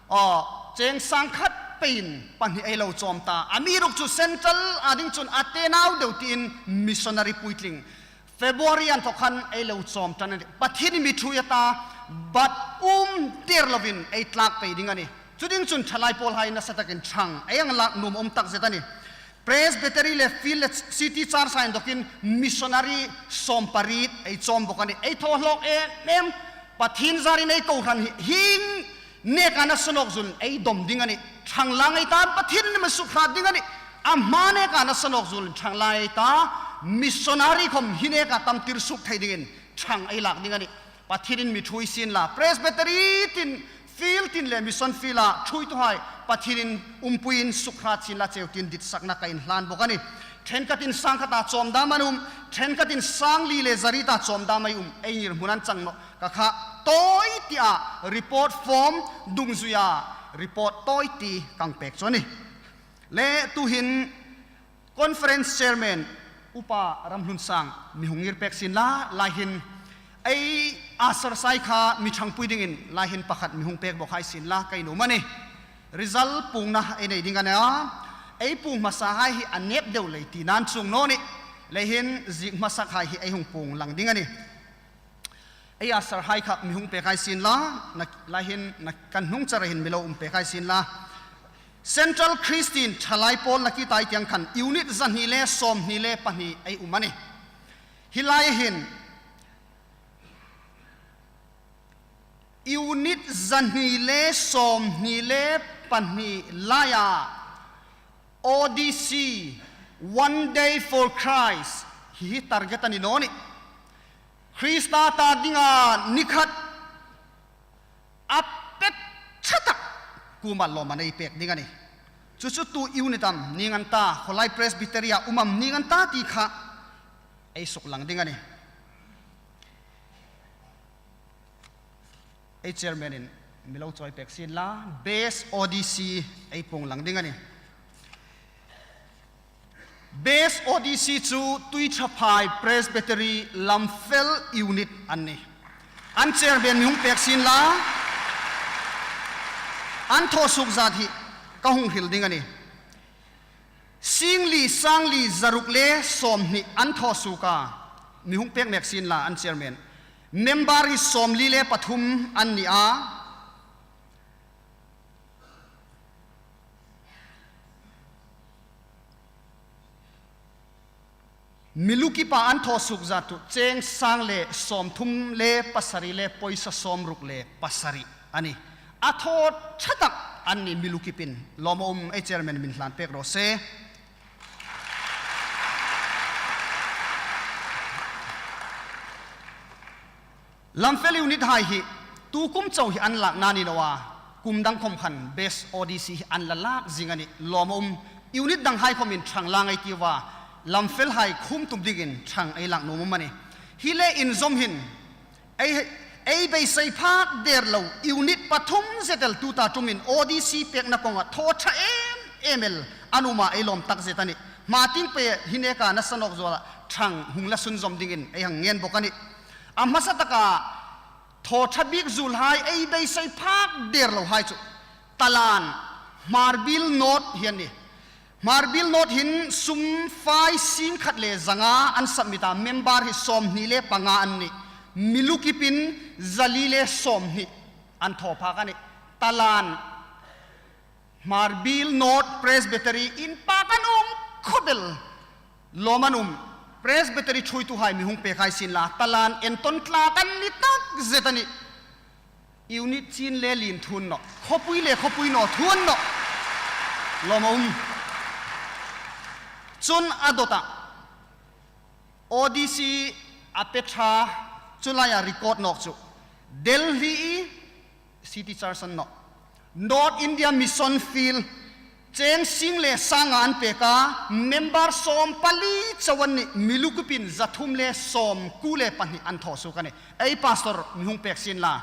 aw, cheng sangkhat peiin pahni ei lo chawm ta. Amiruokchu Central a ding chun a te nau deu tiin missionary puitling February inthawk khan ei lo chawm ṭan a nih. Pathienin mi ṭhuoi a ta, bat um der lovin ei tlak pei ding a nih. Chu ding chun ṭhalai pawlhai nasa takin ṭhang ei hang lak nuom um tak zet a nih. Presbytery le field le city church-a inthawkin missionary sawmpariet ei chawm bawk a nih. Ei thaw hlawk em em, Pathien zarin ei kohran hi, hieng neka nasa nawk zuolin ei dawm ding a nih. Ṭhang lang ei ta, Pathienin mi sukhrât ding a nih. A hma neka nasa nawk zuolin ṭhang lang ei ta, missionary khawm hi neka tam tir suok thei dingin ṭhang ei lak ding a nih. Pathienin mi ṭhuoi sien la, Presbytery tin, field tin le mission field-a ṭhuoituhai Pathienin umpuiin sukhrât sien la cheu tiin ditsakna ka inhlan bawk a nih. Ṭhenkhatin sâng khata chawm dâm an um, ṭhenkhatin sâng li le za rieta chawm dâm ei um, ei ngirhmun an chang nawh. Kha kha tawi tia report form dungzuia report tawi ti ka pêk chu a nih. Le tuhin Conference Chairman Upa Ramhlun Sang mi hung ngir pêk sien la, lai hin ei usher hai kha mi ṭhangpui dingin lai hin pakhat mi hung pêk bawk hai sien la ka nuom a nih. Result puongna ei nei ding a nih a. Ei puong hmasahai hi a nep deu lei ti nan chuong naw nih. Leiin ziek hmasahai hi ei hung puong lang ding a nih. Ei usher hai kha mi hung pêk hai sien la, na, lai hin na kan hnung chara hin mi lo um pêk hai sien la. Central Christian Ṭhalai Pawl na ki tai tieng khan unit zahni le sawmhni le pahni ei um a nih. Hi lai hin unit zahni le sawmhni le pahni laia O D C, One Day for Christ, hi hi target a ni naw nih. Krista ta dinga ni khat a pe ṭha tak kuoma lawmman ei pêk ding a nih. Chu chu tu unit am ning an ta, khawlai Presbytery-a um am ning an ta ti kha ei suklang ding a nih. Ei chairman-in mi lo chawi pêk sien la, Best O D C ei puong lang ding a nih. Best O D C chu Tuiṭhaphai Presbytery Lamfel Unit an nih. An chairman mi hung pêk sien la, an thaw suok zat hi ka hung hril ding a nih. Singli sangli zaruk le sawmhni an thaw suok a, mi hung pêk mek sien la an chairman. Member hi sawmli le pathum an ni a. Mi lukipa an thaw suok zat chu cheng sang le sawmthum le pasari le pawisa sawmruk le pasari a nih. A thaw ṭha tak an nih mi lukipin. Lawm a um, ei chairman min hlan pêk raw se. Lamfel unit hai hi tu kum chau hi an lakna ni naw a, kum dang khawm khan Best O D C hi an la lak zing a nih. Lawm a um, unit dang hai khawmin ṭhang lang ei tiu a, Lamfel hai khum tum dingin ṭhang ei lak nuom a nih. Hi le inzawm hin ei, ei beisei phak der lo, unit pathum zet el tuta tumin O D C pêkna kawnga thaw ṭha em em el an um a, ei lawm tak zet a nih. Hma tieng pei hi neka nasa nawk zuola ṭhang hung la sunzawm dingin ei hang ngen bawk a nih. A hmasa taka thaw ṭha bik zuolhai ei beisei phak der lo hai chu Talan, Hmarbiel North hi an nih. Hmarbiel North hin sum fai sing khat le zanga an submit a, member hi sawmhni le panga an nih. Mi lukipin zali le sawmhni an thaw phak a nih. Talan, Hmarbiel North Presbytery inpak an um khawp el. Lawm an um, Presbytery ṭhuoituhai mi hung pêk hai sien la, Talan entawn tlak an ni tak zet a nih. Unit chin le lien thu an nawh, khawpui le khawpui naw thu an nawh. Lawm a um. Chun a dawta O D C a pe ṭha, chu laia record nawk chu Delhi City Church an nawh. North India Mission Field, cheng sing le sanga an pêk a, member sawmpali chau an nih, mi lukipin zathum le sawmkuo le pahni an thaw suok a nih. Ei pastor mi hung pêk sien la,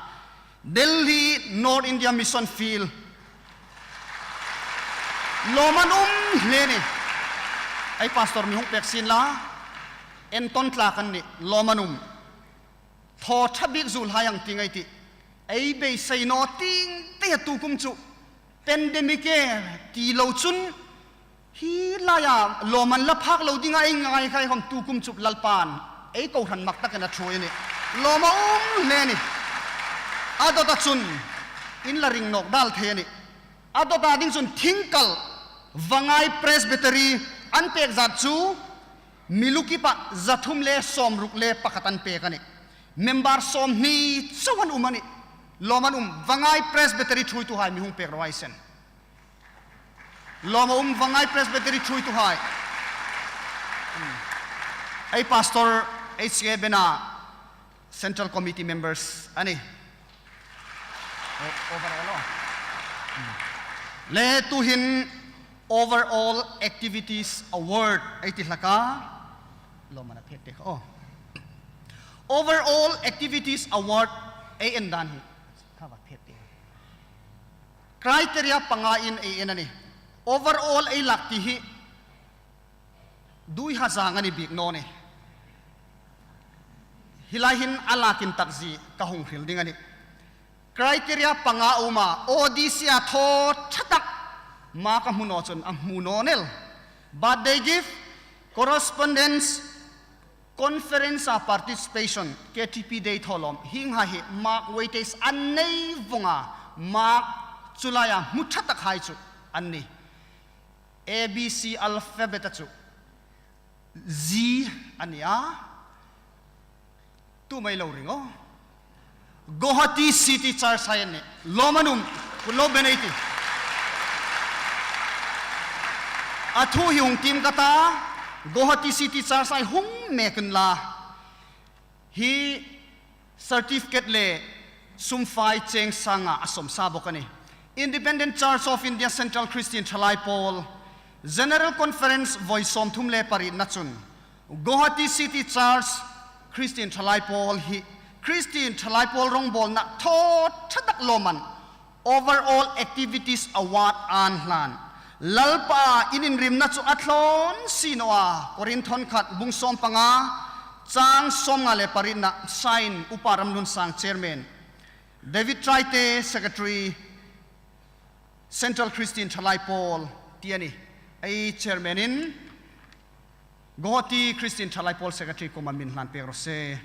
Delhi North India Mission Field. Lawm an um hle a nih. Ei pastor mi hung pêk sien la, entawn tlak an nih, lawm an um. Thaw ṭha bik zuolhai ang ti ngai ti. Ei beisei naw tieng te tu kum chu pandemic e ti lo chun hi laia lawmman la phak lo dinga ei ngai khai khawm tu kum chu Lalpan ei kohran mak takin a ṭhuoi a nih. Lawm a um hle a nih. A dawta chun in la ring nawk dal thei a nih. A dawta ding chun Thingkal Vangai Presbytery an pek zat chu mi lukipa za thum le sawmruk le pakhat an pek a nih. Member sawmhni chauh an um a nih. Lawm an um, Vangai Presbytery thuoituhai, mi hung pek ro hai sen. Lawm a um, Vangai Presbytery thuoituhai. Hmm. Ei pastor, ei C A Bena, Central Committee members a nih. O-, overall, oh. Hmm. Le tuhin Overall Activities Award ei ti hlak a. Lawm an pek te kha, oh. Overall Activities Award ei en dan hi. Kha va pek te. Criteria panga in ei en a nih. Overall ei lak ti hi dui hazang a ni bik naw nih. Hi lai hin a lak intakzie ka hung hril ding a nih. Criteria panga a um a, Odyssey-a thaw ṭha tak, mark a hmu naw chun a hmu naw el. Birthday gift, correspondence, conference-a participation, K T P Day thaw lawm, hieng hai hi mark weightage an nei vong a, mark chu laia hmu ṭha tak hai chu an nih. A B C alphabet-a chu Z a ni a. Tu mai lo ring aw. Guwahati City Church hai an nih. Lawm an um, kut lo ben ei ti. A thu hi hung tiem ka ta, Guwahati City Church hai hung mek unla. Hi certificate le sum fai cheng sanga a sawm sa bawk a nih. Independent Church of India Central Christian Thalai Pawl General Conference vawi sawmthum le parietna chun Guwahati City Church Christian Thalai Pawl hi Christian Thalai Pawl rongbawlna thaw ṭha tak lawmman Overall Activities Award an hlan. Lalpa in inrimna chu a thlawn si naw a, Korinth khat bung sawm panga chang sawmnga le parietna, sign Upa Ramlunsang, Chairman. David Traite, Secretary, Central Christian Thalai Pawl, ti a nih. Ei Chairman in Guwahati Christian Thalai Pawl Secretary kuoma min hlan pek raw se.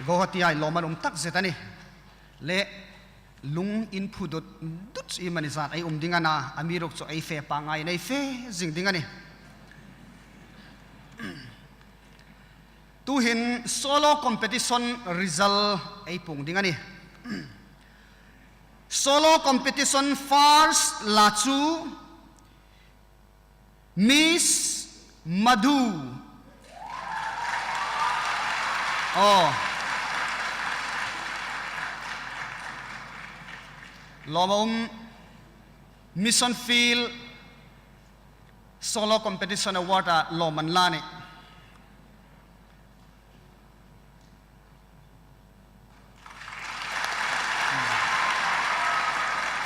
Guwahati hai lawmman um tak zet a nih. Le lung inphu dut dut iemani zat ei um ding a na, amiruokchu ei fe pangngai in ei fe zing ding a nih. Tuhin solo competition result ei puong ding a nih. Solo competition first la chu Miss Madhu. Oh. Lawmum Mission Field Solo Competition Award-a lawmman la a nih.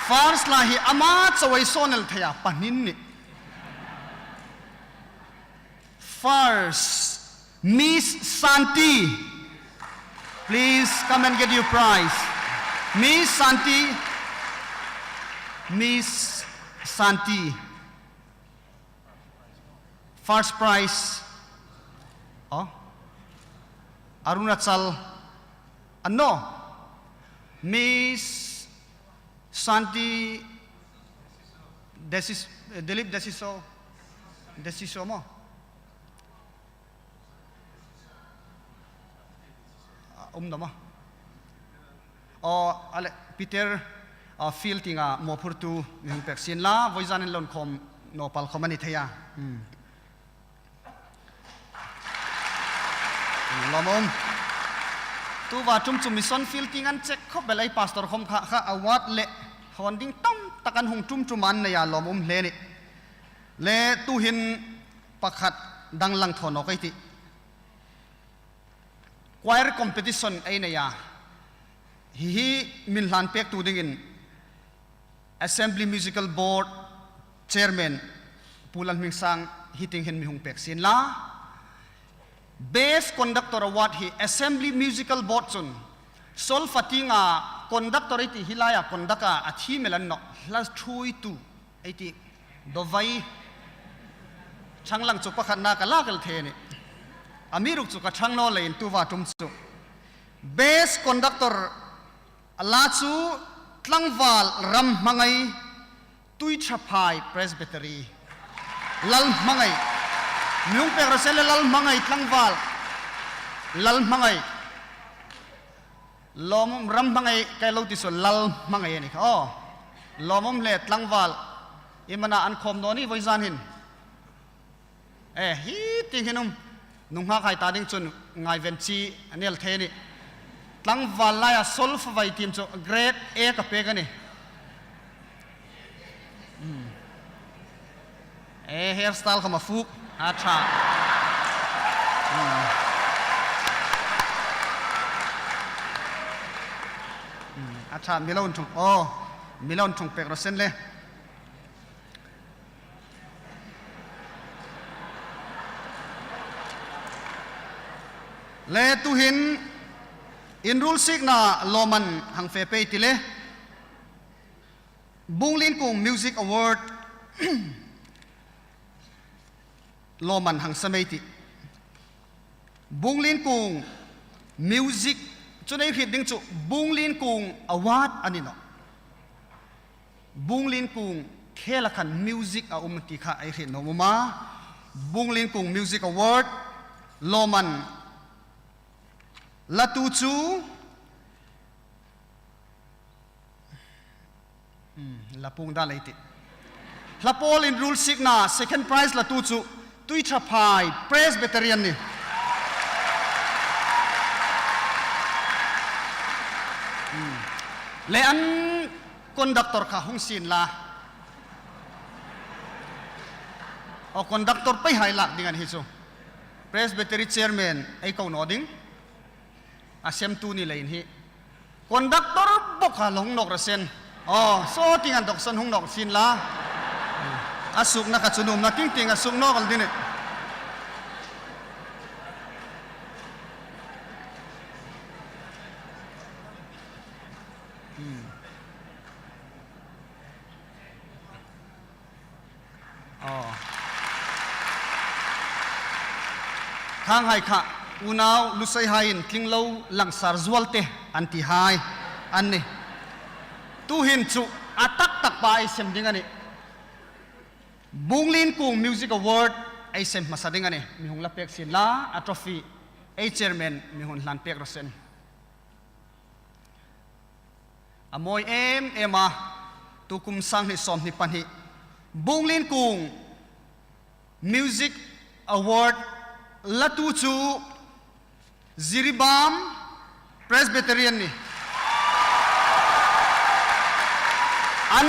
First la hi ama chauh ei sawn el thei a, pahni a nih. First, Miss Santi. Please come and get your prize. Miss Santi. Miss Santi. First prize. Oh. Arunachal. Ano. Miss Santi Desis-, Dilip Desiso. Desiso maw? Ah, um naw maw? Oh, ale, Peter, ah, Field tienga mawphurtu mi hung pek sien la, vawizan inlawn khawm naw pal khawm a ni thei a. Hmm. Lawmum. Tuta ṭum chu Mission Field tieng an check khawp el, ei pastor khawm kha, kha award le thawn ding tam tak an hung ṭum ṭum an nei a, lawmum hle a nih. Le tuhin pakhat danglam thaw nawk ei tih. Choir competition ei nei a. Hi hi min hlan pektu dingin Assembly Musical Board Chairman Pu Lalhmingsang hi tieng hin mi hung pek sien la. Best Conductor Award hi Assembly Musical Board chun solfa tienga conductor ei ti hi laia conduct-a a thiem el an nawh, hla ṭhuoitu ei ti, dawvai, ṭhang lang chu pakhatna ka lak el thei a nih. Amiruokchu ka ṭhang naw leiin tuta ṭum chu. Best Conductor a la chu Tlangval Ramhmangai, Tuiṭhaphai Presbytery. Lalhmangai. Mi hung pek raw se le, Lalhmangai Tlangval. Lalhmangai. Lawmum, Ramhmangai ka lo ti suol, Lalhmangai a ni kha. Aw. Lawmum le Tlangval. Iem a na, an khawm naw ni vawizan hin? E, hi tieng hin um. Nunghak hai ta ding chun ngaiven chi a ni el thei a nih. Tlangval laia solfa vai tiem chu grade A ka pek a nih. Hmm. E, hairstyle khawm a fuk. A ṭha. Hmm. Hmm. A ṭha, mi lo inṭhung. Aw, mi lo inṭhung pek raw se le. Le tuhin inruolsikna lawmman hang fe pei ti le, Bunglienkung Music Award lawmman hang sa mei ti. Bunglienkung Music, chu ei hriet ding chu Bunglienkung Award a ni nawh. Bunglienkung khela khan music a um ti kha ei hriet nuom a. Bunglienkung Music Award lawmman latu chu, hmm, la pung da lei ti. Hla pawl inruolsikna second prize latu chu Tuiṭhaphai Presbytery a ni. Hmm. Le an conductor kha hung sien la. Aw, conductor pei hai lak ding a ni hi chu. Presbytery chairman ei ko naw ding. A semtu ni leiin hi. Conductor bawk kha la hung nawk raw se. Aw, saw tieng an dawk saw hung nawk sien la. A sukna kha chu nuomna tieng tieng a suk nawk el ding a nih. Hmm. Aw. Khang hai kha, unau Lusei haiin tling lo langsar zuol te an ti hai an nih. Tuhin chu a tak tak pa ei sem ding a nih. Bunglienkung Music Award ei sem hmasa ding a nih. Mi hung la pek sien la, a trophy ei chairman mi hung hlan pek raw se. A mawi em em a, tukum sang hni sawm hni pahni. Bunglienkung Music Award latu chu Jiribam Presbytery a ni. An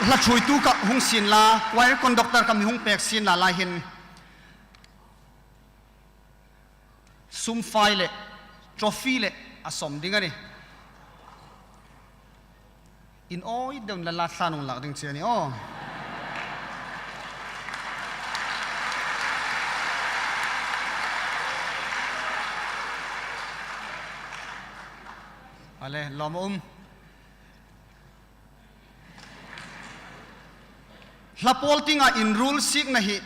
hla ṭhuoitu kha hung sien la, choir conductor kha mi hung pek sien la lai hin. Sum fai le, trophy le, a sawm ding a nih. Inawi deuin la la thlan hung lak ding che a nih aw. A le, lawm a um. Hla pawl tienga inruolsikna hi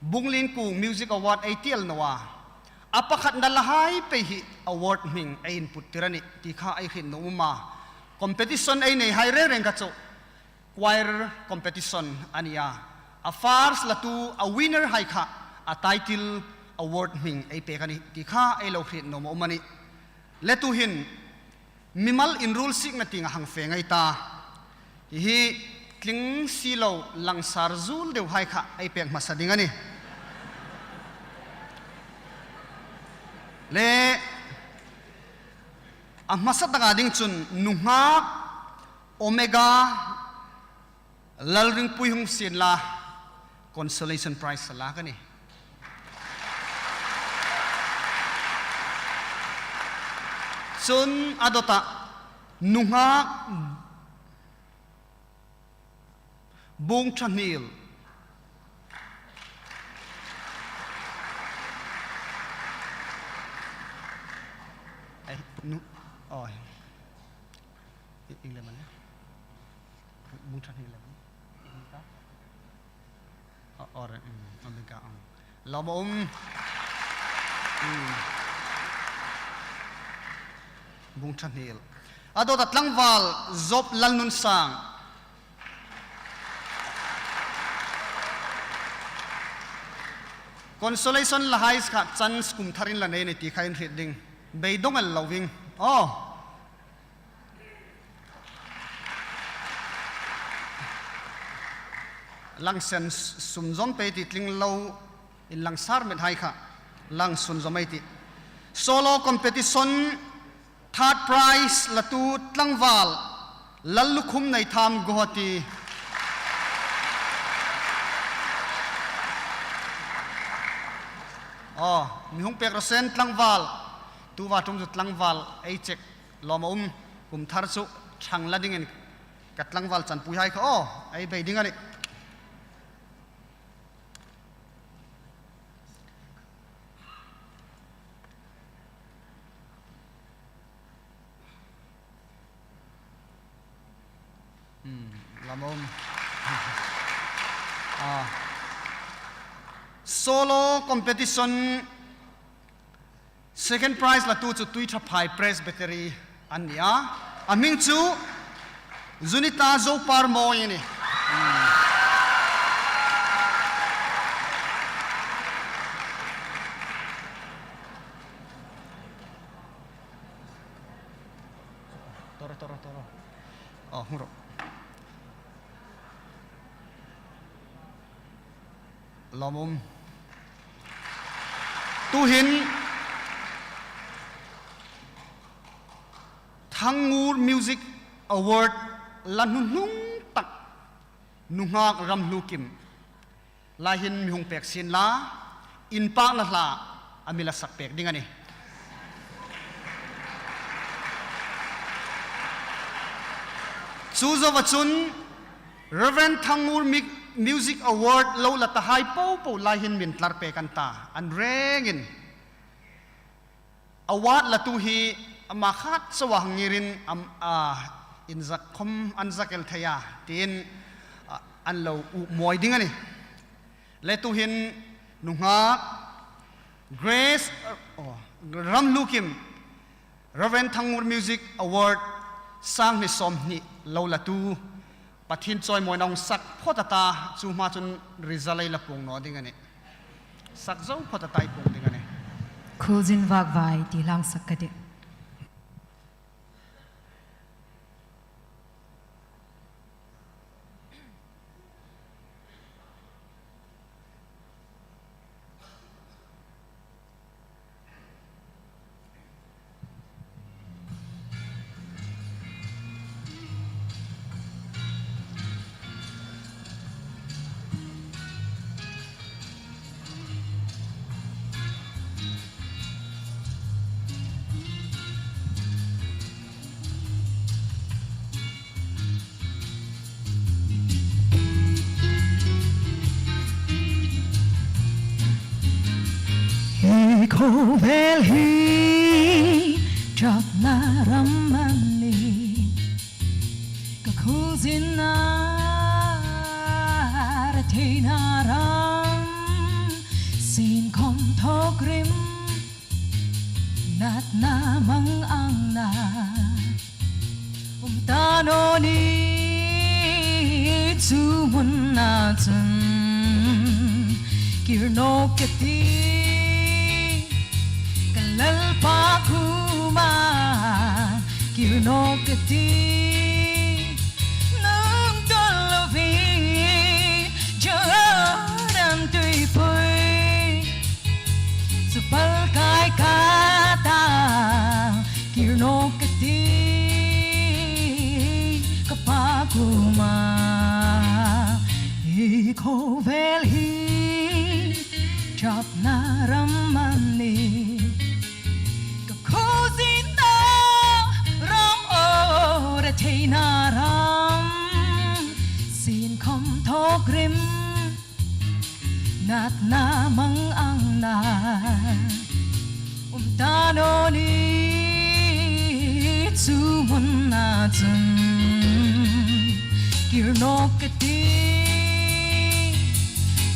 Bunglienkung Music Award ei ti el naw a. A pakhatna la hai pei hi award hming ei input tir a nih ti kha ei hriet nuom a. Competition ei nei hai reng reng kha chu choir competition a ni a. A first latu, a winner hai kha a title award hming ei pek a nih ti kha ei lo hriet nuom a um a nih. Le tuhin mimal inruolsikna tieng a hang fe ngei ta. Hi hi tling si lo langsar zuol deu hai kha ei pek hmasa ding a nih. Le a hmasa taka ding chun nunghak Omega Lalringpui hung sien la, consolation prize a lak a nih. Chun a dawta nunghak Bungṭhahniel. Ai, nu, oi. Eng le am a nih? Bungṭhahniel le am a nih? Aw, aw, mm, Omega, mm. Lawm a um. Mm. Bungṭhahniel. A dawta tlangval Job Lalnunsang. Consolation la hai kha chance kum tharin la nei ni ti kha in hriet ding. Beidong el loving. Oh. Lang sen sum zom pei ti tling lo in lang sar met hai kha. Lang sun zom ei ti. Solo competition third prize latu tlangval Lallukhum Neitham Guwahati. Oh, mi hung pek raw sen tlangval. Tuta ṭum chu tlangval ei check lawm a um, kum thar chu ṭhang la dingin ka tlangval chanpui hai kha, oh, ei bei ding a nih. Hmm, lamawm. Ah. Solo competition second prize latu chu Tuithaphai Presbytery an ni a. A hming chu Zunita Zoparmawi a nih. Tora, tora, tora. Oh, hmu rawh. Lawmum. Tuhin Thangngur Music Award la hnuhnung tak nunghak Ramhlukim lai hin mi hung pek sien la, inpakna hla a mi la sak pek ding a nih. Chu zoa chun Reverend Thangngur Mi-, Music Award lo la ta hai popo lai hin min tlar pek an ta, an rengin. Award latu hi ama khat chauha ngirin am, a, inzak khom an zak el thei a, tiin, a, an lo u mawi ding a nih. Le tuhin nunghak Grace, oh, Ramhlukim Reverend Thangngur Music Award sang hni sawmhni lo latu Pathien chawimawina hung sak phawt a ta, chu hma chun result ei la puong naw ding a nih. Sak zo phawt a ta ei puong ding a nih. Khuzin Vakvai ti hla sak ka tih. Hi khawvel hi ṭapna ram a nih, ka khuzin a ra theina ram, sin khom thawk rim, natna mang ang na. Um ta naw ni chu hmuna chun, kir nawk ka ti, ka Lalpa kuoma, kir nawk ka ti, nang tawl lovin, Jordan tuipui. Chu pal kai ka ta, kir nawk ka ti, ka Pa kuoma. Hi khawvel hi ṭapna ram a nih, ka khuzin a ram aw, ra theina ram, sin khom thawk rim, natna mang ang na. Um ta naw ni chu hmuna chun, kir nawk ka ti,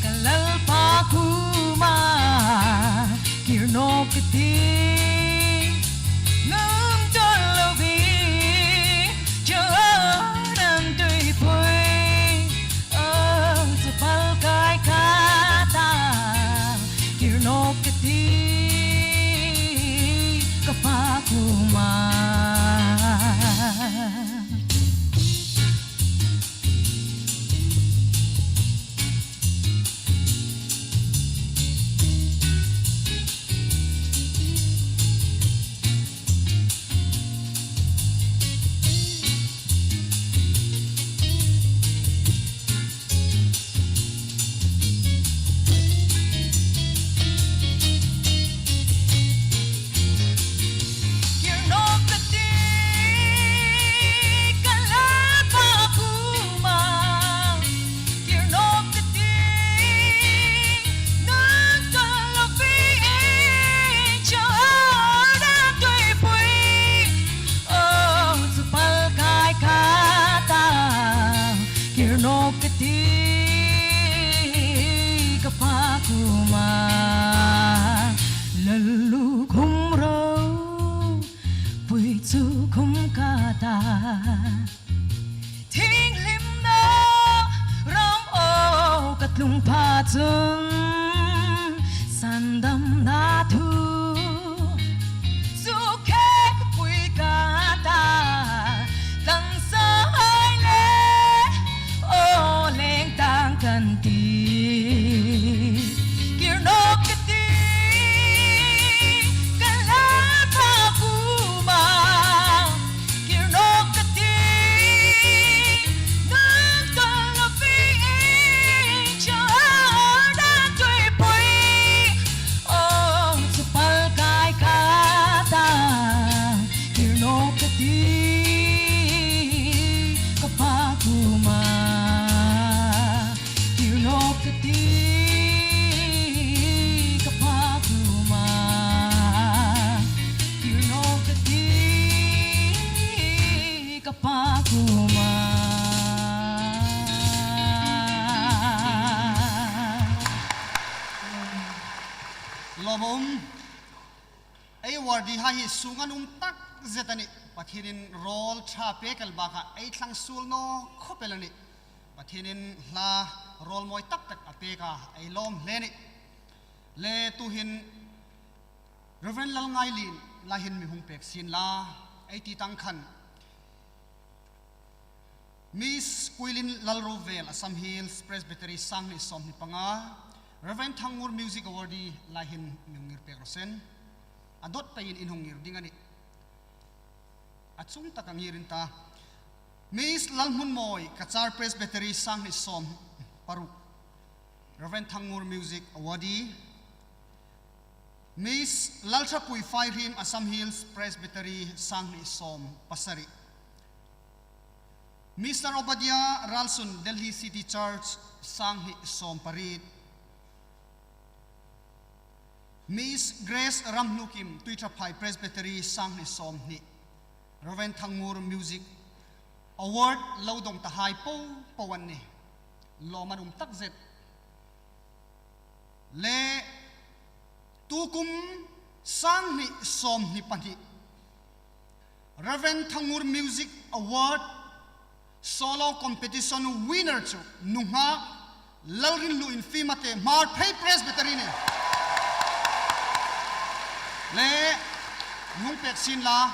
ka Lalpa kuoma, kir nawk ka ti, nang tawl lovin, Lungpha chun sandamna thu chu khekpui ka ta, tlang sa hai le, o leng tang kan ti. Kir nawk ka ti, ka la pa kuma. Kir nawk ka ti, nawk ka la pi in cha da tui pui. O, chu pal kai ka ta. Kir nawk ka ti, ka pa kuma. Kir nawk ka ti, ka pa kuma. Kir nawk ka ti, ka pa kuma. Lawm um. Ei awardee hai hi sung an um tak zet a nih. Pathienin rawl ṭha pek el bakah ei thlang suol naw khawp el a nih. Pathienin hla rawl mawi tak tak a pek a, ei lawm hle a nih. Le tuhin Reverend Lalngailien lai hin mi hung pek sien la, ei ti tang khan. Miss Kuilin Lalruvel, Assam Hills Presbytery, sanghni sawmhni panga, Reverend Thangngur Music Awardee lai hin mi hung ngir pek raw se. A dawt peiin in hung ngir ding a nih. A chung taka ngir in ta. Miss Lalhmunmawi, Cachar Presbytery, sanghni sawm paruk, Reverend Thangngur Music Awardee. Miss Lalṭhapui Fairiem, Assam Hills Presbytery, sanghni sawm pasari. Mister Obadiah Ralsun, Delhi City Church, sanghni sawm pariet. Miss Grace Ramhnukim, Tuiṭhaphai Presbytery, sanghni sawmhni. Reverend Thangngur Music Award lo dong ta hai po po an nih. Lawm an um tak zet. Le tukum sanghni sawmhni pahni Reverend Thangngur Music Award solo competition winner chu nunghak Lalrinhlu Infiemate, Hmarphei Presbytery a nih. Le, hung pek sien la.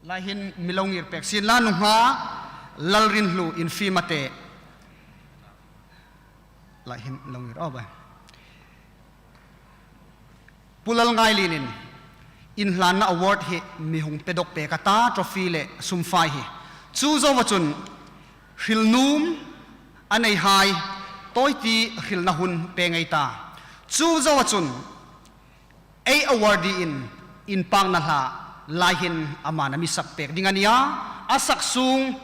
Lai hin mi lo ngir pek sien la, nunghak Lalrinhlu Infiemate. Lai hin lo ngir, oh, bai. Pu Lalngailienin inhlanna award hi mi hung pe dawk pek a ta, trophy le sum fai hi. Chu zoa chun hril nuom a nei hai tawite hrilna hun pe ngei ta. Chu zoa chun ei awardee-in inpakna hla lai hin aman a mi sak pek ding a nih a, a sak sung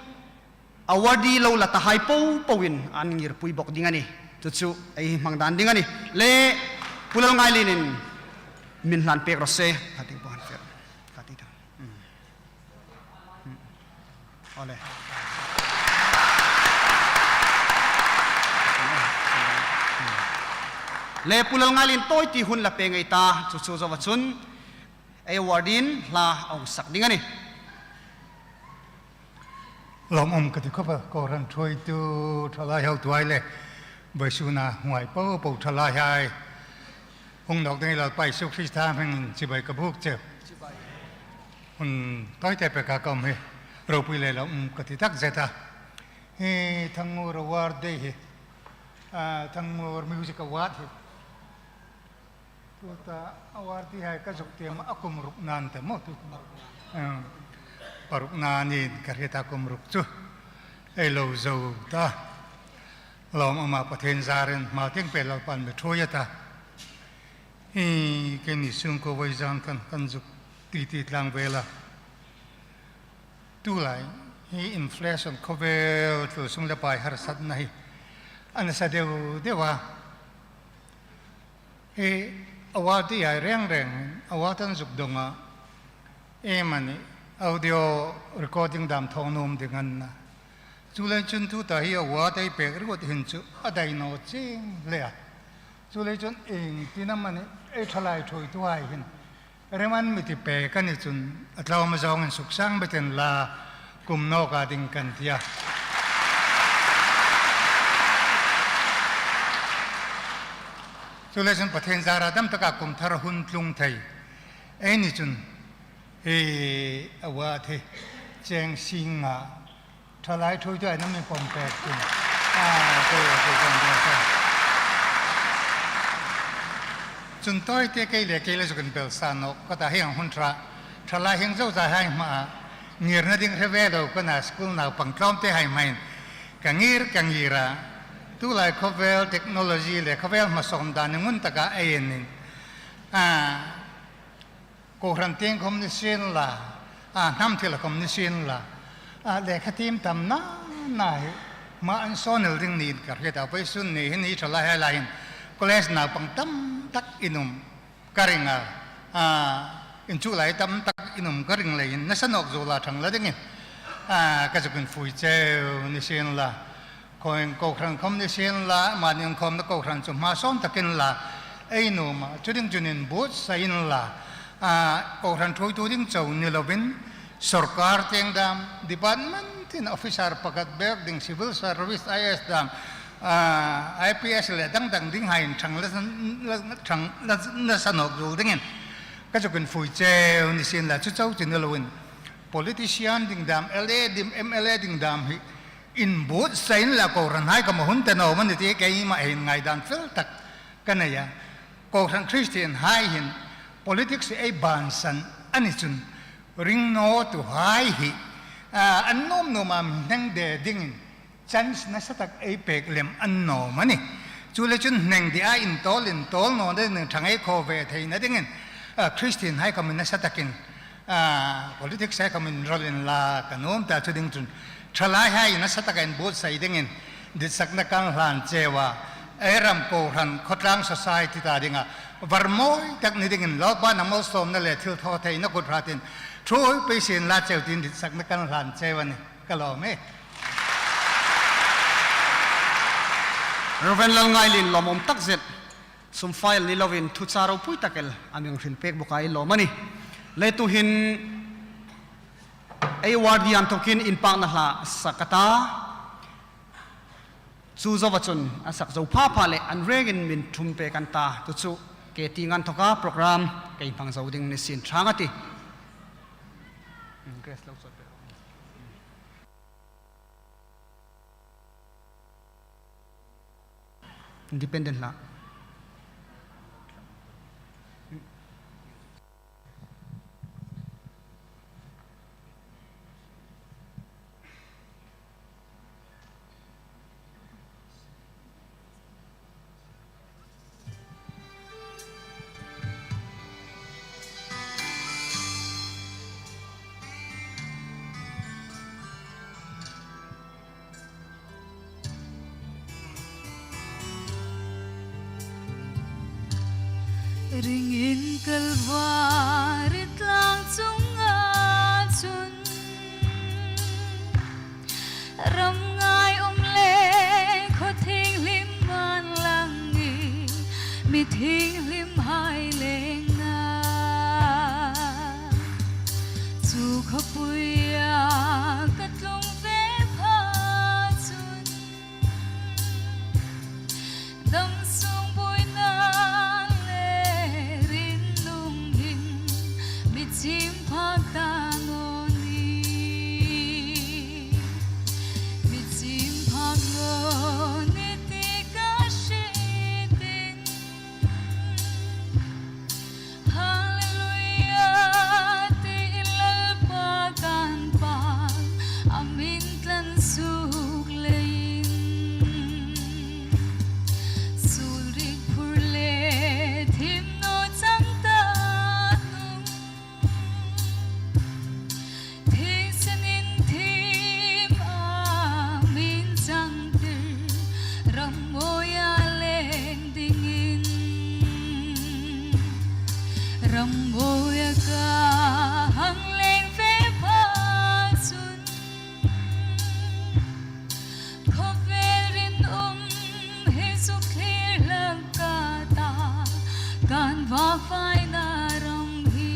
awardee lo la ta hai po poin an ngirpui bawk ding a nih. Chu chu ei hmang dan ding a nih. Le, Pu Lalngailienin mi hlan pek raw se. Ka ti bawk han fer. Ka ti ta. Hmm. Hmm. Ole. Le, Pu Lalngailien tawite hun la pe ngei ta, chu chu zoa chun ei awardee-in hla a hung sak ding a nih. Lawm um ka ti khawp a, kohran ṭhuoitu ṭhalai hotuhai le vawisuna hung hai po po ṭhalaihai. Hung nawk dingin Lalpa Isu Krista hmingin chibai ka buk cheu. Hun tawite peka ka um hi ropui le lawm um ka ti tak zet a. Hi Thangngur Award Day hi, a, Thangngur Music Award hi. Tuta awardee hai ka zuk tiem a kum rukna an ta maw tu. Em, parukna a nih ka hriet a, kum ruk chu ei lo zo ta. Lawm um a, Pathien zarin hma tieng pei Lalpan mi ṭhuoi a ta. Hi, keini sungkuo vawizan khan kan zuk titi tlang vel a. Tulai hi inflation, khawvel tul sum le pai harsatna hi a nasa deu deu a. Hi awardee hai reng reng award an zuk dong a, iem a ni, audio recording dam thaw nuom ding an na. Chuleiin chun tuta hi award ei pek ruot hin chu a dai naw chieng hle a. Chuleiin chun ieng tin am a ni, ei ṭhalai ṭhuoituhai hin Reman mi ti pek a ni chun a tlawm zawngin suksang beten la kum nawka ding kan ti a. Chule chun Pathien zara dam taka kum thar hun tlung thei ei ni chun hi a wa thi cheng singa Thalai thuoitu ai nam in pawm pek chun. A, kei, kei, kei, kei, kei. Chun tawite kei le kei le zuk inbel sa nawk ka ta, hieng hun ṭha. Thalai hieng zo za hai hmaa ngirna ding hre ve lo ka na, school naupang tlawmte hai hmain ka ngir, ka ngir a. Tulai khawvel technology le khawvel hmasawn dan ni ngun taka ei en in. A, Kohran tieng khawm ni sien la, a, hnam thil khawm ni sien la, a, lekha tiem tam na na hi hma an sawn el ding niin ka hriet a, vawisun ni hin hi thalai hai lai hin college naupang tam tak in um ka ring a, a, in chu lai tam tak in um ka ring leiin nasa nawk zuol a ṭhang la dingin, a, ka zuk infui cheu ni sien la. Kohran, Kohran khawm ni sien la, mani inkhawmna Kohran chu hmasawn takin la ei nuom a, chu ding chun inbuotsai inla, a, Kohran thuoitu ding chau ni lovin, sawrkar tieng dam, department tin officer pakhat bek ding, civil service, I A S dam, a, I P S le dang dang ding haiin ṭhang la, la, ṭhang la, nasa nawk zuol dingin ka zuk infui cheu ni sien la, chu chau chu ni lovin, politician ding dam, L A ding, M L A ding dam hi inbuotsai inla, Kohran hai khawm a hun ta naw am a ni ti keima hin ngaidan fel tak ka nei a. Kohran Christian hai hin politics ei bansan a ni chun ringnawtuhai hi, a, an nuom nuoma mi hneng de dingin chance nasa tak ei pek lem an nuom a nih. Chu le chun hneng de a intawl intawl nawna dingin ṭhang ei khawm ve theina dingin, a, Christian hai khawm nasa takin, a, politics hai khawm inrawl inla ka nuom ta, chu ding chun thalai hai nasa taka inbuotsai dingin ditsakna kan hlan cheu a. Ei ram Kohran khawtlang society ta dinga var mawi tak ni dingin Lalpa na malsawmna le thilthawtheina kut hratin thuoi pei sien la cheu tiin ditsakna kan hlan cheu a nih. Ka lawm e. Reverend Lalngailien lawmawm tak zet, sum file ni lovin thuchah ropui tak el a mi hrilpek bawk a, ei lawm a nih. Le tuhin ei wardia inthawkin inpakna hla sak a ta. Chu zoa chun a sak zo pha pha le an rengin min thum pek an ta. Tu chu ke ti ngan thoka program kei hmang zo ding ni sien ṭhang a tih. Independent hla. Ringin Kalvari tlang chunga chun ram ngai um le khaw thienghlim man lang i mi thienghlim hai leng a chu khawpuia ka tlung ve pha chun dam sung buoina le rinum hin mi chim phak ta naw ni, mi chim phak naw ni ti ka hriet in. Hallelujah, ti Lalpa kan pang, a min tlan suk leiin. Sulrik phur le thim naw chang ta hnung. Thisen in thim a min changtir, ram mawia leng dingin. Ram mawia ka hang leng ve pha chun, khawvel rinum hi zuk thlir hlak ka ta, kan vakvaina ram hi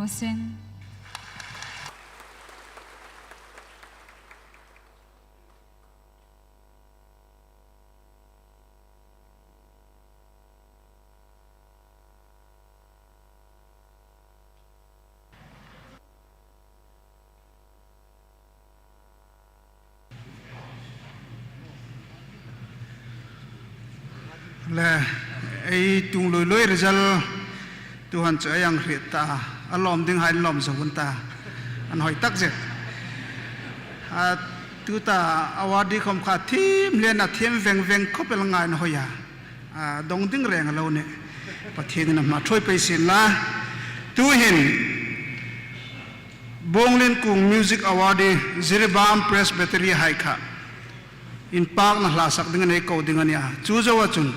Sen. Le, ei tung lui lui result tu han chu ei hang hriet ta. A lawm ding hai lawm zo hun ta. An hoi tak zet. A, tuta awardee khom kha thiem le na thiem veng veng khop el ngai an hoi a. A, dong ding reng a lo nih. Pathienin a hma thuoi pei sien la. Tuhin Bonglin Kung Music Awardee Jiribam Presbytery hai kha inpakna hla sak dingin ei ko ding a nih a. Chu zoa chun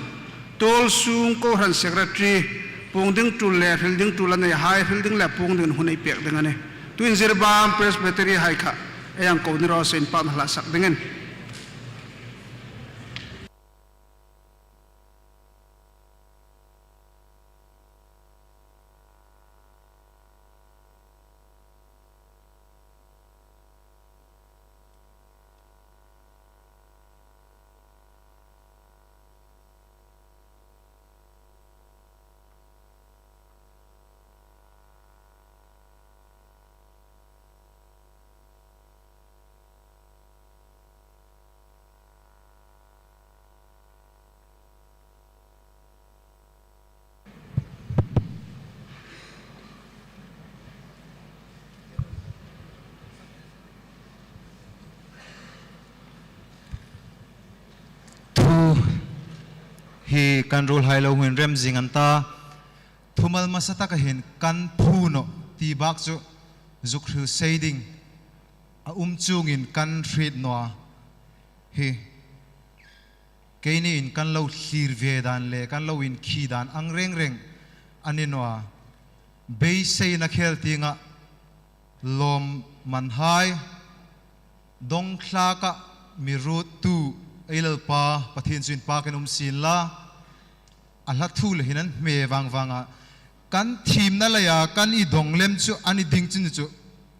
Tuolsung Kohran Secretary puong ding tul le hril ding tul a nei hai, hril ding le puong dingin hun ei pek ding a nih. Tuhin Jiribam Presbytery hai kha ei hang ko ni raw se inpakna hla sak dingin. Thu hi kan ruolhai lo hung inrem zing an ta. Thumal hmasa taka hin kan phu nawh ti bak chu zuk hril sei ding a um chungin kan hriet naw a. Hi keiniin kan lo thlir ve dan le kan lo inkhih dan ang reng reng a ni naw a. Beiseina khel tienga lawmman hai, dongthlaka mi ruottu ei Lalpa Pathien chu inpakin um sien la. A hla thu le hin an hme vang vanga kan thiemna leia kan i dong lem chu a ni ding chu ni chu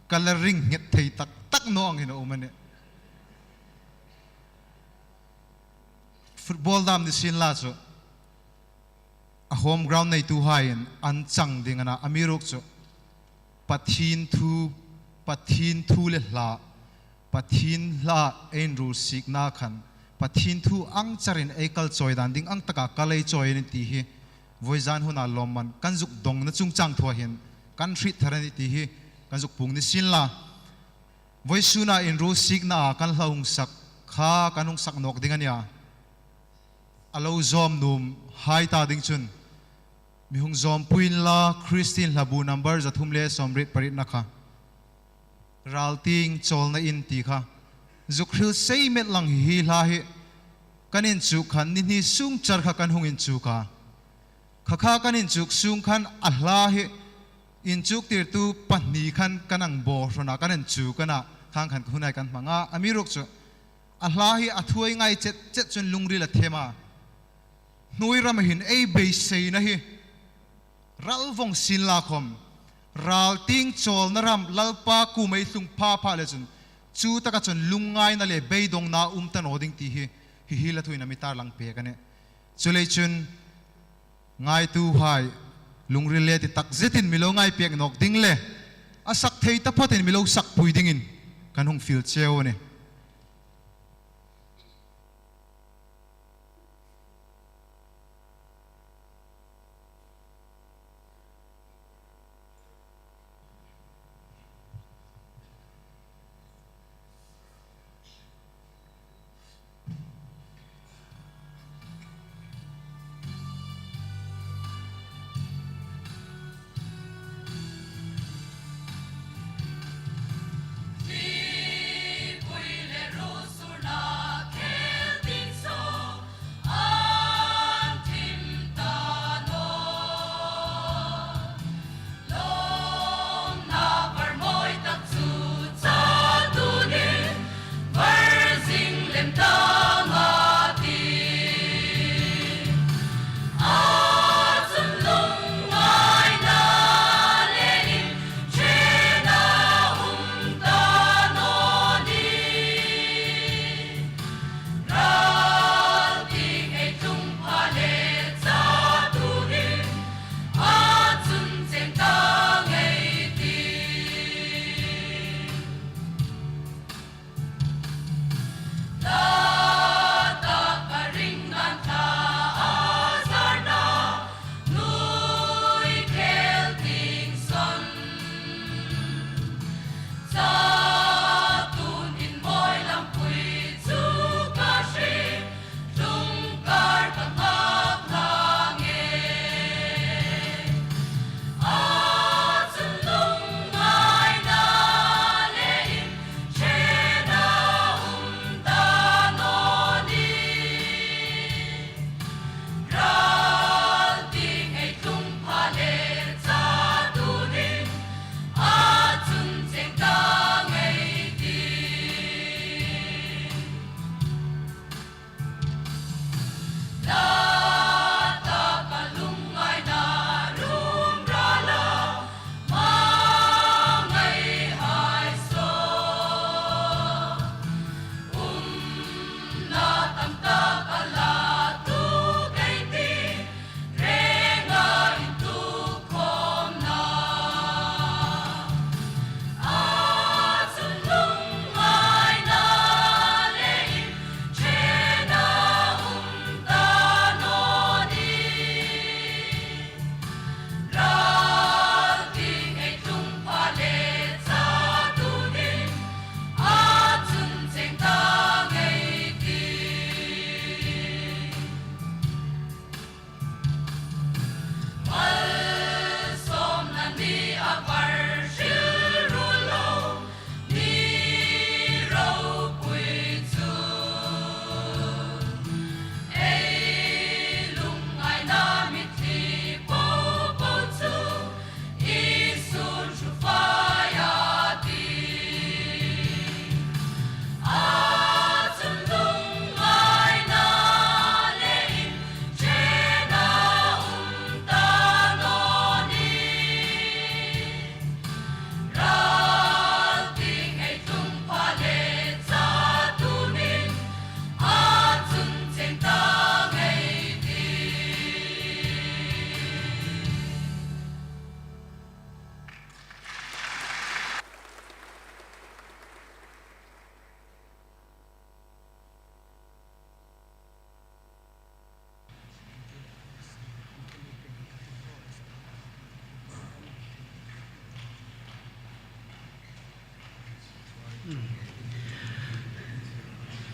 ka la ring nghet thei tak tak naw ang hin a um a nih. Football dam ni sien la chu a home ground neituhaiin an chang ding a na, amiruokchu Pathien thu, Pathien thu le hla, Pathien hla ei inruolsikna khan Pathien thu ang charin ei kal chawi dan ding ang taka kal ei chawi a nih ti hi vawizan huna lawmman kan zuk dongna chungchang thua hin kan hriet thar a nih ti hi kan zuk puong ni sien la. Vawisuna inruolsiknaa kan hla hung sak kha kan hung sak nawk ding a nih a. A lo zawm nuom hai ta ding chun mi hung zawmpui inla, Kristien Hlabu number za thum le sawmriet parietna kha, Raltieng Chawlna In ti kha zuk hril sei met lang hi hi hla hi kan inchuk khan ni hni sung char kha kan hung inchuk a. Kha kha kan inchuk sung khan a hla hi inchuktirtu pahni khan kan hang bawhrawn a, kan inchuk a na, khang khan hunai kan hmang a, amiruokchu a hla hi a thu ei ngai chet chet chun lungril a them a. Hnuoi rama hin ei beiseina hi ral vawng sien la khom, Raltieng Chawlna ram Lalpa kuoma ei tlung pha pha le chun chu taka chun lungngaina le beidongna um ta naw ding ti hi hi hi hla thuin a mi tarlang pek a nih. Chuleiin chun ngaituhai, lungril le ti tak zetin mi lo ngai pek nawk ding le a sak thei taphotin mi lo sakpui dingin kan hung fiel cheu a nih.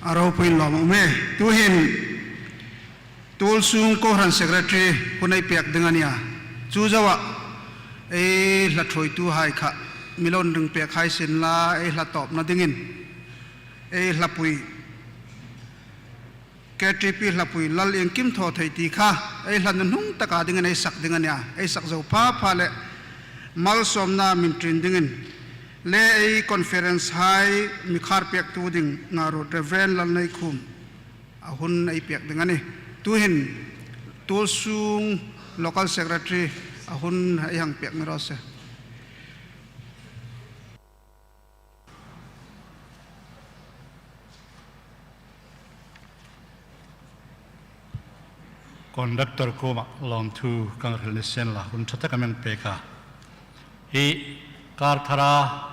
A ropui lawm um e. Tuhin Tuolsung Kohran Secretary hun ei pek ding a nia. Chu zoa ei hla thuoituhai kha mi lo ring pek hai sien la, ei hla tawpna dingin ei hlapui, K T P hlapui Lal Iengkim Thawthei ti kha ei hla nunung taka dingin ei sak ding a nia. Ei sak zo pha pha le malsawmna min ṭin dingin le ei conference hai mi khar pektu ding nga ruot Reverend Lalneikhum a hun ei pek ding a nih. Tuhin Tuolsung Local Secretary a hun ei hang pek mi raw se. Conductor kuoma lawmthu ka hril ni sien la, hun ṭha tak a mi pek a. Hi kar thara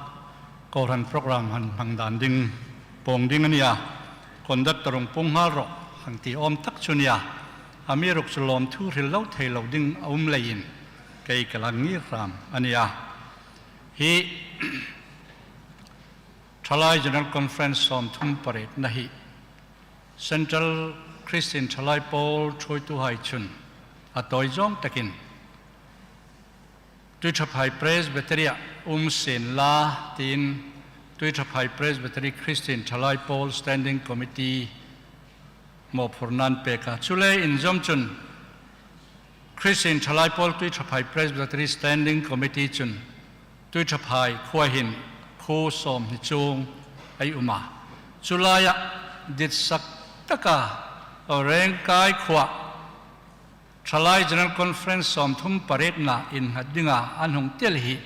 kohran program han hmang dan ding pawng ding a nia. Conductor hung puong nghal rawh, hang ti awm tak chu nia. Amiruokchu lawmthu hril lo thei lo ding a um leiin kei ka la ngir hram a nia. Hi Thalai General Conference sawmthum parietna hi Central Christian Thalai Pawl ṭhuoituhai chun a tawi zawng takin Tuiṭhaphai Presbytery-a um sien la tiin Tuiṭhaphai Presbytery Christian Thalai Pawl Standing Committee mawphurna an pek a. Chu le inzawm chun Christian Thalai Pawl Tuiṭhaphai Presbytery Standing Committee chun Tuiṭhaphai khuoa hin khuo sawmhni chuong ei um a. Chu laia ditsak taka Rengkai khuoa Thalai General Conference sawmthum parietna innghat dinga an hung tel hi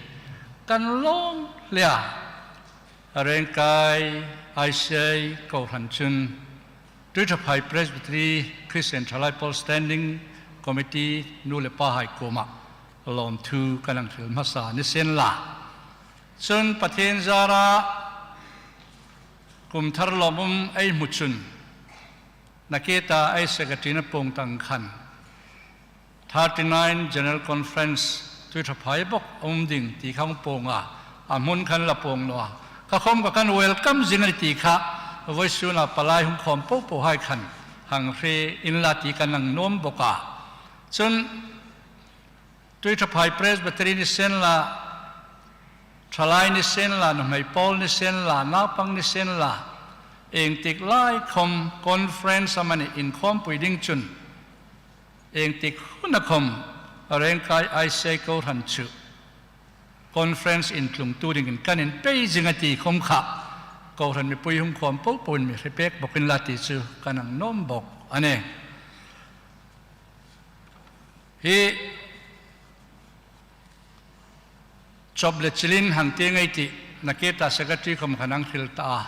kan lawm hle a. Rengkai I C I kohran chun Tuiṭhaphai Presbytery Christian Thalai Pawl Standing Committee nu le pahai kuoma lawmthu kan hang hril hmasa ni sien la. Chun Pathien zara kum thar lawmum ei hmu chun Naketa ei secretary-na puong tang khan thirty-nine General Conference Tuiṭhaphai bawk a um ding ti kha hung puong a, a hmun khan la puong naw a. Kha khawm kha kan welcome zing a ni ti kha vawisuna palai hung khawm po pohai khan hang hre inla ti kan hang nuom bawk a. Chun Tuiṭhaphai Presbytery ni sien la, Thalai ni sien la, Nuhmei Pawl ni sien la, Naupang ni sien la, iengtik lai khawm conference amanih inkhawmpui ding chun, iengtik huna khawm Rengkai I C I kohran chu conference intlungtu dingin kan inpei zing a ti khawm kha kohran mipui hung khawm po poin mi hre pek bawk inla ti chu kan hang nuom bawk a nih. Hi chawp le chilin hang ti ngei ti, Naketa secretary khawm khan hang hril ta a.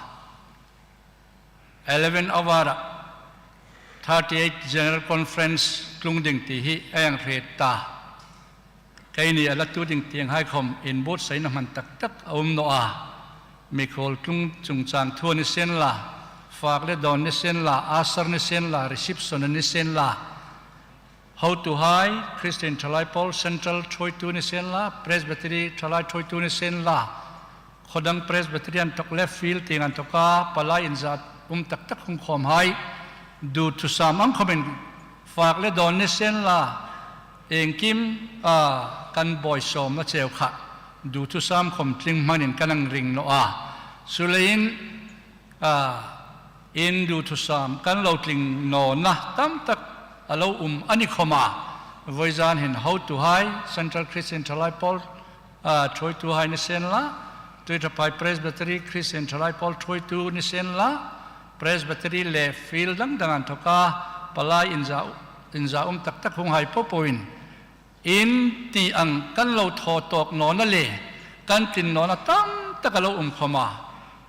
Eleven hour-a thirty-eight General Conference tlung ding ti hi ei hang hriet ta. Keini a latu ding tienghai khawm inbuotsaina hman tak tak a um naw a. Mikhuol tlung chungchang thu ni sien la, fak le dawn ni sien la, usher ni sien la, reception ni sien la, hotuhai, Christian Thalai Pawl Central ṭhuoitu ni sien la, Presbytery Thalai ṭhuoitu ni sien la, khaw dang Presbytery inthawk le field tieng inthawka palai inza um tak tak hung khawmhai, duthusam ang khawmin fak le dawn ni sien la, iengkim, a, kan buoisawmna cheu kha duthusam khawm tling hmanin kan hang ring naw a. Chuleiin, a, induthusam kan lo tling nawna tam tak a lo um a ni khawma. Vawizan hin hotuhai, Central Christian Thalai Pawl, a, ṭhuoituhai ni sien la, Tuiṭhaphai Presbytery Christian Thalai Pawl ṭhuoitu ni sien la, Presbytery le field dang dang inthawka palai inza, inza um tak tak hunghai po poin in ti ang kan lo thaw tawk nawna le kan tlin nawna tam tak a lo um khawma,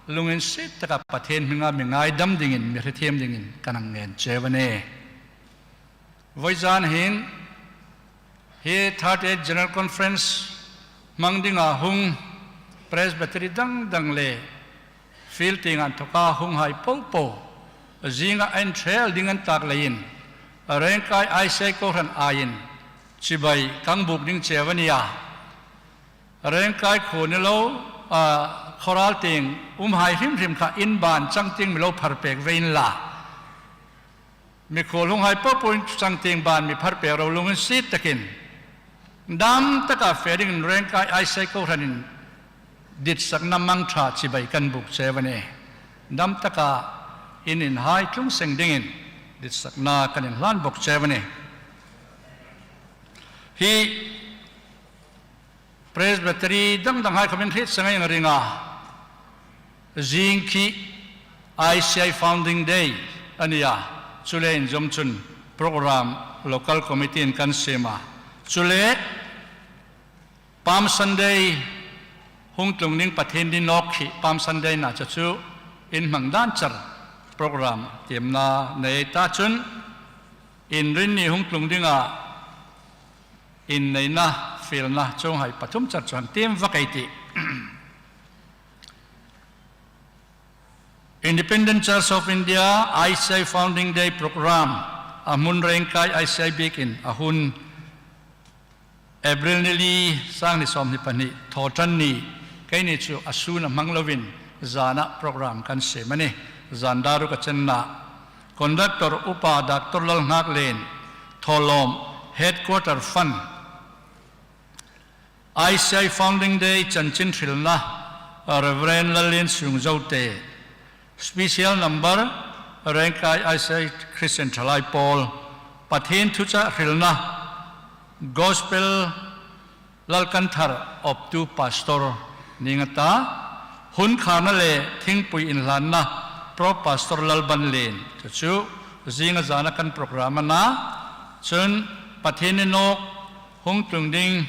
lunginsiet taka Pathien hminga mi ngaidam dingin, mi hrethiem dingin kan hang ngen cheu a nih. Vawizan hin hi thirty-eight General Conference hmang dinga hung Presbytery dang dang le field tieng inthawka hunghai po po zinga inṭhe el ding an tak leiin Rengkai I C I kohran aiin chibai kan buk ding cheu a nih a. Rengkai khuo ni lo, A, khawral tieng umhai hrim hrim kha in ban chang tieng mi lo phar pek ve inla, mikhuol hunghai popoin chang tieng ban mi phar pek ro, lunginsiet takin. Dam taka fe dingin Rengkai I C I kohranin ditsakna mangṭha chibai kan buk cheu a nih. Dam taka in inhai tlung seng dingin ditsakna kan inhlan bawk cheu a nih. Hi Presbytery dang danghai khawmin hriet seng a ring a. Zing khi I C I Founding Day a nih a. Chu le inzawm chun program local committee-in kan siem a. Chu le Palm Sunday hung tlung ding Pathienni nawk khi Palm Sunday-na chu chu inhmang dan char program tiemna nei ta chun Inrinni hung tlung dinga inneina, fielna chuonghai pathum char chu hang tiem vak ei tih. Independent Church of India I C I Founding Day Programme a hmun Rengkai I C I biekin a hun April ni li, sang hni sawmhni pahni, Thawṭanni, keini chu a sun a hmang lovin zana programme kan siem a nih. Zan dar ruk a chenna, conductor Upa Doctor Lalnghaklien, Thawlawm, Headquarter Fund. I C I Founding Day chanchin hrilna, Reverend Lalliensiung Zote. Special number, Rengkai I C I Christian Thalai Pawl. Pathien thuchah hrilna, Gospel Lalkanthar, awptu Pastor ning a ta. Hun kharna le thingpui inhlanna, Pro Pastor Lalbanlien. Chu chu, zing a zana kan programme a na. Chun, Pathienni nawk hung tlung ding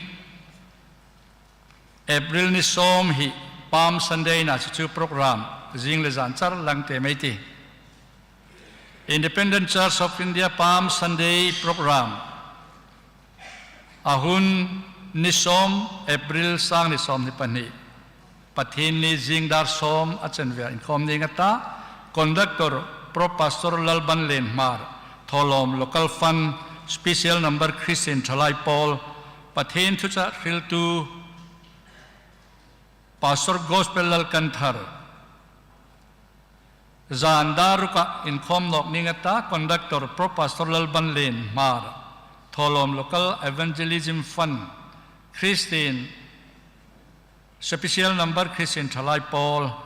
April ni sawm hi Palm Sunday-na chu chu programme zing le zan char lang tiem ei tih. Independent Church of India Palm Sunday programme a hun ni sawm April, sang hni sawmhni pahni, Pathienni zing dar sawm a chenvela inkhawm ning a ta. Conductor Pro Pastor Lalbanlien Hmar, Thawlawm Local Fund, Special Number Christian Thalai Pawl, Pathien thuchah hriltu Pastor Gospel Lalkanthar. Zan dar ruka inkhawm nawk ning a ta, conductor Pro Pastor Lalbanlien Hmar, Thawlawm Local Evangelism Fund, Christian, Special Number Christian Thalai Pawl,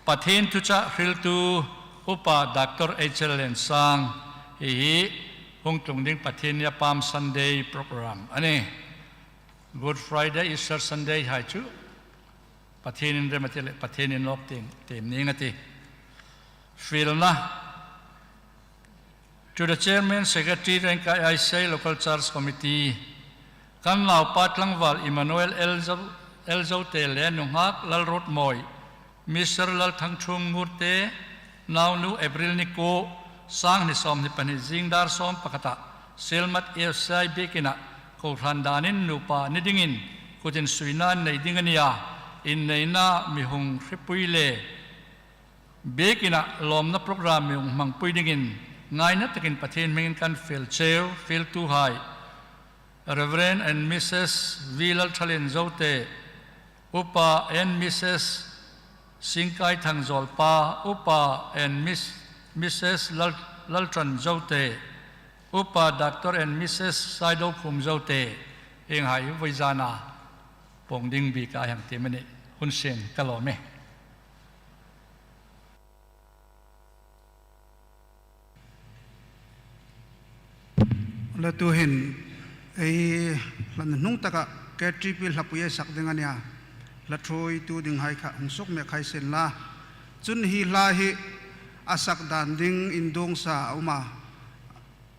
Pathien thuchah hriltu Upa Doctor H L Liensang, hi hi hung tlung ding Pathienni a Palm Sunday programme a nih. Good Friday, Easter Sunday hai chu Pathienin rem a ti le, Pathienin nawk tiem, tiem ning a tih. Fielna, to the Chairman, Secretary, Rengkai I C I Local Church Committee, kan naupa tlangval Emmanuel L Zo-, L Zote le nunghak Lalrutmawi, Mister Lalthangthung Ngurte, naunu April ni kuo, sang hni sawmhni pahni zing dar sawm pakhata, Sielmat F C I biekina, kohran danin nupa ni dingin, kut insuina nei ding a nih a, inneina mi hung hripui le biekina lawmna programme mi hung hmangpui dingin, ngaina takin Pathien hmingin kan fiel cheu, fieltuhai, Reverend and Missus V Lalthalien Zote, Upa and Missus Singkaithang Zawlpa, Upa and Miss, Missus Lal, Laltran Zote, Upa Doctor and Missus Saidokhum Zote, hienghai voi zana pawng ding bik a hang tiem a nih, hun sien ka lawm e. Le tuhin ei hla nuhnung taka K T P hlapui ei sak ding a nih a, hla thuoitu dinghai kha hung suk mek hai sien la. Chun hi hla hi a sak dan ding indongsa a um a,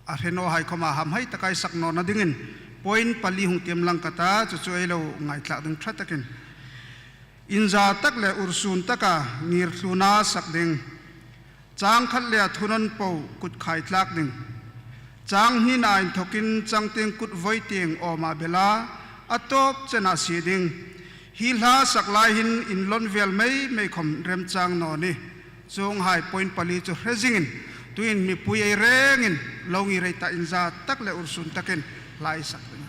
a hre nawhai khawma hamhai taka ei sak nawna dingin point pali hung tiem lang ka ta, chu chu ei lo ngaithlak ding ṭha takin. Inza tak le ursun taka ngirthluna sak ding. Chang khat le a thu nawn po kut khai tlak ding. Chang hnina inthokin changtieng kut voi tieng awma bela a tawp chena sie ding. Hi hla sak lai hin inlawn vel mei mei khawm remchang naw ni. Chuonghai point pali chu hre zingin, tuin mipui ei rengin lo ngir ei ta, inza tak le ursun takin hla ei sak ding.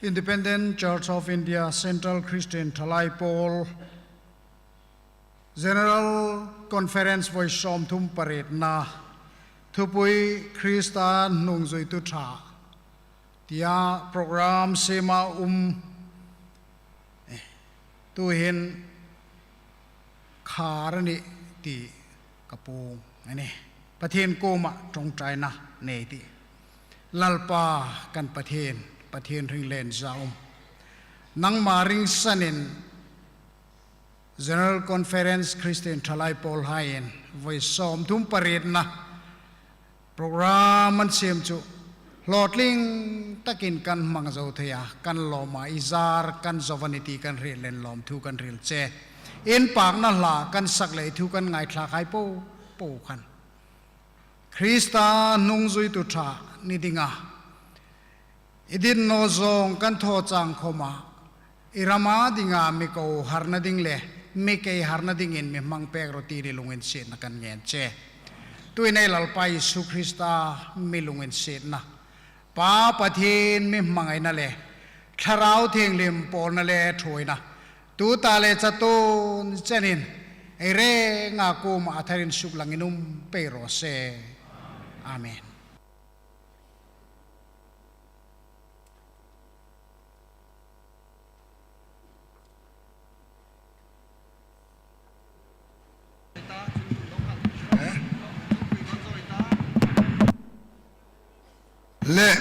Independent Church of India Central Christian Thalai Pawl General Conference vawi sawmthum parietna, thupui Krista hnungzuitu ṭha tia program siema um, eh, tuhin khar a nih ti ka puong a nih. Pathien kuoma ṭawngṭaina nei ti. Lalpa kan Pathien, Pathien hringlen za um. Nangma ringsanin General Conference Christian Thalai Pawl haiin vawi sawmthum parietna program an siem chu hlawtling takin kan hmang zo thei a, kan lawm a, i zar kan zo a nih ti kan hril lem, lawmthu kan hril che. Inpakna hla kan sak le thu kan ngaithlak hai po po khan Krista hnungzuitu ṭha ni dinga, i dit naw zawng kan thaw chang khawma, i rama dinga mi ko harna ding le mi kei harna dingin mi hmang pek rawh ti ni lunginsietna kan ngen che. Tuin ei Lalpa Isu Krista mi lunginsietna, Pa Pathien mi hmangaina le Thlarau Thienghlim pawlna le ṭhuoina, tuta le chatuon chenin ei renga kuoma a tharin suklangin um pei raw se. Amen. Le,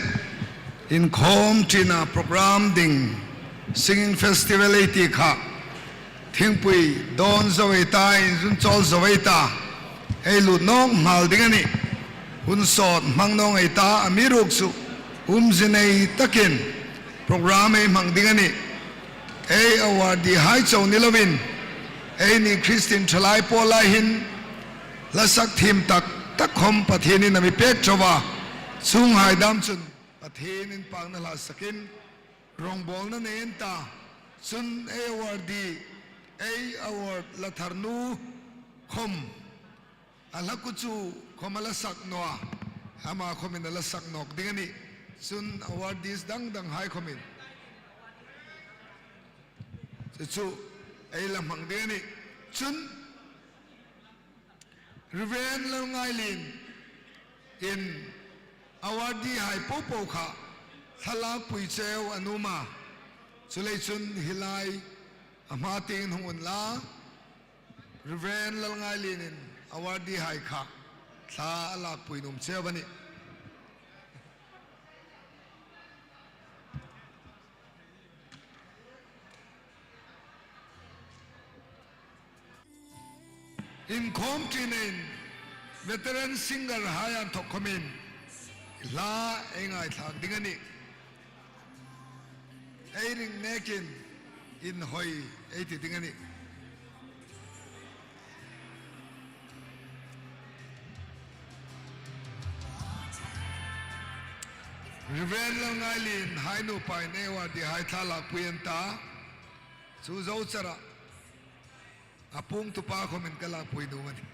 inkhawm ṭina program ding, singing festival ei ti kha, thingpui dawn zo ei ta, inzun chawl zo ei ta, ei lut nawk nghal ding a nih. Hun sawt hmang nawk ei ta, amiruokchu umzie nei takin program ei hmang ding a nih. Ei awardee hai chau ni loin, eini Christian Thalai Pawl lai hin hla sak thiem tak tak khawm Pathienin a mi pek chau a, chuonghai dam chun Pathien inpakna hla sakin rawngbawlna nei an ta. Chun ei awardee, ei award la thar nu khawm, a hla kuchu khawm a la sak naw a, ama khawmin a la sak nawk ding a nih. Chun awardees dang dang hai khawmin chu chu ei la hmang ding a nih. Chun Reverend Lalngailien in awardee hai po po kha thlalakpui cheu a nuom a. Chuleiin chun hi lai a hma tieng hung unla, Reverend Lalngailien in awardee hai kha thla a lakpui nuom cheu a nih. Inkhawm ṭinin veteran singer hai inthok khawmin hla ei ngaithlak ding a nih. Ei ring nekin inhawi ei ti ding a nih. Reverend Lalngailien hai nupain awardee hai thla lakpui an ta. Chu zo chara a puongtupa khawmin ka lakpui nuom a nih.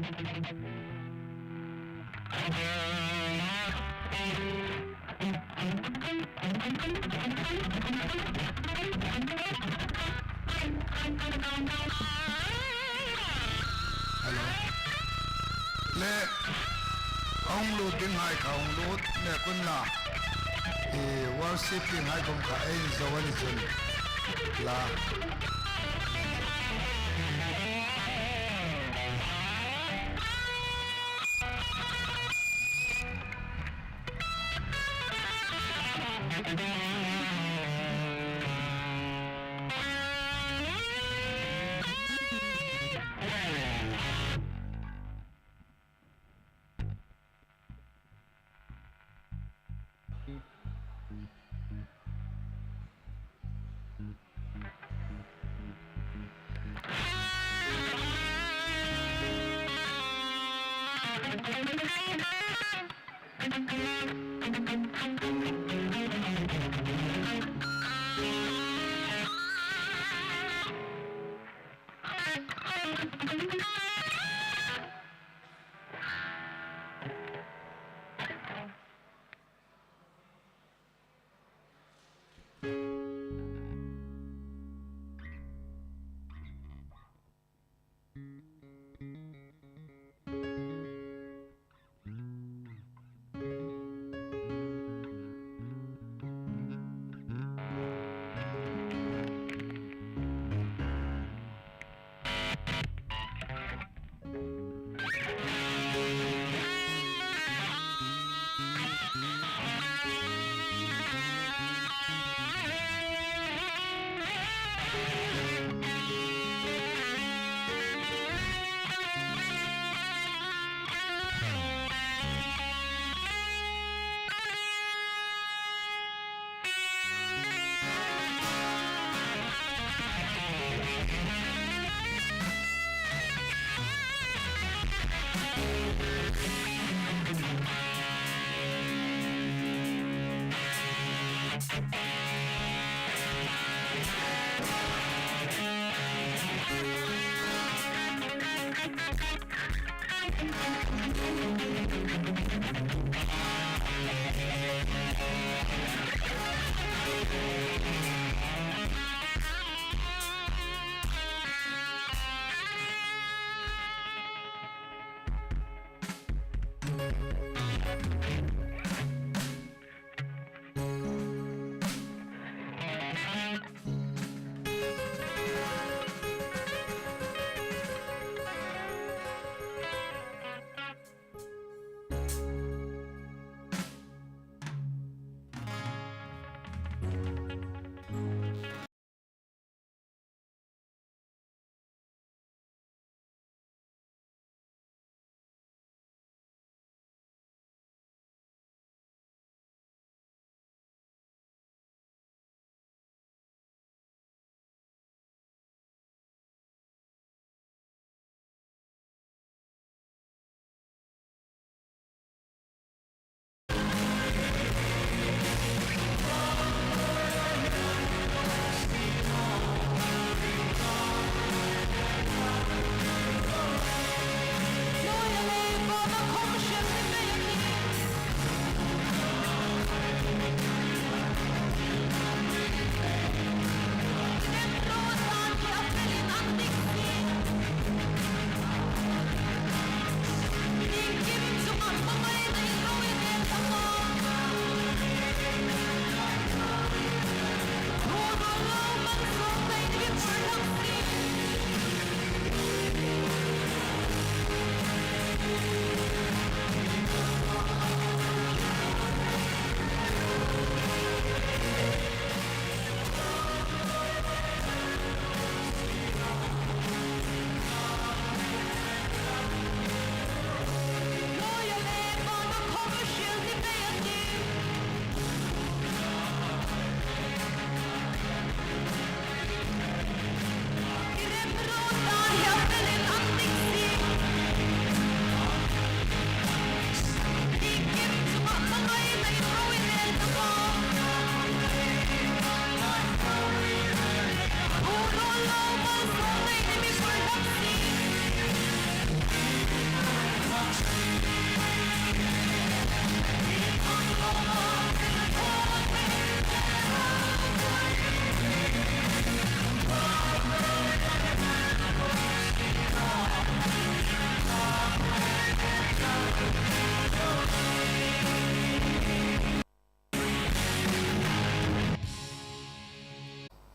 Hello. Le, a hung lut dinghai kha hung lut mek unla. E, worship dinghai khom kha ei zo a ni chun. La.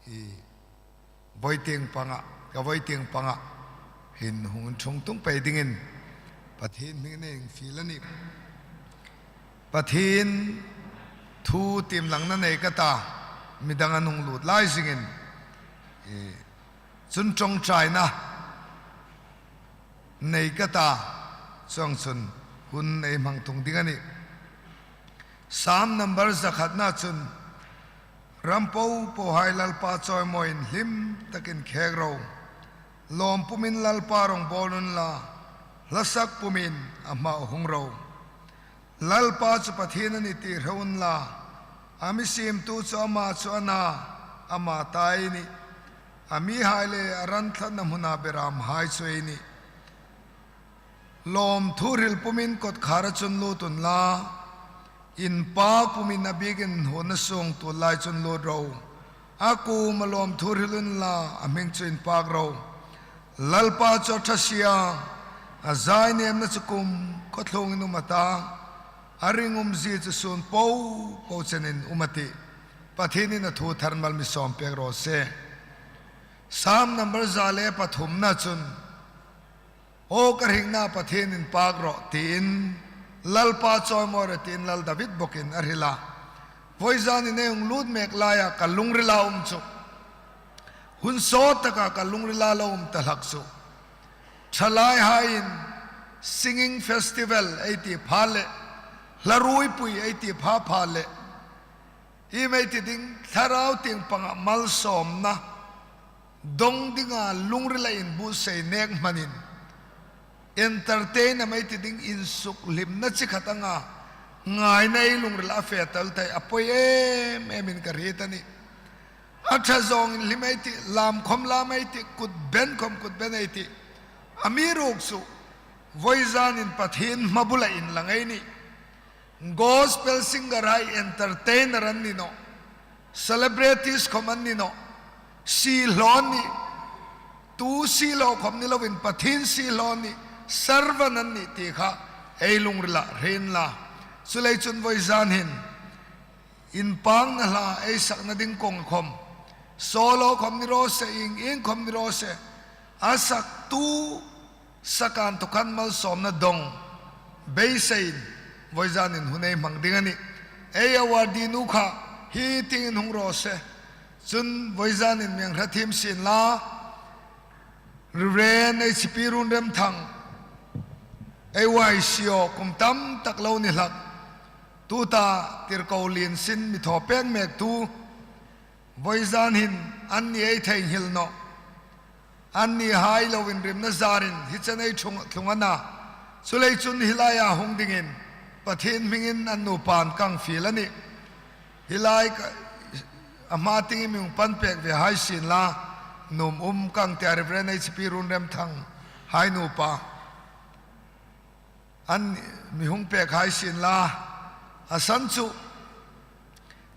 I voi tieng panga, ka voi tieng panga hin hung ṭhung tung pei dingin Pathien hmingin ei fiel a nih. Pathien thu tiem langna nei ka ta, midang an hung lut lai zingin, i, chun ṭawngṭaina nei ka ta, chuongchun hun ei hmang tung ding a nih. Sam number zakhatna chun, ram popohai Lalpa chawimawiin hlim takin khek ro. Lawm pumin Lalpa rawngbawl unla, hlasak pumin a hmaah hung ro. Lalpa chu Pathien a nih ti hre unla, a mi siemtu chu ama chu a na, ama ta ei nih. A mihai le a ran thlanna hmuna berâmhai chu ei nih. Lawmthu hril pumin kawtkhâra chun lut unla, inpak pumin a bîkin huonna sûng tuol lai chun lut ro. A kuoma lawmthu hril unla, a hming chu inpak ro. Lalpa chu a ṭha si a, a zainêmna chu kumkhuo tlungin um a ta, a ringumzie chu sûn popo chenin um a tih. Pathienin a thu thar mal mi sawm pek raw se. Sam number za le pathumna chun, aw ka hringna Pathien, inpak rawh, tiin Lalpa chawimawi rawh, tiin Lal David bawkin a hril a. Voizanin ei hung lut mêk laia ka lungrila um chu, hun sawt taka ka lungrila lo um ta hlak chu, ṭhalaihaiin singing festival ei ti pha le, hla ruoipui ei ti pha pha le, iem ei ti ding, thlarau tieng panga malsawmna dong dinga lungrila inbuotsai nêk hmanin, entertain am ei ti ding, insukhlimna chi khat anga ngaina ei lungrila a fe tal thei a, poi em emin ka hriet a nih. A ṭha zawngin hlim ei tih, lâm khawm lâm ei tih, kut ben khawm kut ben ei tih. Amiruokchu, voizanin Pathien hmabula inlang ei nih. Gospel singerhai entertainer an ni nawh. Celebrities khawm an ni nawh. Siehlaw an nih. Tu siehlaw khawm ni loin Pathien siehlaw an nih. Servant an nih ti kha ei lungrila hre unla. Chuleiin chun voizan hin inpakna hla ei sakna ding kawnga khawm, solo khawm ni raw se, ieng ieng khawm ni raw se, a saktu saka inthawkin malsawmna dong beiseiin voizanin hun ei hmang ding a nih. Ei awardee nu kha hi tiengin hung raw se. Chun voizanin mi hang hre thiem sien la. Reverend H P Runremthang, ei Y C O kum tam tak lo ni hlak, tuta tirko lien sin mi thaw pek mêktu, voizan hin anni ei theinghil nawh. Annihai lo inrimna zarin hi chen ei ṭhung, tlung a na. Chuleiin chun hi laia hung dingin Pathien hmingin an nupain ka hang fiel a nih. Hi lai ka, a hma tieng mi hung pan pek ve hai sien la, nuom um ka hang tia, Reverend H P Runremthang hai nupa. An mi hung pek hai sien la, a san chu,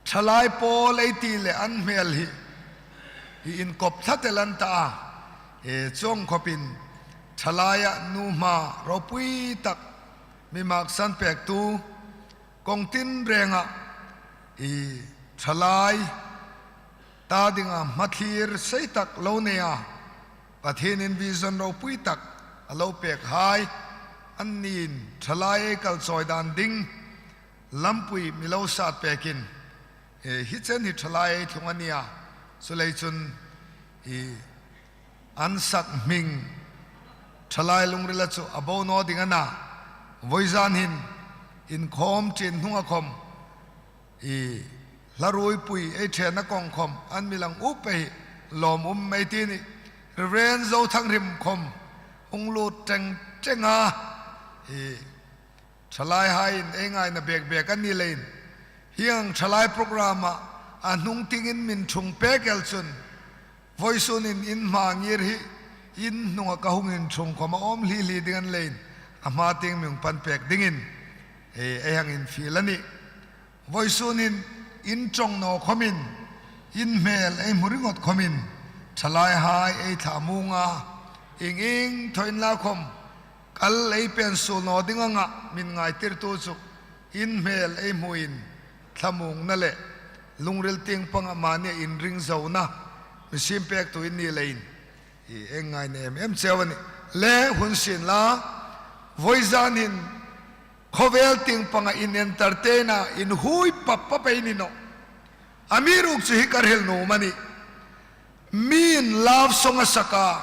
ṭhalai pawl ei ti le an hmêl hi, hi inkop tlat el an ta a, e, chuong khawpin, ṭhalaia nuhma ropui tak mi maksan pektu, kawng tinrenga, i, ṭhalai ta dinga hmathlir sei tak lo nei a, Pathienin vision ropui tak a lo pek hai, anniin ṭhalai ei kal chawi dan ding lampui mi lo sat pekin, e, hi chen hi ṭhalai ei tlung a nih a, chuleiin chun, i, an sak hming ṭhalai lungrila chu a bo naw ding a na. Voizan hin inkhawm ṭin hnunga khawm, i, hla ruoipui ei ṭhenna kawng khawm an mi lang up pei, lawm um ei ti nih. Reverend Zothangrim khawm hung lut ṭeng ṭeng a, i, ṭhalaihaiin ei ngaina bek bek an ni leiin, hieng ṭhalai program-a a hnung tiengin min ṭhung pek el chun, voisunin in hma ngir hi in hnunga ka hung inṭhung khawm a awm hli hli ding a ni leiin, a hma tieng mi hung pan pek dingin, e, ei hang infiel a nih. Vawisun hin in ṭawng naw khawmin, in hmel ei hmu ringawt khawmin, ṭhalaihai ei thlamuong a, ieng ieng thaw inla khawm, kal ei pên suol naw ding anga min ngaitirtu chu, in hmel ei hmuin, thlamuongna le lungril tieng panga mani inring zona mi siem pektu in ni leiin, hi ei ngaina em em cheu a nih. Le hun sien la, vawizan hin khawvel tieng panga in entertain a, inhuoi pap pap ei ni nawh. Amiruokchu hi ka hril nuom a nih. Miin love song a sak a,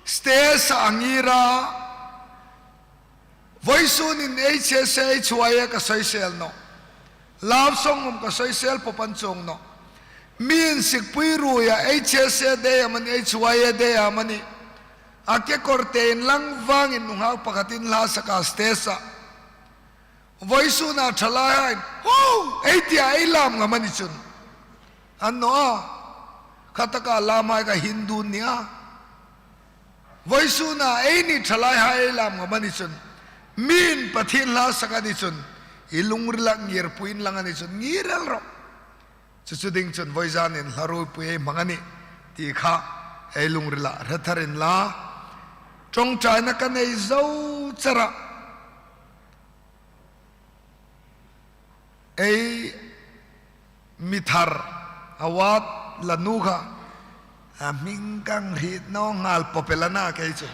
stage-a a ngir a, vawisunin H S A, H Y A ka soisel nawh. Love song khawm ka soisel pawp an chuong nawh. Miin sikpui ruoia H S A day amanih, H Y A day amanih, a kekawr te inlang vangin nunghak pakhatin hla sak a stage-a. Vawisuna ṭhalaihain, "Ho!" ei tia ei lam ngam a ni chun. An naw a, khataka lamhai kha Hindu an nih a. Vawisuna eini ṭhalaihai ei lam ngam a ni chun, miin Pathien hla sak a ni chun, i lungrila ngirpui inlang a ni chun, ngir el rawh. Chu chu ding chun vawizanin hla ruoipui ei hmang a nih, ti kha ei lungrila hre thar inla. Ṭawngṭaina ka nei zo chara. Ei mi thar, award lanu kha, a hming kan hriet naw nghal pawp el a na kei chu.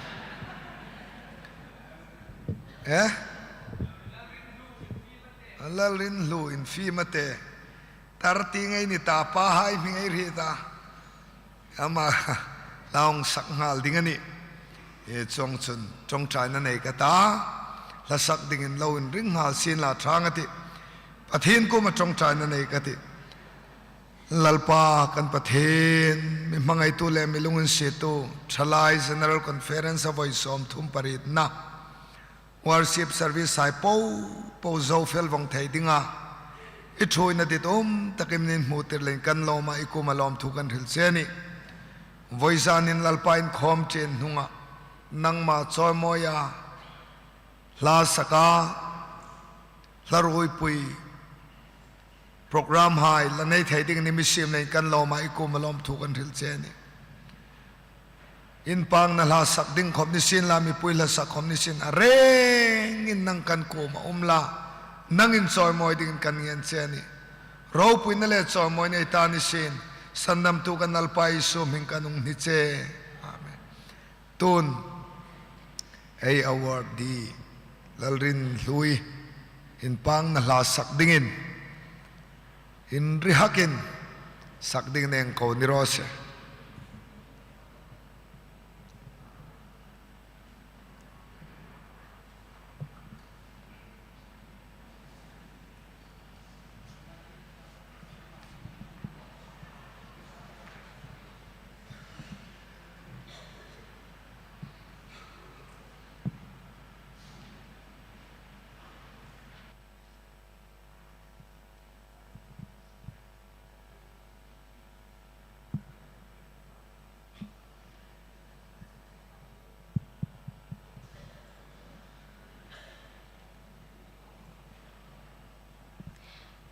Eh? A Lalrinhlu Infimate. Tar ti ngei ni ta, pahai hming ei hriet a. Ama la hung sak nghal ding a nih. E chuong chun ṭawngṭaina nei ka ta, hla sak dingin lo inring nghal sien la ṭha a tih. Pathien kuoma ṭawngṭaina nei ka tih. Lalpa kan Pathien, mi hmangaitu le mi lunginsietu, Ṭhalai General Conference a vawi sawmthum parietna worship service hai po po zo fel vawng thei dinga i ṭhuoina ditum takin in hmu tir leiin kan lawm a, i kuoma lawmthu kan hril che a nih. Vawizanin Lalpa inkhawm ṭhin hnunga nangma chawimawia hla saka hla ruoipui program hai la nei thei dingin i mi siem leiin kan lawm a, i kuoma lawmthu kan hril che a nih. Inpakna hla sak ding khawm ni sien la, mipui hla sak khawm ni sien, a rengin nang kan kuoma um la, nangin chawimawi dingin kan ngen che a nih. Ropuina le chawimawina i ta ni sien, sandamtu kan Lalpa Isu hming kan hung hni che. Amen. Tun ei awardee Lalrinhlui inpakna hla sak dingin inri hakin sak dingin ei ko ni raw se.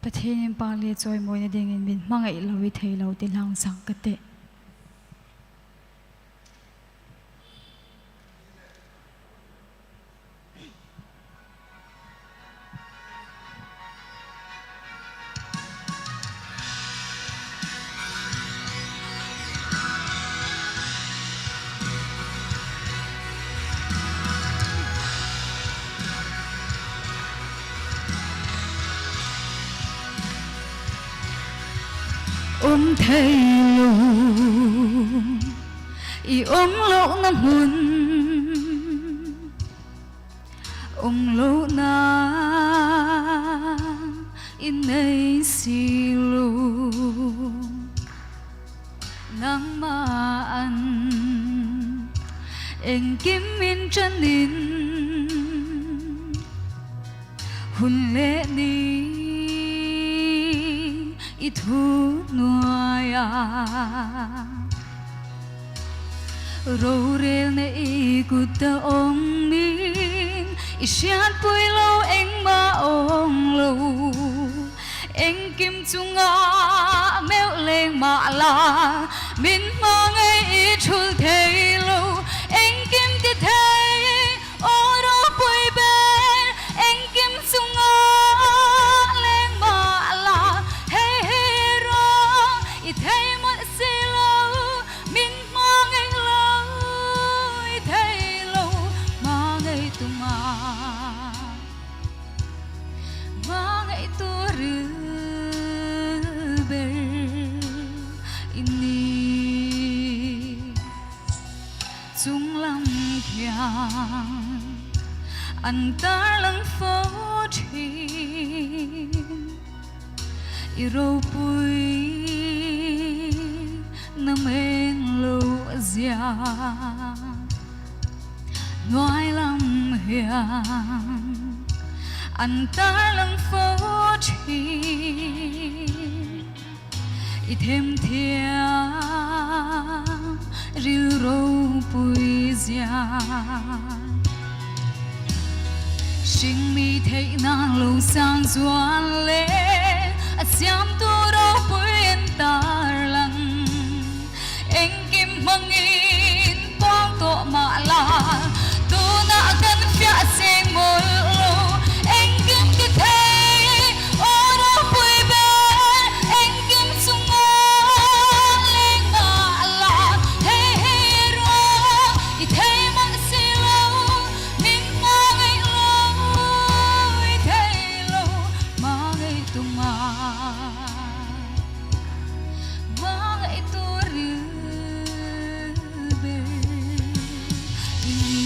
Pathien inpak le chawimawina dingin min hmangai lo i thei lo ti hla hung sak ka tih. Um thei lo, i um lohna hmun, um lohna i nei si lo. Nangma an engkim inṭanin hun le ni i thu nuoia. Rorelna i kutta awngin i hriatpui lo, engmah awng lo, Engkim chunga meu leng mah la, min hmangai i thul thei lo. Engkim ti thei, aw ropui ber. Engkim chunga leng mah la, hei hei ro, i thei mawlh si lo. Min hmangai lo, i thei lo, hmangai tum a. Hmangai tur ber i nih. Chunglam hian an tarlang fo thin, i ropui na meng lo zia. Hnuai lam hian an tarlang fo thin, i them thiam rilru pui zia. Hring mi theih nang lo sang zual le, a siamtu ropui an tarlang. Engkim hmangin puang tawh mah la, tuna kan fiah seng mawl lo. Engkim ti thei, aw ropui ber. Engkim chunga leng mah la, hei hei ro, i thei mawlh si lo. Min hmangai lo, i thei lo, hmangai tum a. Hmangai tur ber i nih.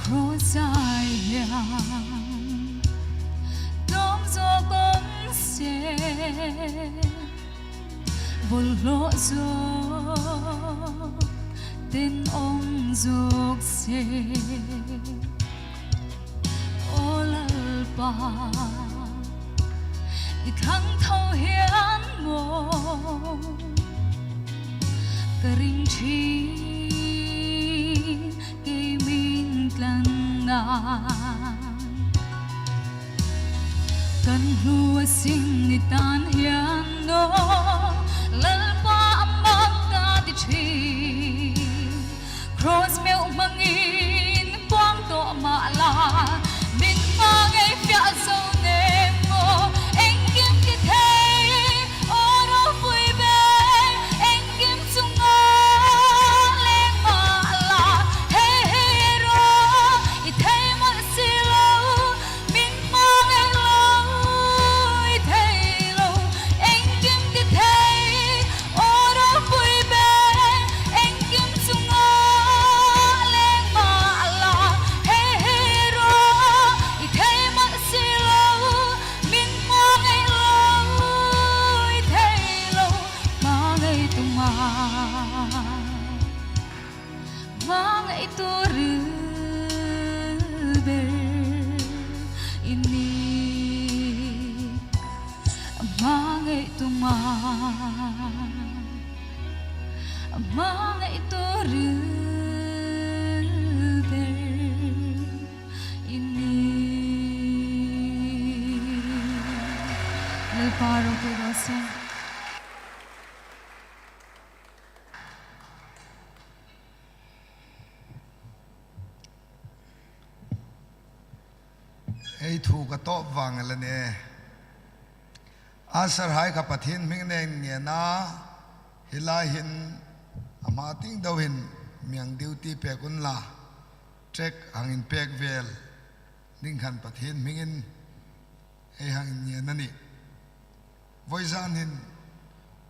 Cross-ai hian dawm zawk awm se, bawlhhlawh zawk ten awm zawk se. Aw Lalpa, i thlang tho hian maw ka ring ṭhin, kei min tlan a. Kan hnu a sin ni tan hian aw Lalpa, a mak ka ti ṭhin. Cross meuh hmangin puang tawh mah la, min hmangai fiah zo nem maw? Engkim ti thei, aw ropui ber. Engkim chunga leng mah la, hei hei ro, i thei mawlh si lo. Min hmangai lo, i thei lo. Engkim ti thei, aw ropui ber. Engkim chunga leng mah la, hei hei ro, i thei mawlh si lo. Min hmangai lo, i thei lo, hmangai tum a. Hmangai tur ber i nih. Hmangai tum a. Hmangai tur ber i nih. Lalpa ropui raw se. Ei thu ka tawp vang la ne. Usher hai kha Pathien hming nen ngen a, hi lai hin a hma ting deuh hin mi hang duty pek unla, track hang inpek vel ding khan Pathien hmingin ei hang inngen a nih. Vawizan hin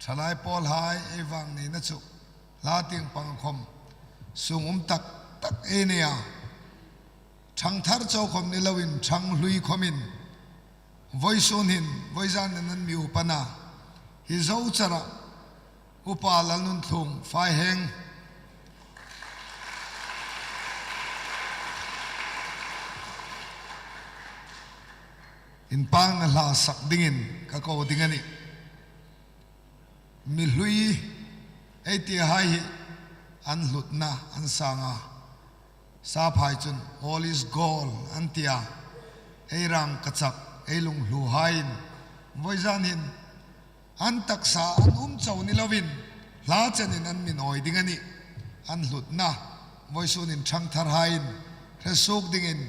ṭhalai pawlhai ei vang neina chu hla tieng pang khawm sung um tak tak ei nei a. Ṭhang thar chau khawm ni loin ṭhang hlui khawmin vawisun hin, vawizan hin an mi upa a, hi zo chara Upa Lalnunthlung Faiheng. Inpâkna hla sak dingin ka ko ding a nih. Mi hlui ei ti hai hi an hlutna an sâng a. Saphai chun all is gold an ti a. Ei rângkachak, ei lunghlu haiin vawizan hin an taksa an um chau ni loin hla chenin an mi awi ding a nih. An hlutna vawisunin ṭhangthar haiin hre suok dingin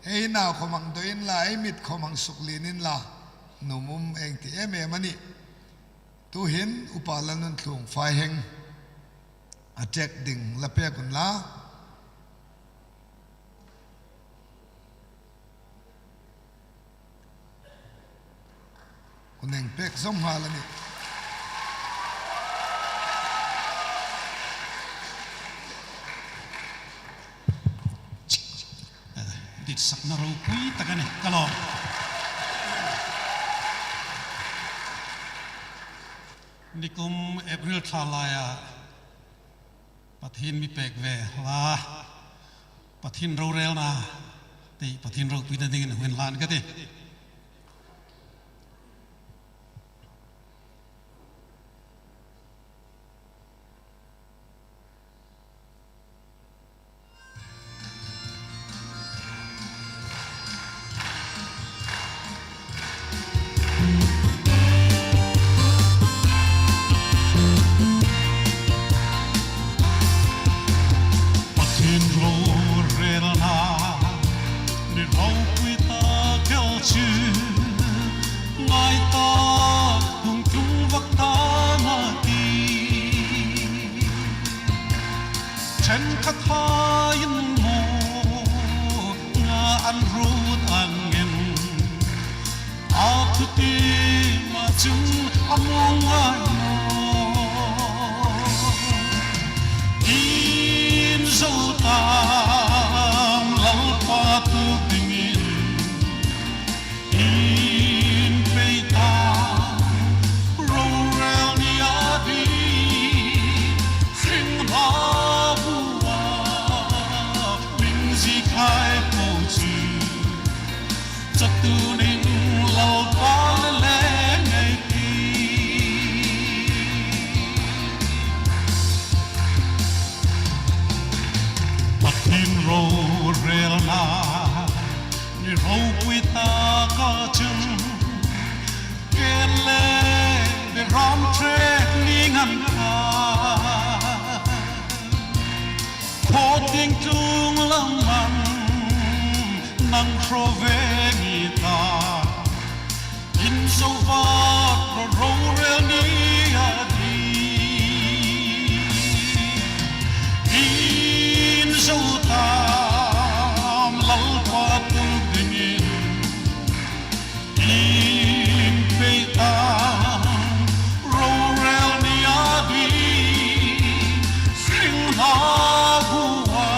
ei nau khawm hang dawi inla, ei mit khawm hang suklien inla, nuom um ei ti em em a nih. Tuhin Upa Lalnuntluong Faiheng a ṭek ding la pêk unla. Hun hang pêk zawm nghal a nih. Ditsakna ropui tak a nih, ka lawm. Nikum April thla laia Pathien mi pêk ve hla, Pathien rorêlna ti, Pathien ropuina dingin hun hlan ka tih. Pathien rorêlna ni ropui tak el chu, ngai tak hung tlung vak ta ma ti. Ṭhenkhat hai inhmu nga an ruot angin, a thu ti ma chun a muong ngai naw. In zo tam Lalpa tuok dingin, in pei tam rorêl ni a ding, hring hla bua hming zie khai po chu, chatuonin Lalpa le leng ei tih. Pathien rorêlna ni ropui taka chun, ken le beram training an kha. Khawtieng tlung lam an nang hraw ve ni ta. In zo vat ro rorêl ni a ding. In zo tam Lalpa tuok dingin. In pei tam rorêl ni a ding. Hring hla bua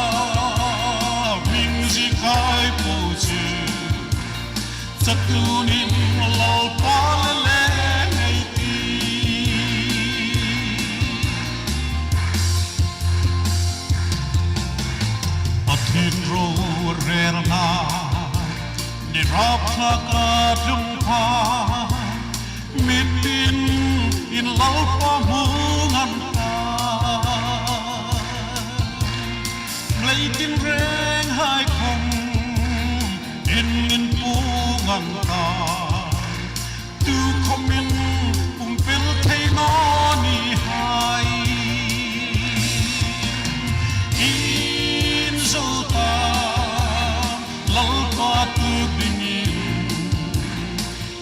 hming zie khai po chu, chatuonin Lalpa le leng ei tih. Pathien rorêlna ni rapthlaka tlung pha, mitin in Lalpa hmu ngan ta. Leitinrêng hai khawm in inpuong ngan ta. Tukhawmin pumpel thei naw ni hai. In zo tam Lalpa tuok dingin.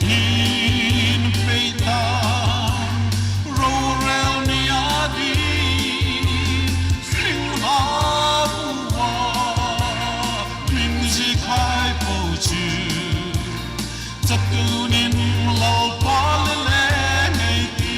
In pei tam rorêl ni a ding. Hring hla bua hming zie khai po chu, chatuonin Lalpa le leng ei tih.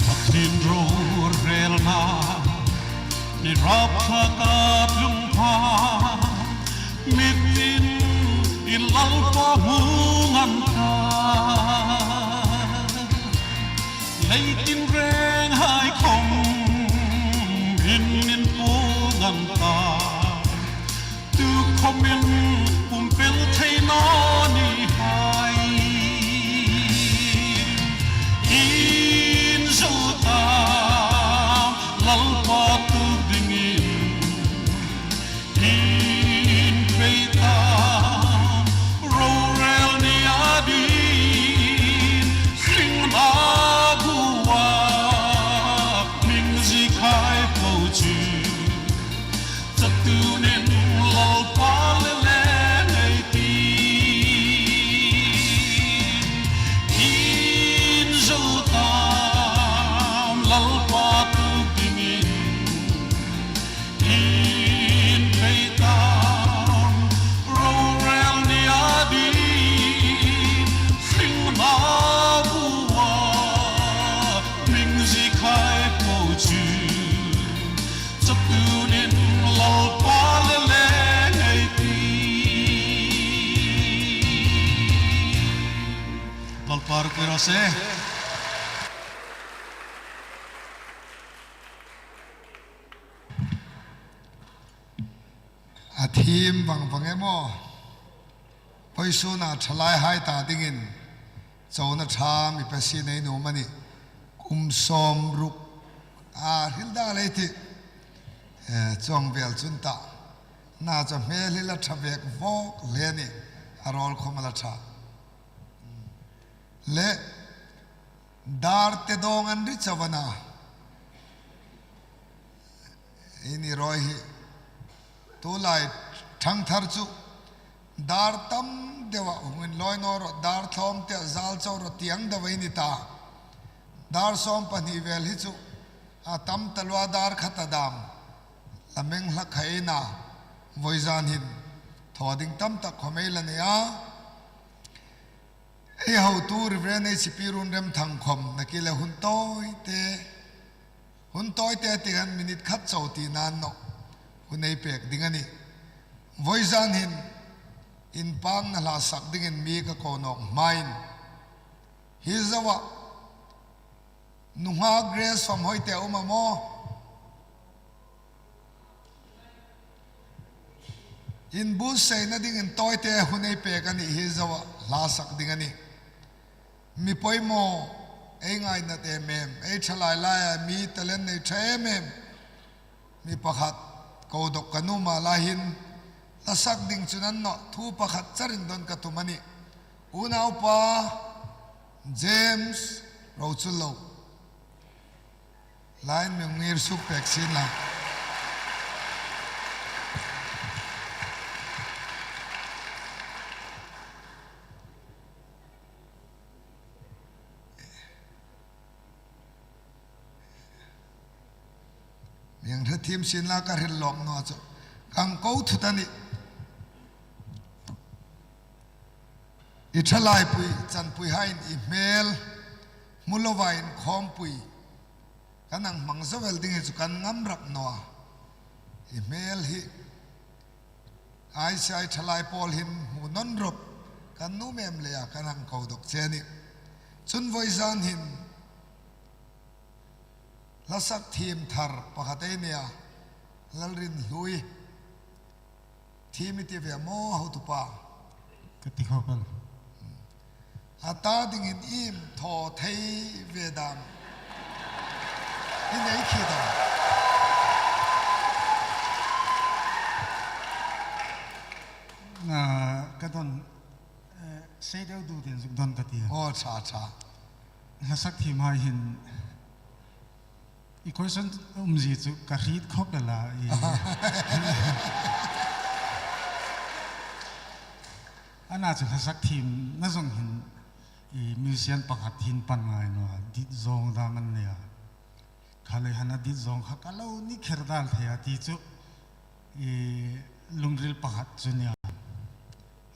Pathien rorêlna ni rapthlaka tlung Mitin in Lalpa hmu ngam ta, leitin renghai khawm in min puo ngam ta, tu khawmin pum pel thei naw ni hai. In zo ta, Lalpa tu dingin in pei ta, rorel ni a ding, hringna bua hming ziek hai po chu, chatuonin Lalpa le leng ei ti. In zo ta, Lalpa tu dingin in pei ta, rorel ni a ding, hringna bua hming ziek hai po chu, chatuonin Lalpa le leng ei ti. Lalpa ropui raw se. A thiem vang vang em aw. Vawisuna ṭhalaihai ta dingin chona ṭha mi pe si nei nuom a nih. Kum sawmruk a hril dal ei tih. Eh, chuong vel chun ta. Na chu hmel hi la ṭha vek vawk hle a nih. A rawl khawm a la ṭha. Le, dar te dawng an ri chau a na. Ini rawi hi. Tulai ṭhangthar chu dar tam deuha hung inlawi naw rawh, dar thlawm te zal chau rawh ti ang deu ei ni ta. Dar sawm pahni vel hi chu a tam taluo, dar khat a dam. La meng hlak hai na, vawizan hin thaw ding tam tak khawm ei la nei a. Ei hotu Reverend H P Runremthang khawm nakie le hun tawite, hun tawite ti khan minute khat chau ti nan naw, hun ei pek ding a nih. Vawizan hin inpakna hla sak dingin mi ka ko nawk hmain, hi zoa nunghak Grace Famhoite a um am aw? Inbuotsaina dingin tawite hun ei pek a nih, hi zoa hla sak ding a nih. Mi poimaw, ei ngainat em em, ei ṭhalai laia mi talent nei ṭha em em. Mi pakhat ko dawk ka nuom a, lai hin hla sak ding chu a ni naw, thu pakhat charin don ka tum a nih. Unaupa James Rochullo. Laiin mi ngir suk pek sien la. Mi hang hre thiem sien la, ka hril lawk naw chu. Kan ko thut a nih. I ṭhalaipui, chanpuihaiin i hmel hmu loa inkhawmpui kan hang hmang zo el ding hi chu kan ngam rak naw a. I hmel hi I C I ṭhalai pawl hin hmu nawn rawp kan nuom em leia kan hang ko dawk che a nih. Chun vawizan hin hla sak thiem thar pakhat ei nei a, Lalrinhlui. Thiem i ti ve maw, hotupa? Ka ti khawp el. A ta dingin iem thaw thei ve dam i nei khi dam? Na, ka don, eh, sei deu du den zuk don ka ti. Aw, ṭha, ṭha. Hla sak thiemhai hin i question umzie chu ka hriet khawp el a, i. Ana chu hla sak thiemna zong hin, i, musician pakhat hin pan ngai naw a, dit zawng dam an nei a. Kha lei hin a dit zawng kha ka lo ni kher dal thei a ti chu, i, lungril pakhat chu a nih a.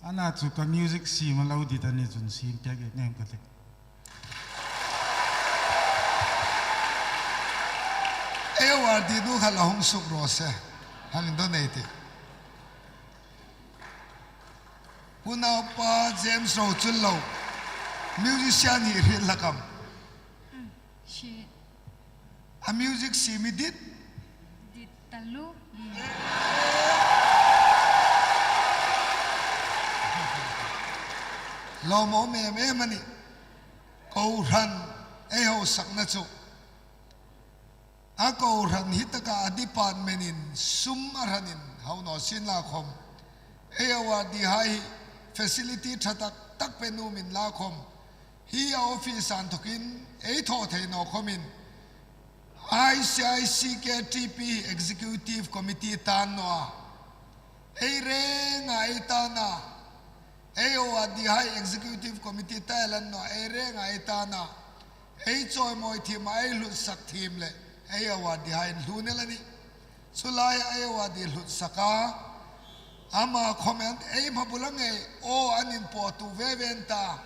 Ana chu ka music siem a lo dit a ni chun siem pek em em ka ti. Ei award dit nu kha la hung suk raw se. Hang indawn ei tih. Unaupa James Rochullo, musician hi hriet hlak am? Hriet. A music siem hi dit? Dit taluo. Lawmum em em a nih. Kohran ei hausakna chu, a kohran hi taka a department-in sum a hranin hau naw sienla khawm, ei awardee hai hi facility ṭha tak tak pe nuom inla khawm, hi a office-a inthokin ei thaw thei naw khawmin, I C I C K T P Executive Committee tan naw a, ei renga ei tan a, ei awardee hai Executive Committee ta el an naw a, ei renga ei tan a, ei chawimawi thiem a, ei hlutsak thiem le ei awardee hai inhlun el a nih. Chu laia ei awardee hlutsak a, ama comment ei hma bula ngei aw an inpawtu ve ve an ta.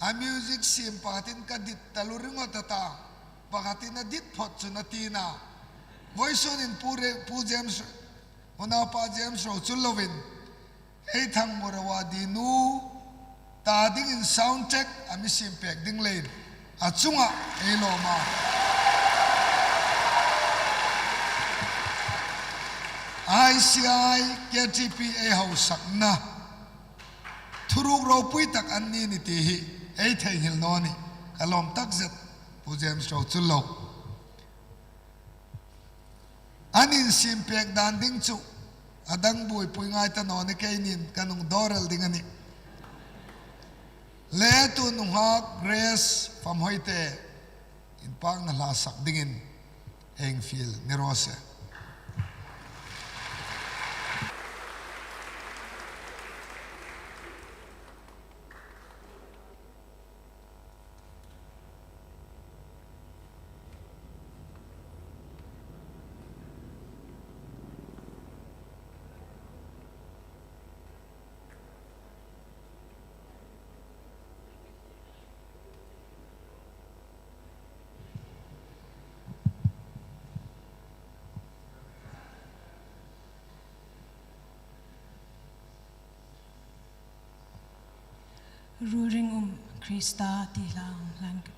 A music siem pakhatin ka dit taluo ringawt a ta, pakhatin a dit phawt chun a ti a. Vawisunin Pu Re-, Pu James, Unaupa James Rochullo-in ei Thangmur awardee nu ta dingin sound check a mi siem pek ding leiin a chungah ei lawm a. I C I K T P ei hausakna thuruk ropui tak an ni ni ti hi ei theinghil naw a nih. Ka lawm takzet Pu James Rochullo. An insiem pek dan ding chu a dang buoipui ngai ta naw ni, keinin ka nung dawr el ding a nih. Le tu nunghak Grace Famhoite inpakna hla sak dingin ei fiel ni raw se. Ruolring um Krista ti hla hlan ka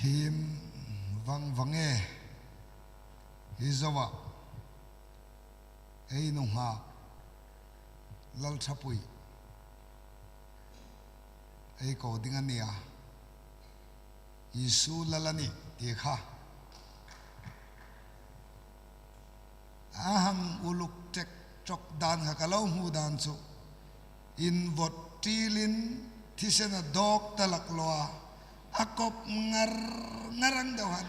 Him vang vang e, hi zoa, ei nunghak Lalṭhapui, ei ko ding a nih a, Isu Lal a nih ti kha. A hang uluk ṭek ṭawk dan kha ka lo hmu dan chu, invot ṭilin thisen a dawk ta lak lo a, a kawp ngar ngar ang deu han,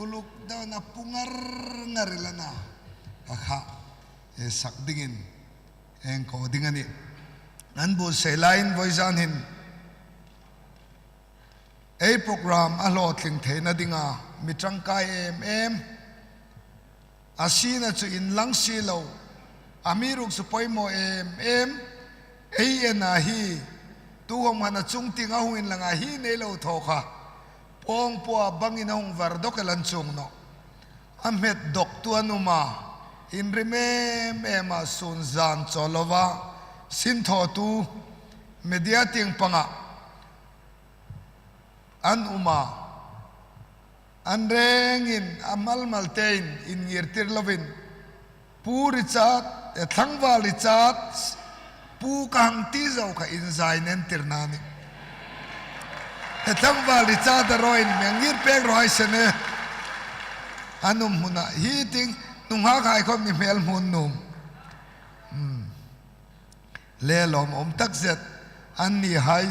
uluk deu na pu ngar ngar i la na, ka kha, e, sak dingin, eng ko ding a nih. An bu sei laiin vawizan hin, ei program a hlawtling theina dinga mi ṭangkai em em. A sina chu inlang si lo, amiruokchu poimaw em em. Ei en a hi, tu khom khan a chung tieng a hung inlang a hi nei lo thaw kha, pawngpua bangin a hung var dawk el an chuong nawh. A hmet dawktu an um a, inrim em em a, sun zan chawl lova, sinthawtu, media tieng panga an um a, an rengin a mal mal tein inngirtir lovin, Pu Richard, e, Tlangval Richard, Pu ka hang ti zo kha inzai nen tirna ni. E, Tlangval Richard a rawi in mi ngir pek rawi se ne. An um hmuna hi ting, nunghak hai khom ni hmel hmun nuom. Hmm. Le lawm um tak zet, an ni hai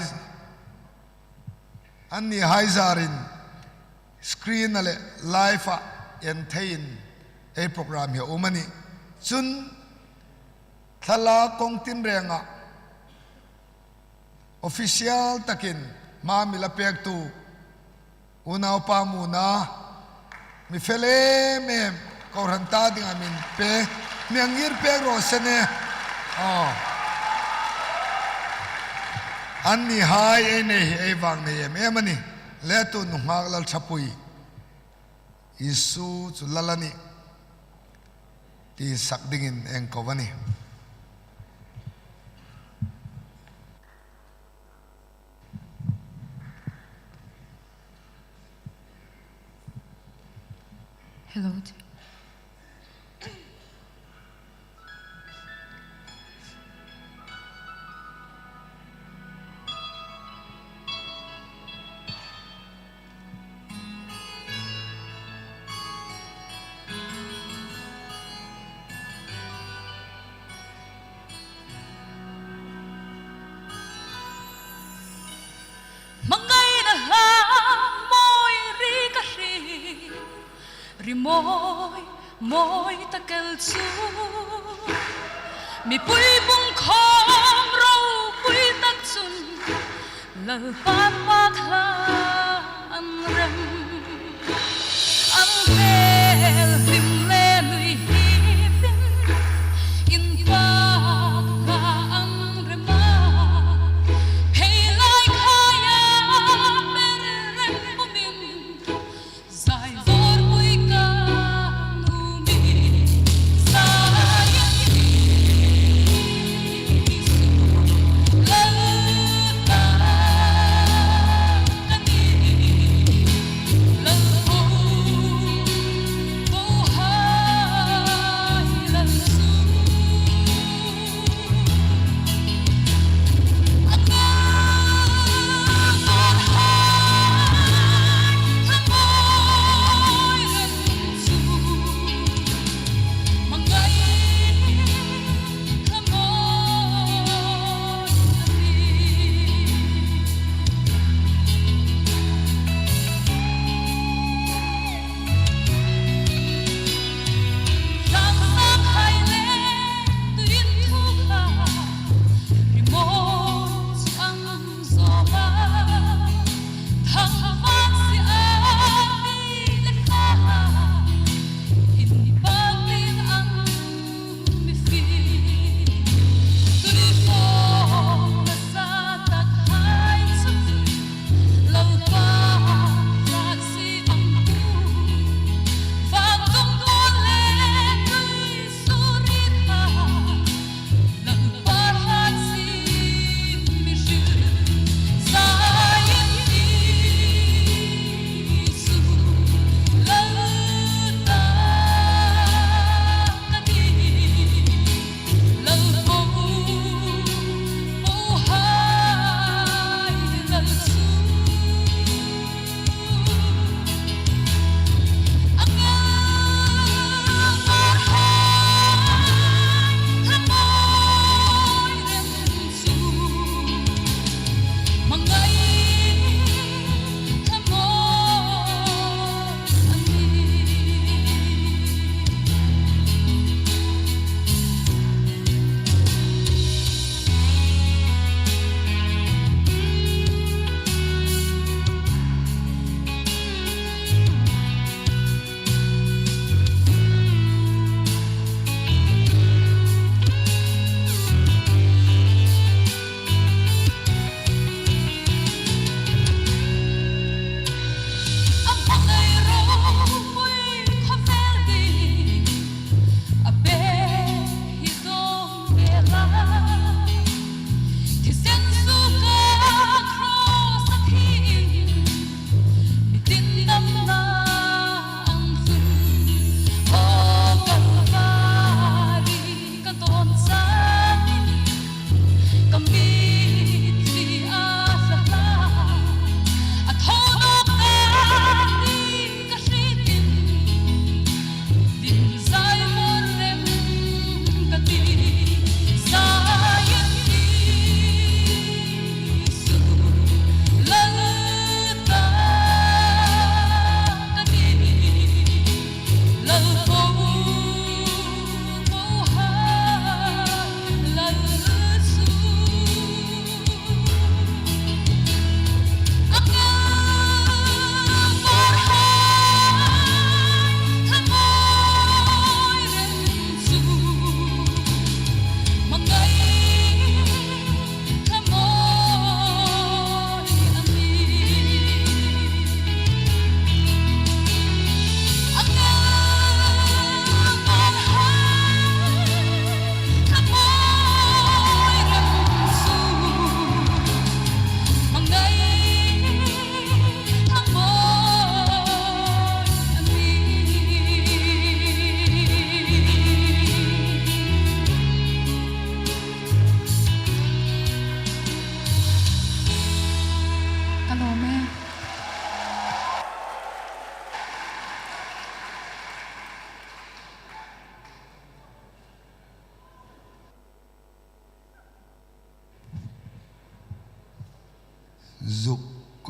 An ni hai zarin screen a le live a en theiin ei program hi a um a nih. Chun thlalak kawng tin renga official takin hma mi la pektu unaupa Muna, mi fel em em, kohran ta dinga min pe, mi ngir pek raw se ne. Aw. An ni hai ei nei hi ei vang nei em em a nih. Le tu nunghak Lalṭhapui, Isu chu Lal a nih ti sak dingin eng ko a nih. Hello. Hmangaina hla mawi ri ka hri, ri mawi, mawi tak el chu. Mipui pungkhawm ropui tak chun, Lalpa pak hla an rem. Ang vel hlim le nui hipin, inpak hla an rem a. Phei lai khaia ber reng pumin, zai bawr pui ka numin, zai a ni su Lalpa ka ni.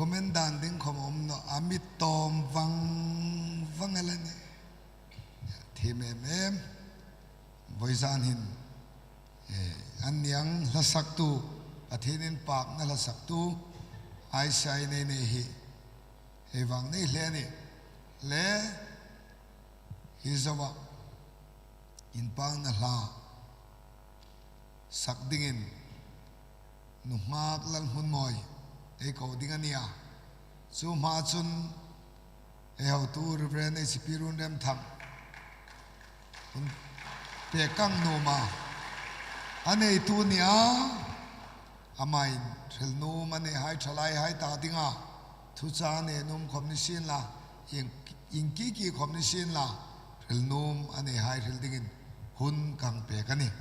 Comment dan ding khawm a um nawh, a mi tawm vang vang el a nih. Thiem em em. Vawizan hin, eh, an niang hla saktu, Pathien inpakna hla saktu, Aisha-i nei nei hi, ei vang nei hle a nih. Le, hi zoa, inpakna hla sak dingin, Nunghak Lalhmunmawi, ei ko ding a nih a. Chu hma chun, ei hotu Reverend H P Runremthang, hun pek ka nuom a. A neitu a nih a, amain hril nuom a nei hai, ṭhalaihai ta dinga, thuchah nei nuom khawm ni sien la, ieng, iengkiki khawm ni sien la, hril nuom a nei hai hril dingin hun ka hang pek a nih.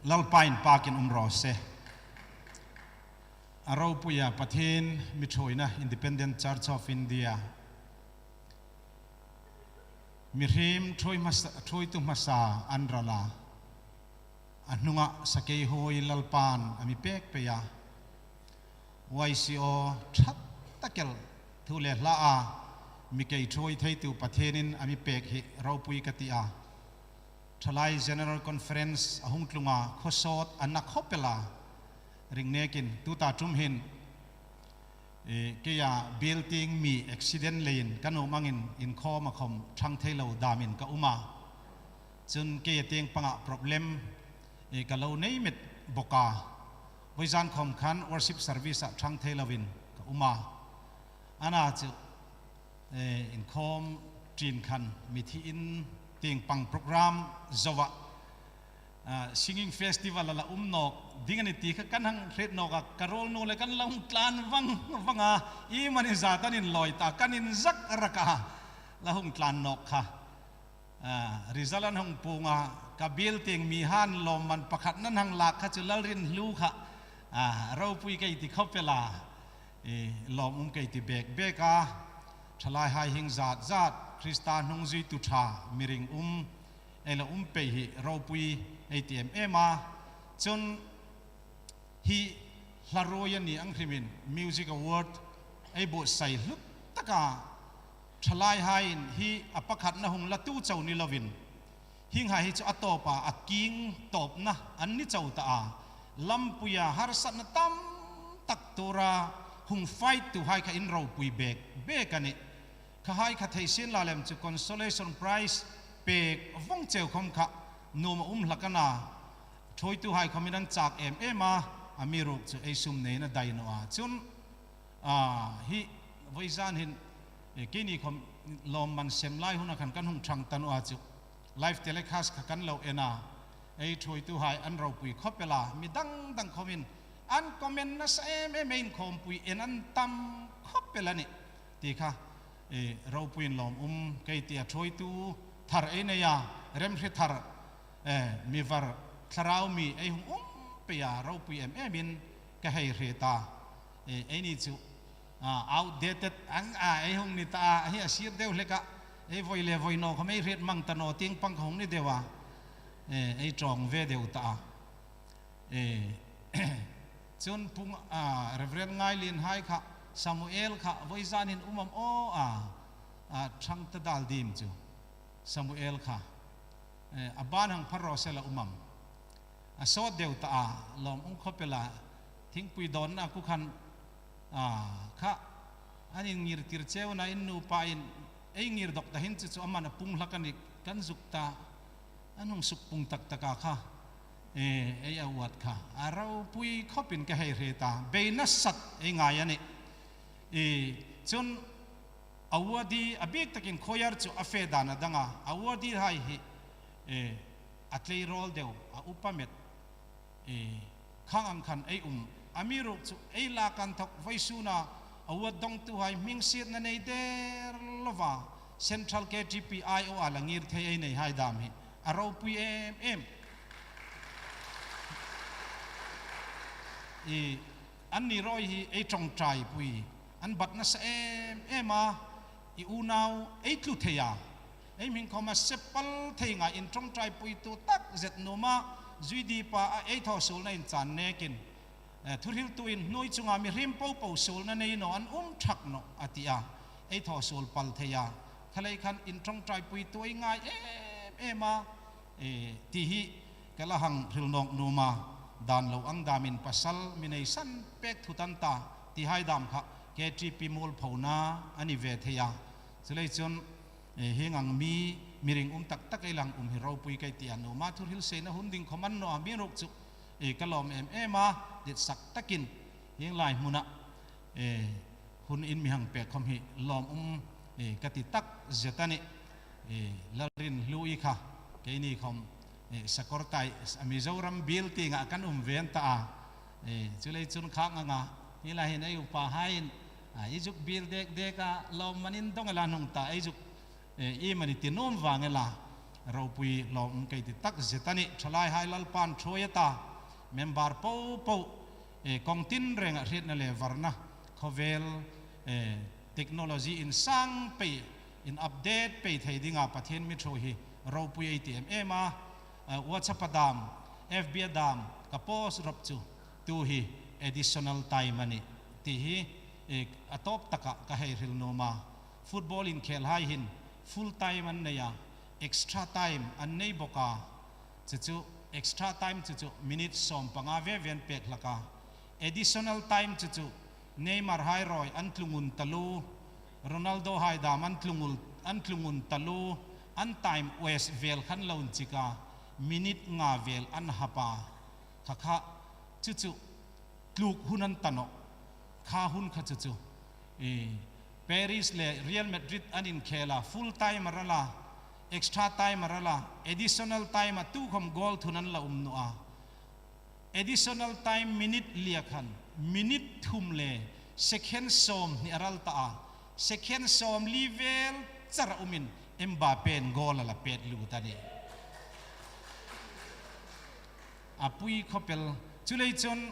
Lalpa inpakin um raw se. A ropuia Pathien mi ṭhuoina Independent Church of India, mihriem ṭhuoi hmasa, ṭhuoitu hmasa an ral a. A hnunga sakei huoi Lalpan a mi pek pei a. Y C O ṭha tak el thu le hla a mi kei ṭhuoi theitu Pathienin a mi pek hi ropui ka ti a. Ṭhalai General Conference a hung tlunga khawsawt a na khawp el a. Ring nekin tuta ṭum hin, eh, keia biel tieng mi accident leiin ka nuom angin inkhawma khawm ṭhang thei lo damin ka um a. Chun keia tieng panga problem, eh, ka lo nei met bawk a. Vawizan khawm khan worship service-a ṭhang thei lovin ka um a. Ana chu, eh, inkhawm ṭin khan mithi in tieng pang program zoa, ah, singing festival a la um nawk ding a nih ti kha kan hang hriet nawk a, ka ruol nu le kan lo hung tlan vang vang a, iemani zat an inlawi ta, kan inzak rak a, la hung tlan nawk kha. Ah, result an hung puong a, ka biel tieng mi han lawmman pakhat nan hang lak kha chu Lalrinhlu kha, ah, ropui ka ti khawp el a, eh, lawmum ka ti bek bek a, ṭhalaihai hieng zat zat, Krista hnungzuitu ṭha, mi ringum, ei la um pei hi ropui ei ti em em a. Chun hi hla ruoi a ni ang hrimin Music Award ei buotsai hlut tak a, ṭhalaihaiin hi a pakhatna hung latu chau ni lovin, hienghai hi chu a tawpa a kieng tawpna an ni chau ta a. Lampuia harsatna tam tak tuora hung fight-tuhai kha in ropui bek bek a nih. Khahai kha thei sien la lem chu consolation prize pek vawng cheu khawm kha nuom a um hlak a na. Ṭhuoituhai khawmin an chak em em a, amiruokchu ei sum neina dai naw a. Chun, a, hi vawizan hin, eh, keini khawm lawmman sem lai huna khan kan hung ṭhang ta naw a chu. Live telecast kha kan lo en a. Ei ṭhuoituhai an ropui khawp el a, mi dang dang khawmin an comment nasa em em, ei inkhawmpui en an tam khawp el a nih. Ti kha, eh, ropuiin lawmum ka ti a, ṭhuoitu thar ei nei a, remhri thar, eh, mi var thlarau mi ei hung um pei a, ropui em emin ka hei hriet a. Eh, eini chu, ah, outdated ang a ei hung ni ta a, hi a sir deu hlek a, ei voi le voi naw khawm ei hriet mang ta naw, tieng pang kha hung ni deu a, eh, ei ṭawng ve deu ta a. Eh, chun Pung, ah, Reverend Ngailienhai kha, Samuel kha, vawizan hin um am aw a, ah, ṭhang ta dal dim chu. Samuel kha, eh, a ban hang phar raw se la um am. A sawt deu ta a, lawmum khawp el a, thingpui dawnna ku khan, ah, kha, an ingir tir cheu a na, in nupain, ei ngir dawk ta hin chu chu aman a pung hlak a nih, kan zuk ta, an hung suk pung tak tak a kha, eh, ei award kha a ropui khawpin ka hei hriet a, bei nasat ei ngai a nih. Eh, chun awardee a bik takin choir chu a fe dan a dang a, awardee hai hi, eh, a tleirawl deu, a upa met, eh, khang ang khan ei um. Amiruokchu ei lak inthawk vawisuna award dawngtuhai hming sietna nei der lova Central K T P I O a la ngir thei ei nei hai dam hi a ropui em em. I, anni rawi hi ei ṭawngṭaipui, an bat nasa em em a, i unau ei tlu thei a. Ei hming khawm a sep pal thei ngai, in ṭawngṭaipuitu tak zet nuom a, zui di pa a ei thaw suolna inchan nekin, eh, thuhriltuin hnuoi chunga mihriem popo suolna nei naw an um ṭhak nawh a ti a, ei thaw suol pal thei a. Khalei khan in ṭawngṭaipuitu ei ngai em em a, eh, ti hi ka la hang hril nawk nuom a, dan lo ang damin pasal mi nei san pek thut an ta, ti hai dam kha K T P mualphona a ni ve thei a. Chuleiin chun, eh, hieng ang mi, mi ringum tak tak ei la hang um hi ropui ka ti a nuom a, thuhril seina hun ding khawm a ni naw a, amiruokchu, eh, ka lawm em em a, ditsak takin hieng lai hmuna, eh, hun in mi hang pek khawm hi lawmum, eh, ka ti tak zet a nih. Eh, Lalrinhlui kha, keini khawm, eh, Sakawrtai, a Mizoram biel tienga kan um ve an ta a. Eh, chuleiin chun khang anga, hi lai hin ei upa haiin, a, ei zuk biel dek dek a, lawmman in dawng a la hung ta, ei zuk, eh, iemani ti nuom vang a la, ropui lawmum ka ti tak zet a nih. Ṭhalaihai Lalpan ṭhuoi a ta, member popo, eh, kawng tinrenga hrietna le varna, khawvel, eh, technology insang pei, in update pei thei dinga Pathien mi ṭhuoi hi ropui ei ti em em a, eh, WhatsApp a dam, F B a dam, ka post rop chu, tu hi additional time a nih ti hi, eh, a tawp taka ka hei hril nuom a. Football inkhelhai hin full time an nei a, extra time an nei bawk a. Chu chu extra time chu chu minute sawm panga ve ve an pek hlak a. Additional time chu chu Neymar hai ruoi an tlung un taluo, Ronaldo hai dam an tlung un, an tlung un taluo, an time waste vel khan lo inchik a, minute nga vel an hap a. Kha kha chu chu tluk hun an ta nawh. Kha hun kha chu chu, eh, Paris le Real Madrid an inkhel a, full time a ral a, extra time a ral a, additional time a, tu khawm goal thun an la um naw a. Additional time minute lia khan, minute thum le second sawmhni a ral ta a, second sawmli vel char a umin Mbappé-in goal a la pet lut a nih. A pui khawp el. Chuleiin chun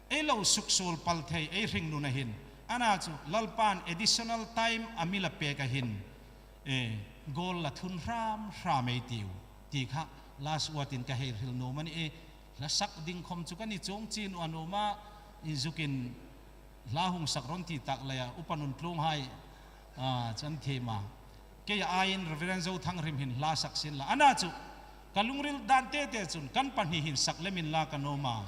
ei lo suksuol pal thei ei hringnuna hin, ana chu Lalpan additional time a mi la pek a hin, eh, goal la thun hram hram ei tiu, ti kha last word-in ka hei hril nuom a nih. Eh, hla sak ding khawm chu ka ni chuong chin a nuom a, inzukin hla hung sak rawh ti tak leia, Upa Nuntluong hai, ah, chan thei ma. Kei aiin Reverend Zothangrim hin hla sak sien la. Ana chu, ka lungril dan tete chun kan pahni hin sak lem inla ka nuom a.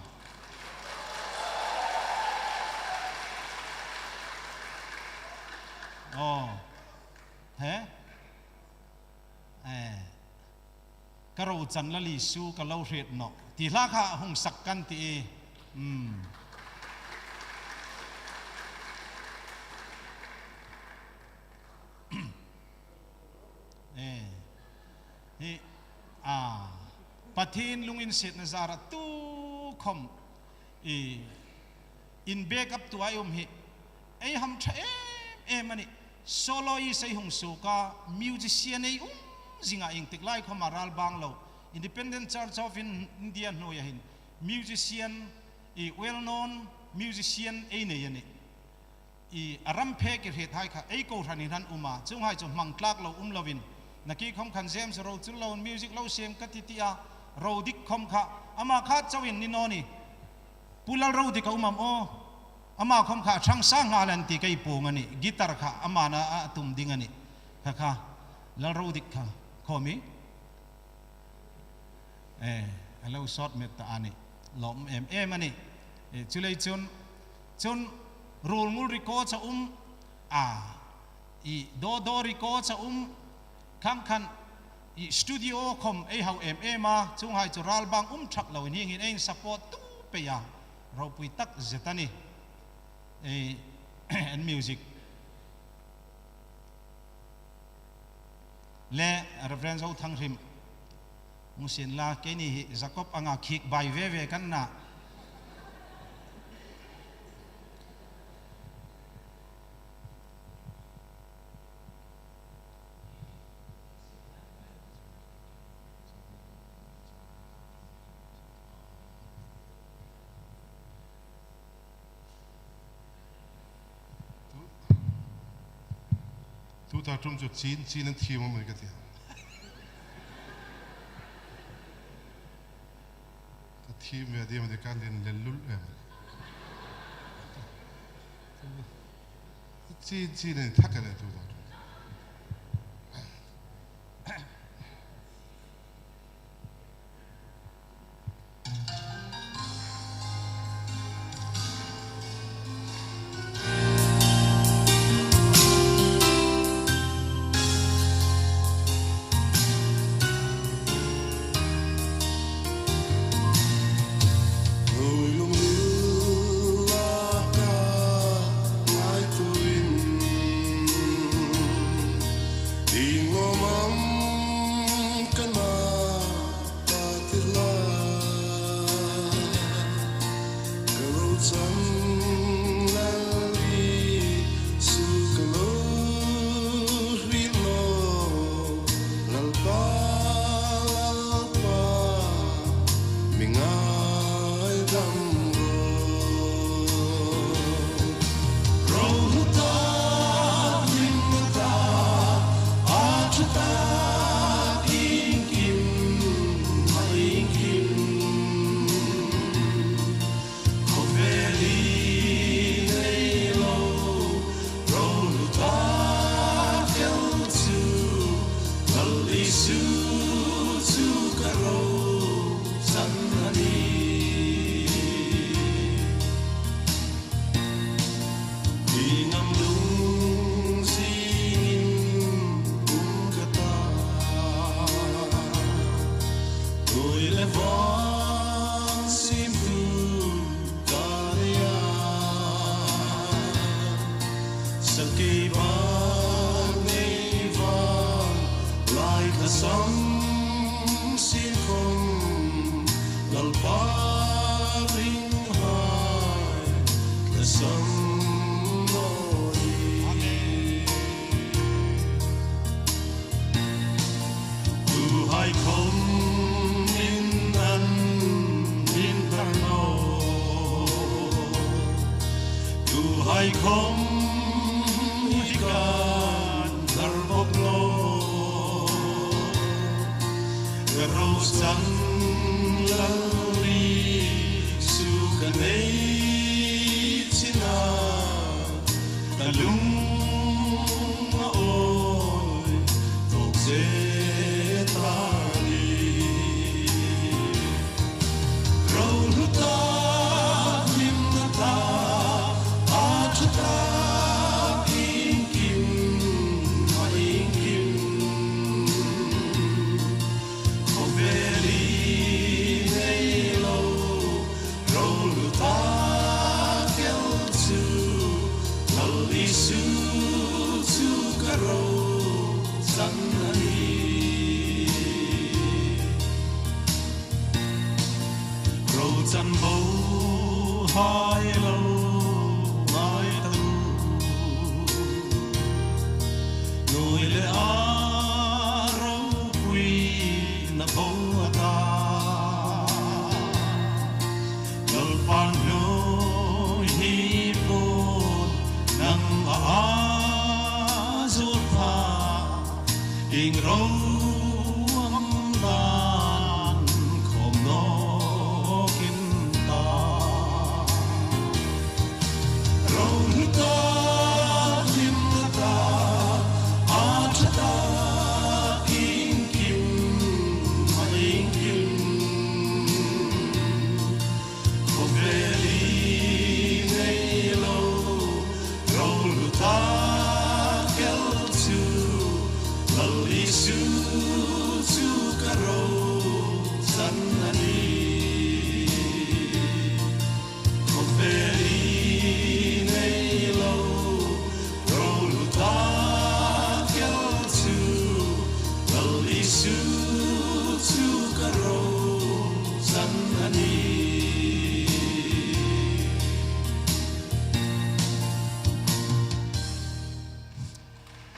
Aw. He? Eh. Ka ro chan la li su ka lo hriet nawh. Ti hla kha hung sak kan ti e. Hmm. Eh. Hi, a. Pathien lunginsietna zara tu khawm, i, in backup-tu ei um hi ei hamṭha em em a nih. Soloist ei hung suok a, musician ei um zing a, ieng tik lai khawma ralbang lo. Independent Church of In-, India hnuoia hin musician, i, well known musician ei nei a nih. I, a ram phe ki hriet hai kha ei kohranin an um a, chuonghai chu hmang tlak lo um loin, nakie khawm khan James ro chu lo music lo siem ka ti ti a, ro dik khawm kha, ama kha chauin ni naw ni. Pu Lalrodik a um am aw? Ama khawm kha a ṭhang sa nghal an ti kei puong a nih, guitar kha ama na a tum ding a nih. Kha kha, Lalrodik kha, khawmi. Eh, a lo sawt met ta a nih. Lawm em em a nih. Eh, chuleiin chun, chun Ruolngul Records a um a, i, Dodo Records a um, khang khan, i, studio khawm ei hau em em a, chuonghai chu ralbang um ṭhak loin hieng hin ei support tu pei a, ropui tak zet a nih. Eh, an music. Le Reverend Zothangrim, hung sien la, keini hi Jacob anga khik bai ve ve kan na. Tuta tum chu chin, chin an thiem a maw ka ti a. Thim ve ding a ni kan lien lel lul em. Chi, chi nen thak a le tu ta.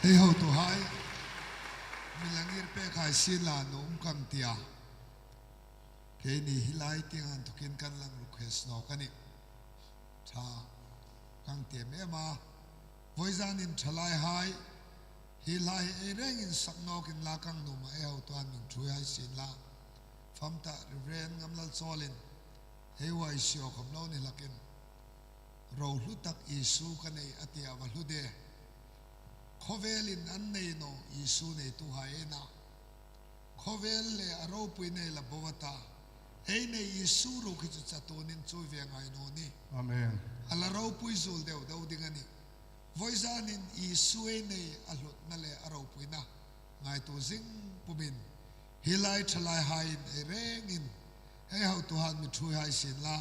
Hei hotuhai, mi la ngir pek hai sien la nuom kan tia. Keini hi lai tieng inthokin kan lang request nawk a nih. Ṭha kan ti em em a. Voizanin ṭhalaihai, hi lai ei rengin sak nawk inla kan nuom a, ei hotuhai hming ṭhuoi hai sien la. Fam ta Reverend Ngamlalchawlin, Hei huaisio khawm lo ni hlakin, ro hlu tak Isu ka nei a ti a va hlu de. Khawvelin an nei naw Isu neituhai ei na. Khawvel le a ropui nei la bo a ta. Ei nei Isu ruok hi chu chatuonin chu ve ngai naw ni. Amen. A la ropui zuol deu deu ding a nih. Voizanin Isu ei nei a hlutna le a ropuina ngaituo zing pumin, hi lai ṭhalaihaiin ei rengin, hei hotuhai mi ṭhuoihai sien la,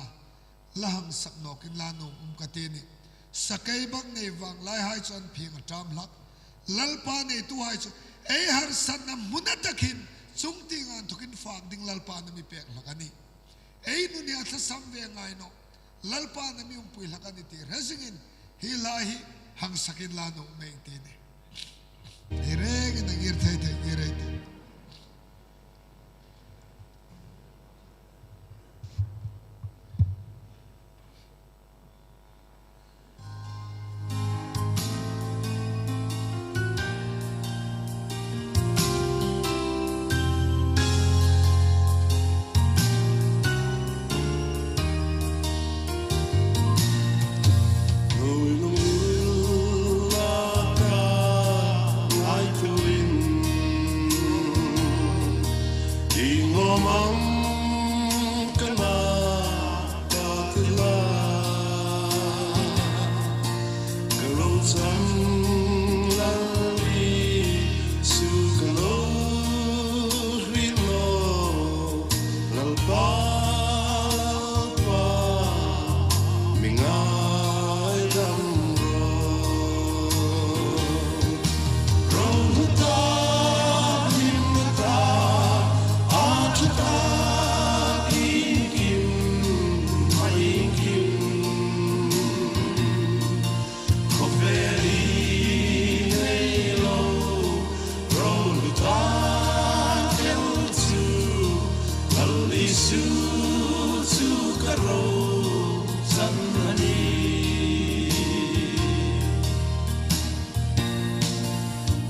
la hang sak nawk inla nuom um ka ti a nih. Sakeibaknei vanglaihai chu an phing a ṭam hlak. Lalpa neituhai chu ei harsatna hmuna takin chungtieng inthawkin fak ding Lalpan a mi pek hlak a nih. Ei nun hi a tlasam ve ngai naw. Lalpan a mi umpui hlak a nih ti hre zingin hi lai hi hang sak inla nuom ei ti a nih. Ei rengin a ngir thei thei ngir ei tih. Ka lo chang Lal Isu ka lo hriet naw, Lalpa, Lalpa, mi ngaidam rawh. Ro hlu tak, hlim tak, a ṭha tak, iengkim, a iengkim. Khawvela nei lo, ro hlu tak el chu, Lal Isu chu ka ro chang a nih.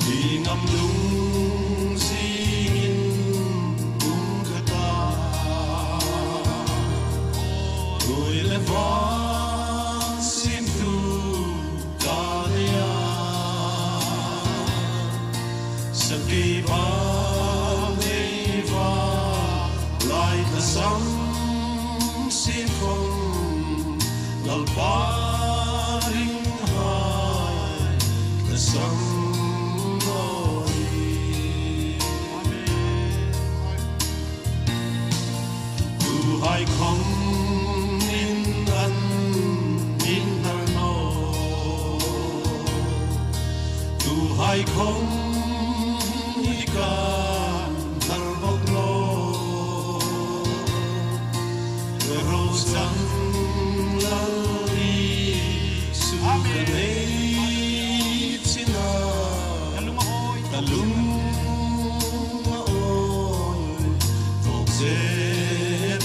Hi ngam lungzingin um ka ta, hnuoi le van siemtu ka nei a. Sakeibaknei vanglai ka sam sien khawm, Lalpa ringhai ka sam naw nih. Tuhai khawm in an inhnar naw, tuhai khawm hi kan hnar bawk naw. Ka ro chang Lal Isu ka nei china, ka lung a awi, ka lung a awi tawk che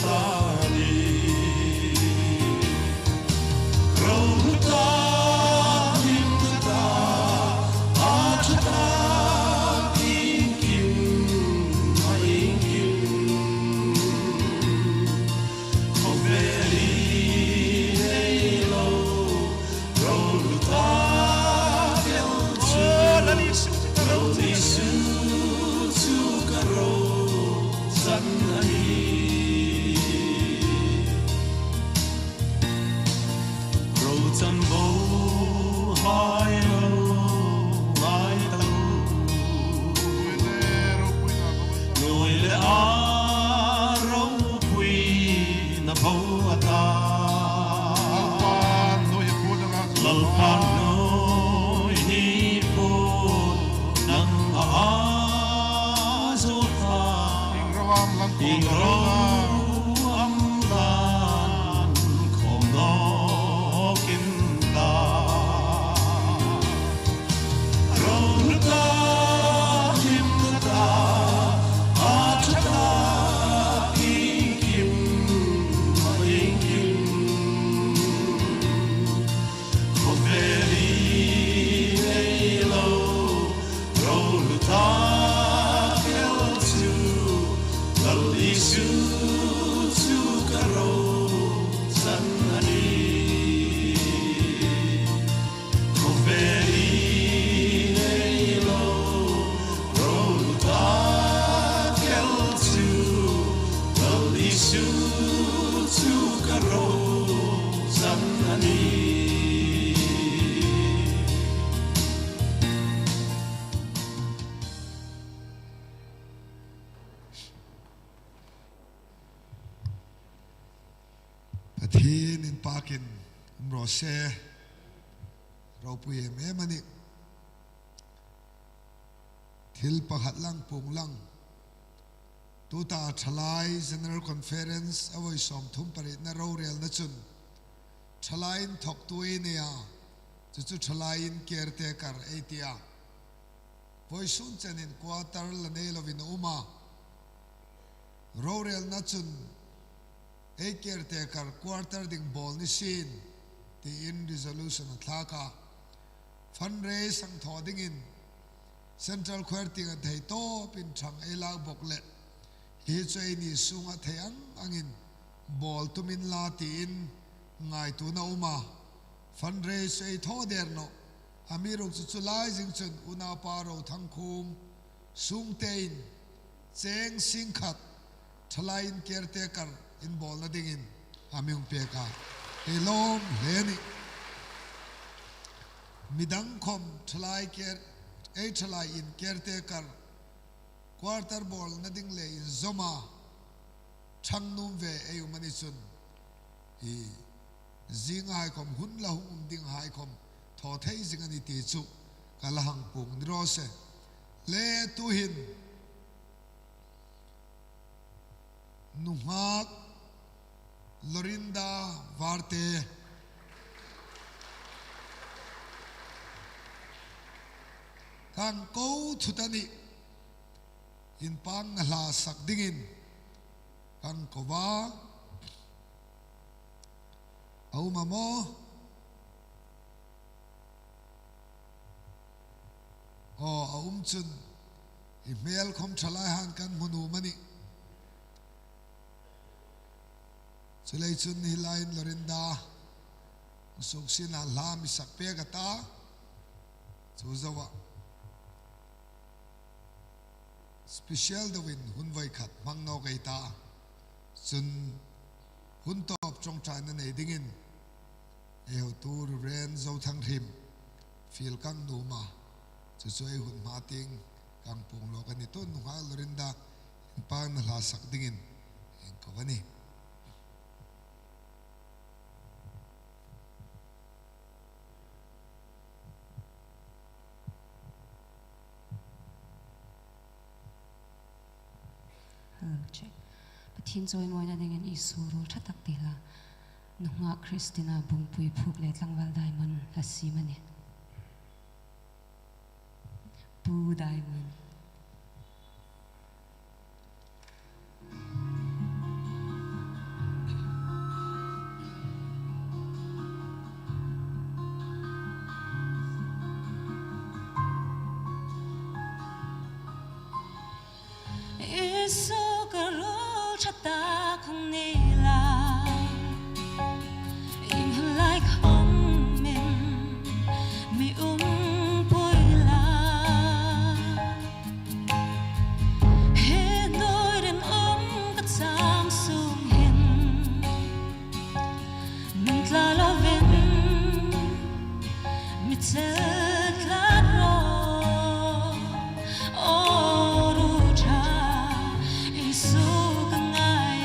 ta a nih. Ro hlu tak, hlim tak, a ṭha tak, iengkim, a iengkim. Khawvela nei lo, ro hlu tak el chu, Lal Isu chu ka ro chang a nih. Ro chang bo hai lo ngai ta u. Hnuoi le a ropuina bo a ta. Lalpa hnuoi hi po nang a a zo ta. Ieng ro am dan khawm nawk in ta. Ro hlu tak, hlim tak, a ṭha tak, iengkim, iengkim. Khawvela nei lo, ro hlu tak el chu, Lal Isu chu ka ro Pathien inpakin um raw se. Ropui em em a nih. Thil pakhat lang puong lang. Tuta Thalai General Conference a vawi sawmthum parietna rorelna chun Thalai inthawktu ei nei a, chu chu Thalai in caretaker ei ti a. Vawisun chenin quarter la nei lovin a um a. Rorelna chun ei caretaker quarter ding bawl ni sien tiin resolution a thlak a. Fundraise hang thaw dingin Central Choir tieng a thei tawpin ṭhang ei lak bawk leh hi chu eini sunga thei ang angin bawl tum inla tiin ngaituona um a. Fundraise chu ei thaw der nawh. Amiruokchu chu lai zing chun unaupa Rothangkhum Sungtein cheng sing khat Thalai in caretaker inbawlna dingin a mi hung pek a. Ei lawm hle a nih. Midang khawm Thalai care, ei Thalai in caretaker quarter bawlna ding le inzawma ṭhang nuom ve ei um a ni chun, hi zinghai khawm hun la hung um dinghai khawm thaw thei zing a nih ti chu ka la hang puong ni raw se. Le tuhin nunghak Lorinda Varte kan ko thut a nih. Inpakna hla sak dingin kan ko a. A um a maw? Aw, a um chun i hmel khawm Thalai han kan hmu nuom a nih. Chuleiin chun hi laiin Lorinda suksietna hla mi sak pek a ta. Chu zoa special deuin hun vawi khat hmang nawk ei ta. Chun hun tawp ṭawngṭaina nei dingin ei hotu Reverend Zothanghriem fiel kan nuom a. Chu chu ei hun hma tieng kan puong lawk a nih. Tuhin nunghak Lorinda inpakna hla sak dingin kan ko a nih. Hello, check. Pathien chawimawina dingin Isu ruol ṭha tak ti hla. Nunghak Christina Bungpui Phuk le Tlangval Diamond hla siem a nih. Pu Diamond. Isu ka ruol ṭha tak hung ni la, ieng lai khawmin mi umpui la. Hi dawr rinum ka chang sung hin min tla lovin mi chel tlat rawh. Aw ruol ṭha, Isu ka ngai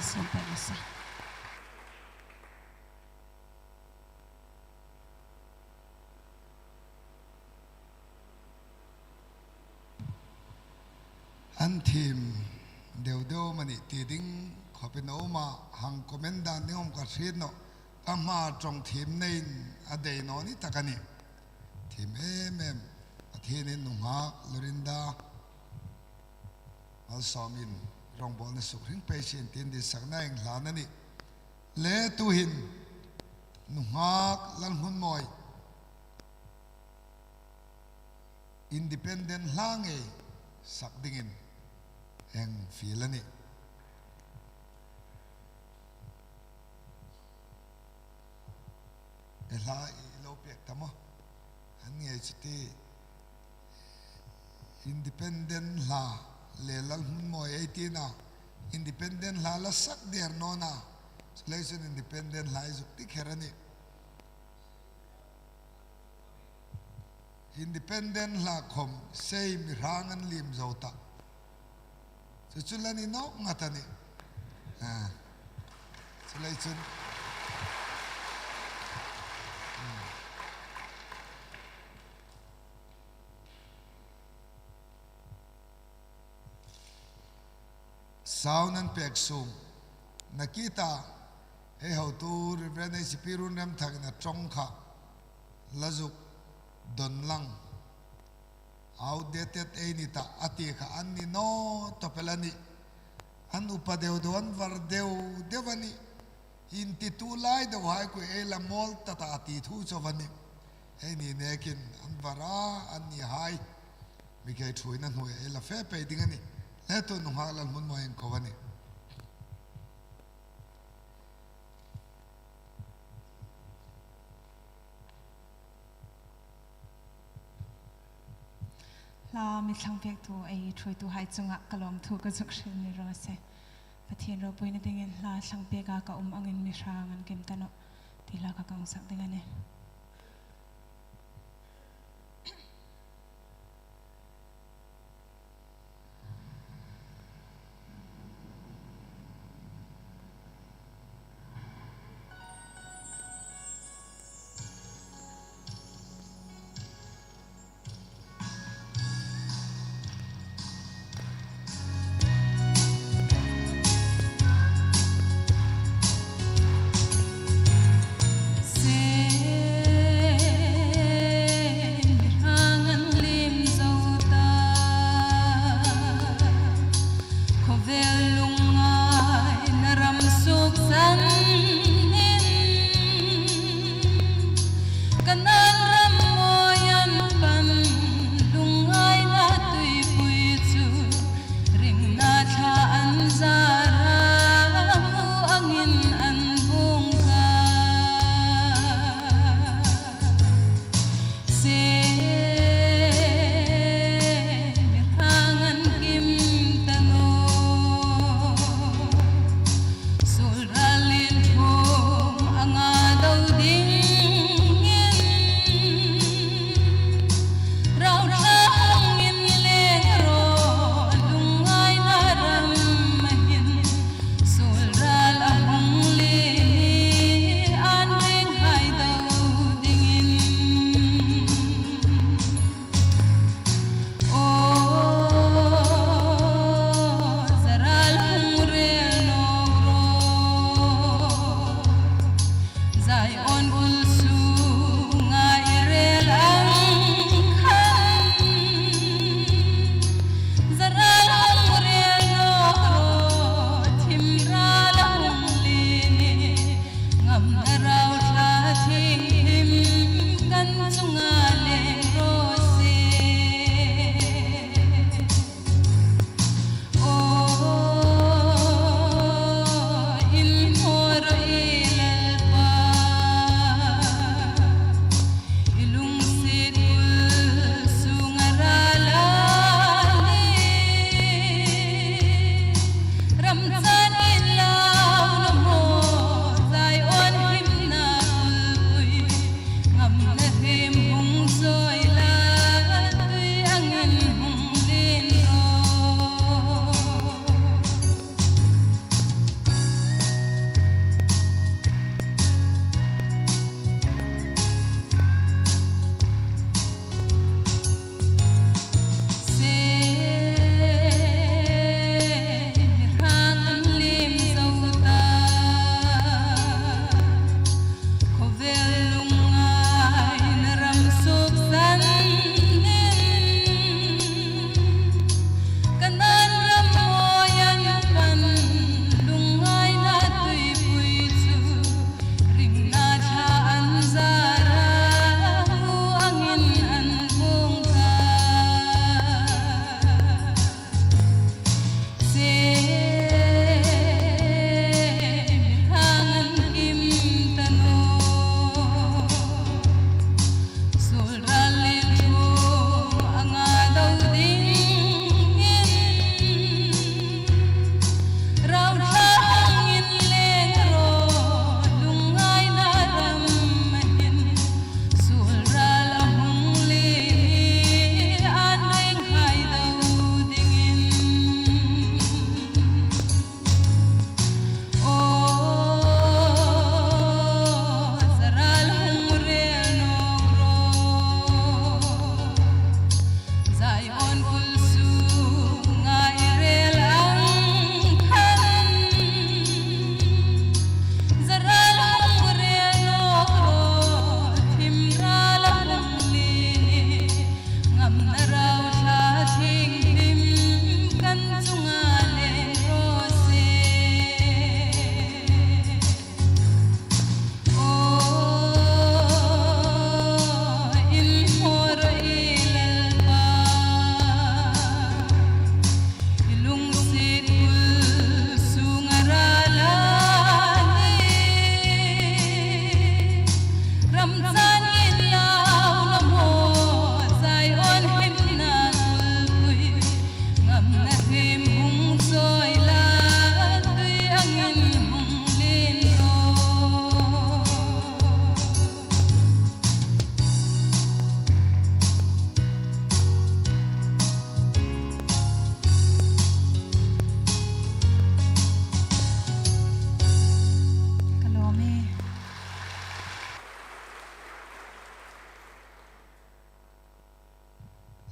Sawm pek a sa. An thiem deu deu am a nih ti ding khawpin a um a, hang comment dan ding um ka hriet nawh. Ka hma ṭawng thiem neiin a dei naw ni tak a nih. Thiem em em. Pathienin nunghak Lorinda Malsawmin rongbawlna sukhring pei sien tin ditsakna ei hlan a nih. Le tuhin nunghak Lalhmunmawi independent hla ngei sak dingin ei fiel a nih. E hla i lo pek ta maw? An ngei chu ti independent hla le Lalhmunmawi ei tina independent hla la sak der naw na. Chuleiin independent hla i zuk ti kher a nih. Independent hla khom sei mi hrang an liem zo ta. Chu chu la ni nawk ngat a nih. A. Chuleiin. Hmm. Sau nan pek sung. Nakita, hei hotu Reverend A C P Runremthakin a ṭawng kha la zuk don lang. Outdated ei ni ta a ti kha an ni naw tawp el a nih. An upa deu deu, an var deu deu a nih. Intitu lai deu hai kha ei la mawl ta ta a ti thu chauh a nih. Eini nekin an var a, an ni hai. Mi kei thuina hnuoia ei la fe pei ding a nih. Le tu nunghak Lalhmunmawi ieng ko a nih. Hla mi thlang pek tu ei thuoituhai chunga ka lawmthu ka zuk hril ni raw se. Pathien ropuina dingin hla thlang peka ka um angin mi hrang an kim ta nawh. Ti hla ka hang sak ding a nih. Khawvel lungngaina ram suok sanin, Kanan ram mawi an pan lungngaina tuipui chu, ringna thla an zara hmu angin an bungka. Se, mi hrang an kim ta naw. Suol ral in thum anga do dingin, rau thla hung inleng rawh, lungngaina ram hin. Suol ral a hung li ni an ring hai do dingin. Aw, zaral hung rel nawk rawh. Zion ul sunga i rel ang khan, zaral hung rel nawk rawh, thim ral hung li ni, ngamna rau thla thim thim kan chunga leng raw se. Aw, inhmawr i Lalpa,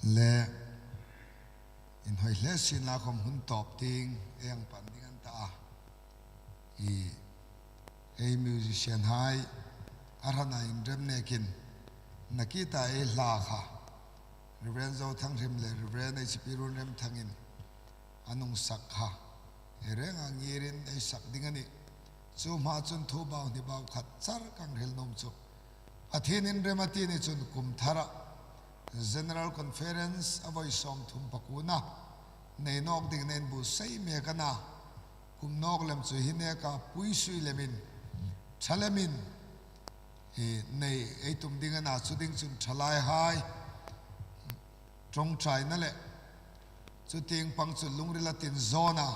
Le, inhawi hle sienla khawm hun tawp tieng ei hang pan ding a ni ta a. I, ei musician hai, a hrana inrem nekin, nakita ei hla kha, Reverend Zothanghriem le Reverend H P Runremthangin an hung sak kha, ei renga ngirin ei sak ding a nih. Chu hma chun thu bau hni bau khat char ka hang hril nuom chu, Pathien inrem a ti ni chun kum thara General Conference a vawi sawmthum pakuona nei nawk dingin a inbuotsai mek a na. Kum nawk lem chu hi neka pui sui lemin, ṭha lemin, i, nei ei tum ding a na. Chu ding chun ṭhalaihai ṭawngṭaina le, chu tieng pang chu lungril a tin zawna,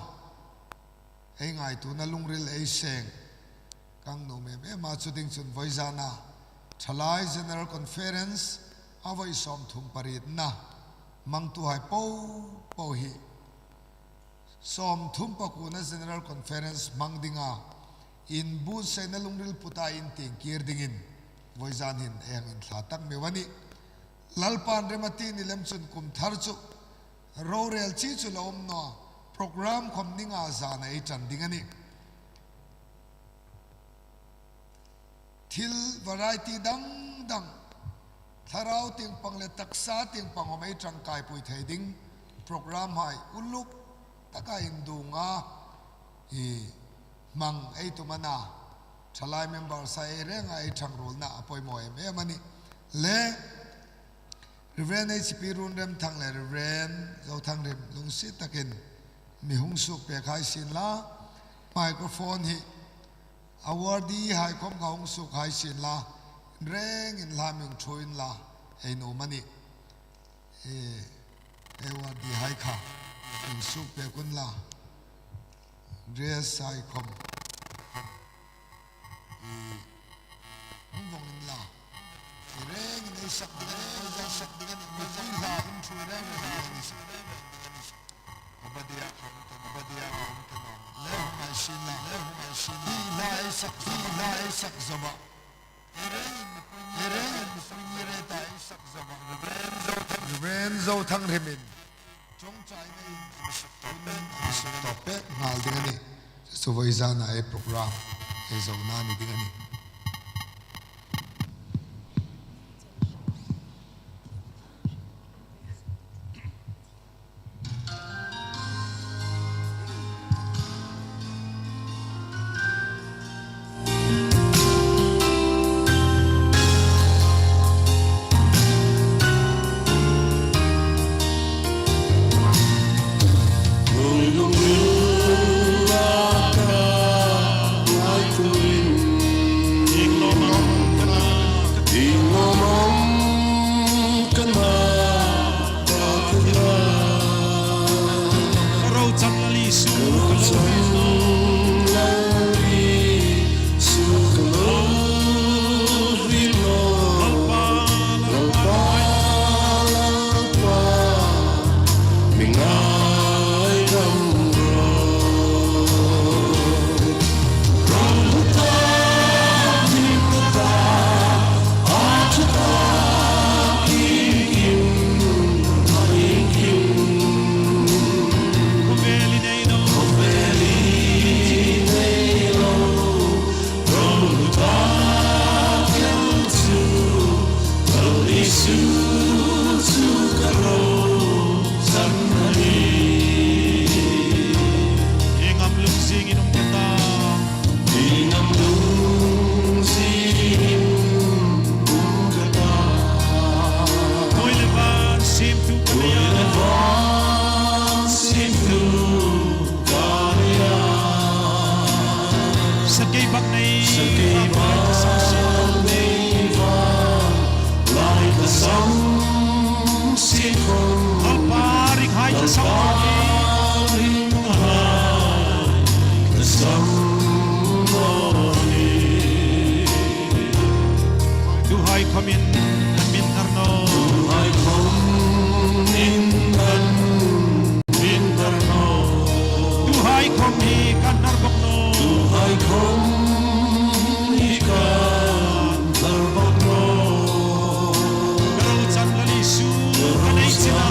ei ngaituona lungril ei seng ka hang nuom em em a. Chu ding chun vawizana ṭhalai General Conference a vawi sawmthum parietna hmangtuhai po po hi sawmthum pakuona General Conference hmang dinga inbuotsaina lungril puta intieng kir dingin vawizan hin ei hang inthla tak meu a nih. Lalpan rem a ti ni lem chun kum thar chu rorel chi chu la um naw a, program khawm ni nga zana ei ṭan ding a nih. Thil variety dang dang, thlarau tieng pang le taksa tieng pang khawm ei ṭangkaipui thei ding program hai uluk taka induonga, i, hmang ei tum a na. Ṭhalai member sa ei renga ei ṭhangruolna a poimaw em em a nih. Le, Reverend H P Runremthang le Reverend Zothanghriem lungsiet takin mi hung suk pek hai sienla, microphone hi awardee hai khawm kha hung suk hai sienla, rengin hla mi hung ṭhuoi unla, ei nuom a nih. E, awardee hai kha hung suk pek unla, dress hai khawm, i, hung vawng unla. Rengin ei sak ding a nih, ei sak ding a nih, mipui hla hung ṭhuoi reng reng a nih. Obadia, Obadia, le hung hai sienla, le hung hai sienla. Hla ei sak, hla ei sak zo a. Rengin mipui ni reta ei sak zo a. Reverend Zothang, Reverend Zothangriemin ṭawngṭaina in a suk tawp pek nghal ding a nih. Chu vawizana ei program ei zona ni ding a nih. Sakei bak nei, sakei bak nei, lai ka sam si khom. Lalpa ringhai ka sam. Lalpa ringhai ka sam. Tuhai khomin an min nar naw. Tuhai khomin an min nar naw. Tuhai khom hi kan nar bawk naw. Tuhai khom hi kan nar bawk naw. Ka ro chang Lal Isu, ka nei china.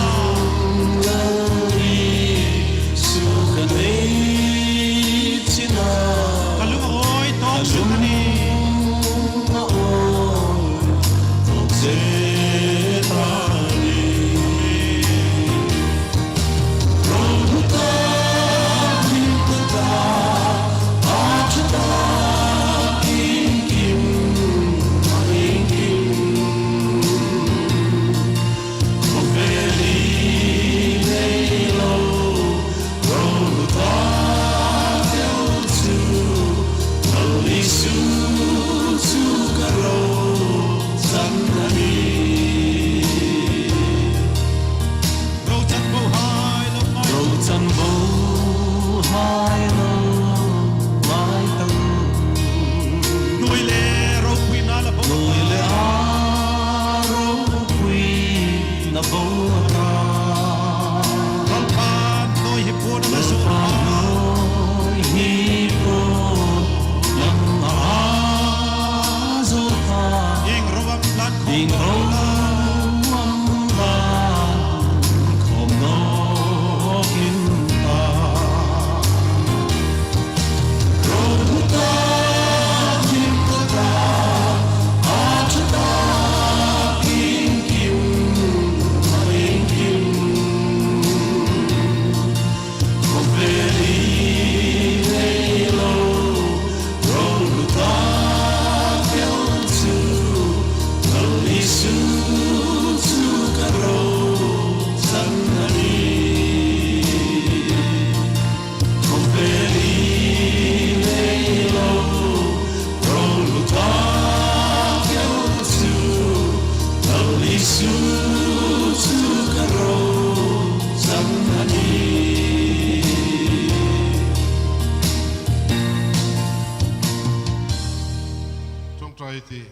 Ṭawngṭai ti.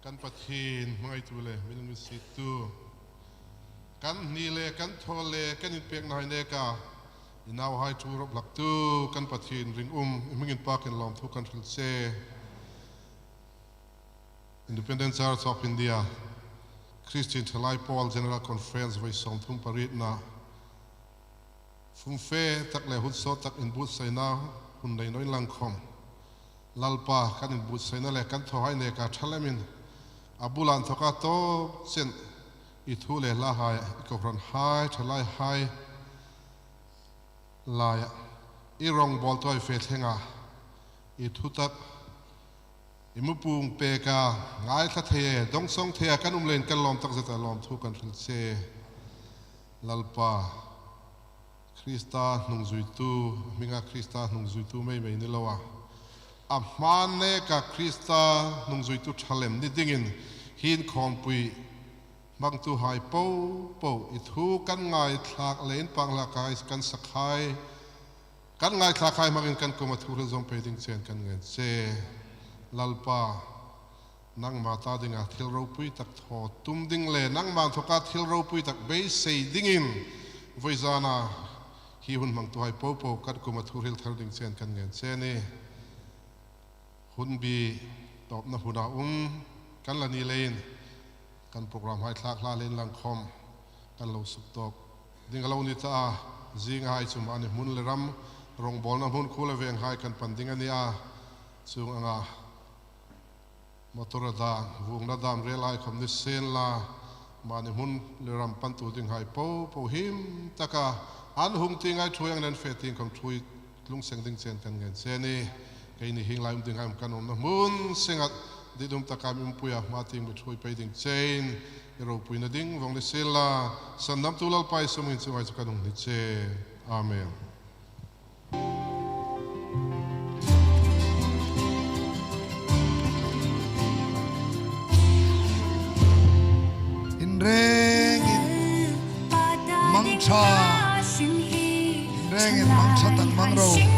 Kan Pathien hmangaitu le mi lunginsiettu, kan hni le kan thaw le kan inpeknahai neka i nauhai ṭhu rawp hlaktu kan Pathien ringum, i hming inpakin lawmthu kan hril che. Independent Church of India Christian Thalai Pawl General Conference vawi sawmthum parietna fumfe tak le hun sawt tak inbuotsaina hun nei naw inla khawm, Lalpa, kan inbuotsaina le kan thawhai neka ṭha lemin a bula inthawka tawp chen i thu le hlahai, i kohranhai, ṭhalaihai laia i rawngbawltuhai fe thlenga i thutak i mupuong peka ngaithla theia, dawngsawng theia kan um leiin kan lawm takzeta lawmthu kan hril che. Lalpa, Krista hnungzuitu, a hminga Krista hnungzuitu mei mei ni loa, a hma neka Krista hnungzuitu ṭha lem ni dingin hi inkhawmpui hmangtuhai popo, i thu kan ngaithlak le inpakhlakhai, kan sakhai, kan ngaithlakhai hmangin kan kuoma thu hril zawm pei ding chen kan ngen che. Lalpa, nangma ta dinga thil ropui tak thaw tum ding le nangma inthawka thil ropui tak beisei dingin vawi zana hi hun hmangtuhai popo kan kuoma thu hril thar ding chen kan ngen che a nih. Hun bi tawpna huna um kan la ni leiin kan programhai thlak hla le inla khawm kan lo suktawk ding a lo ni ta a, zingahai chu mani hmun le ram, rawngbawlna hmun, khuo le venghai kan pan ding a ni a, chuong anga motor a dam, vuongna dam relhai khawm ni sien la, mani hmun le ram pantu dinghai popo him taka an hung tieng, an ṭhuoi ang, an fe tieng khawm ṭhuoi tlung seng ding chen kan ngen che a nih. Keini hieng lai um dinghai um kan umna hmun senga ditdum taka mi umpuia hma tieng mi ṭhuoi pei ding chein i ropuina ding vawng ni sien la, sandamtu Lalpa Isu hmingin chuonghai chu kan hung hni che. Amen. Inrengin mangṭha, inrengin mangṭha tak mang ro.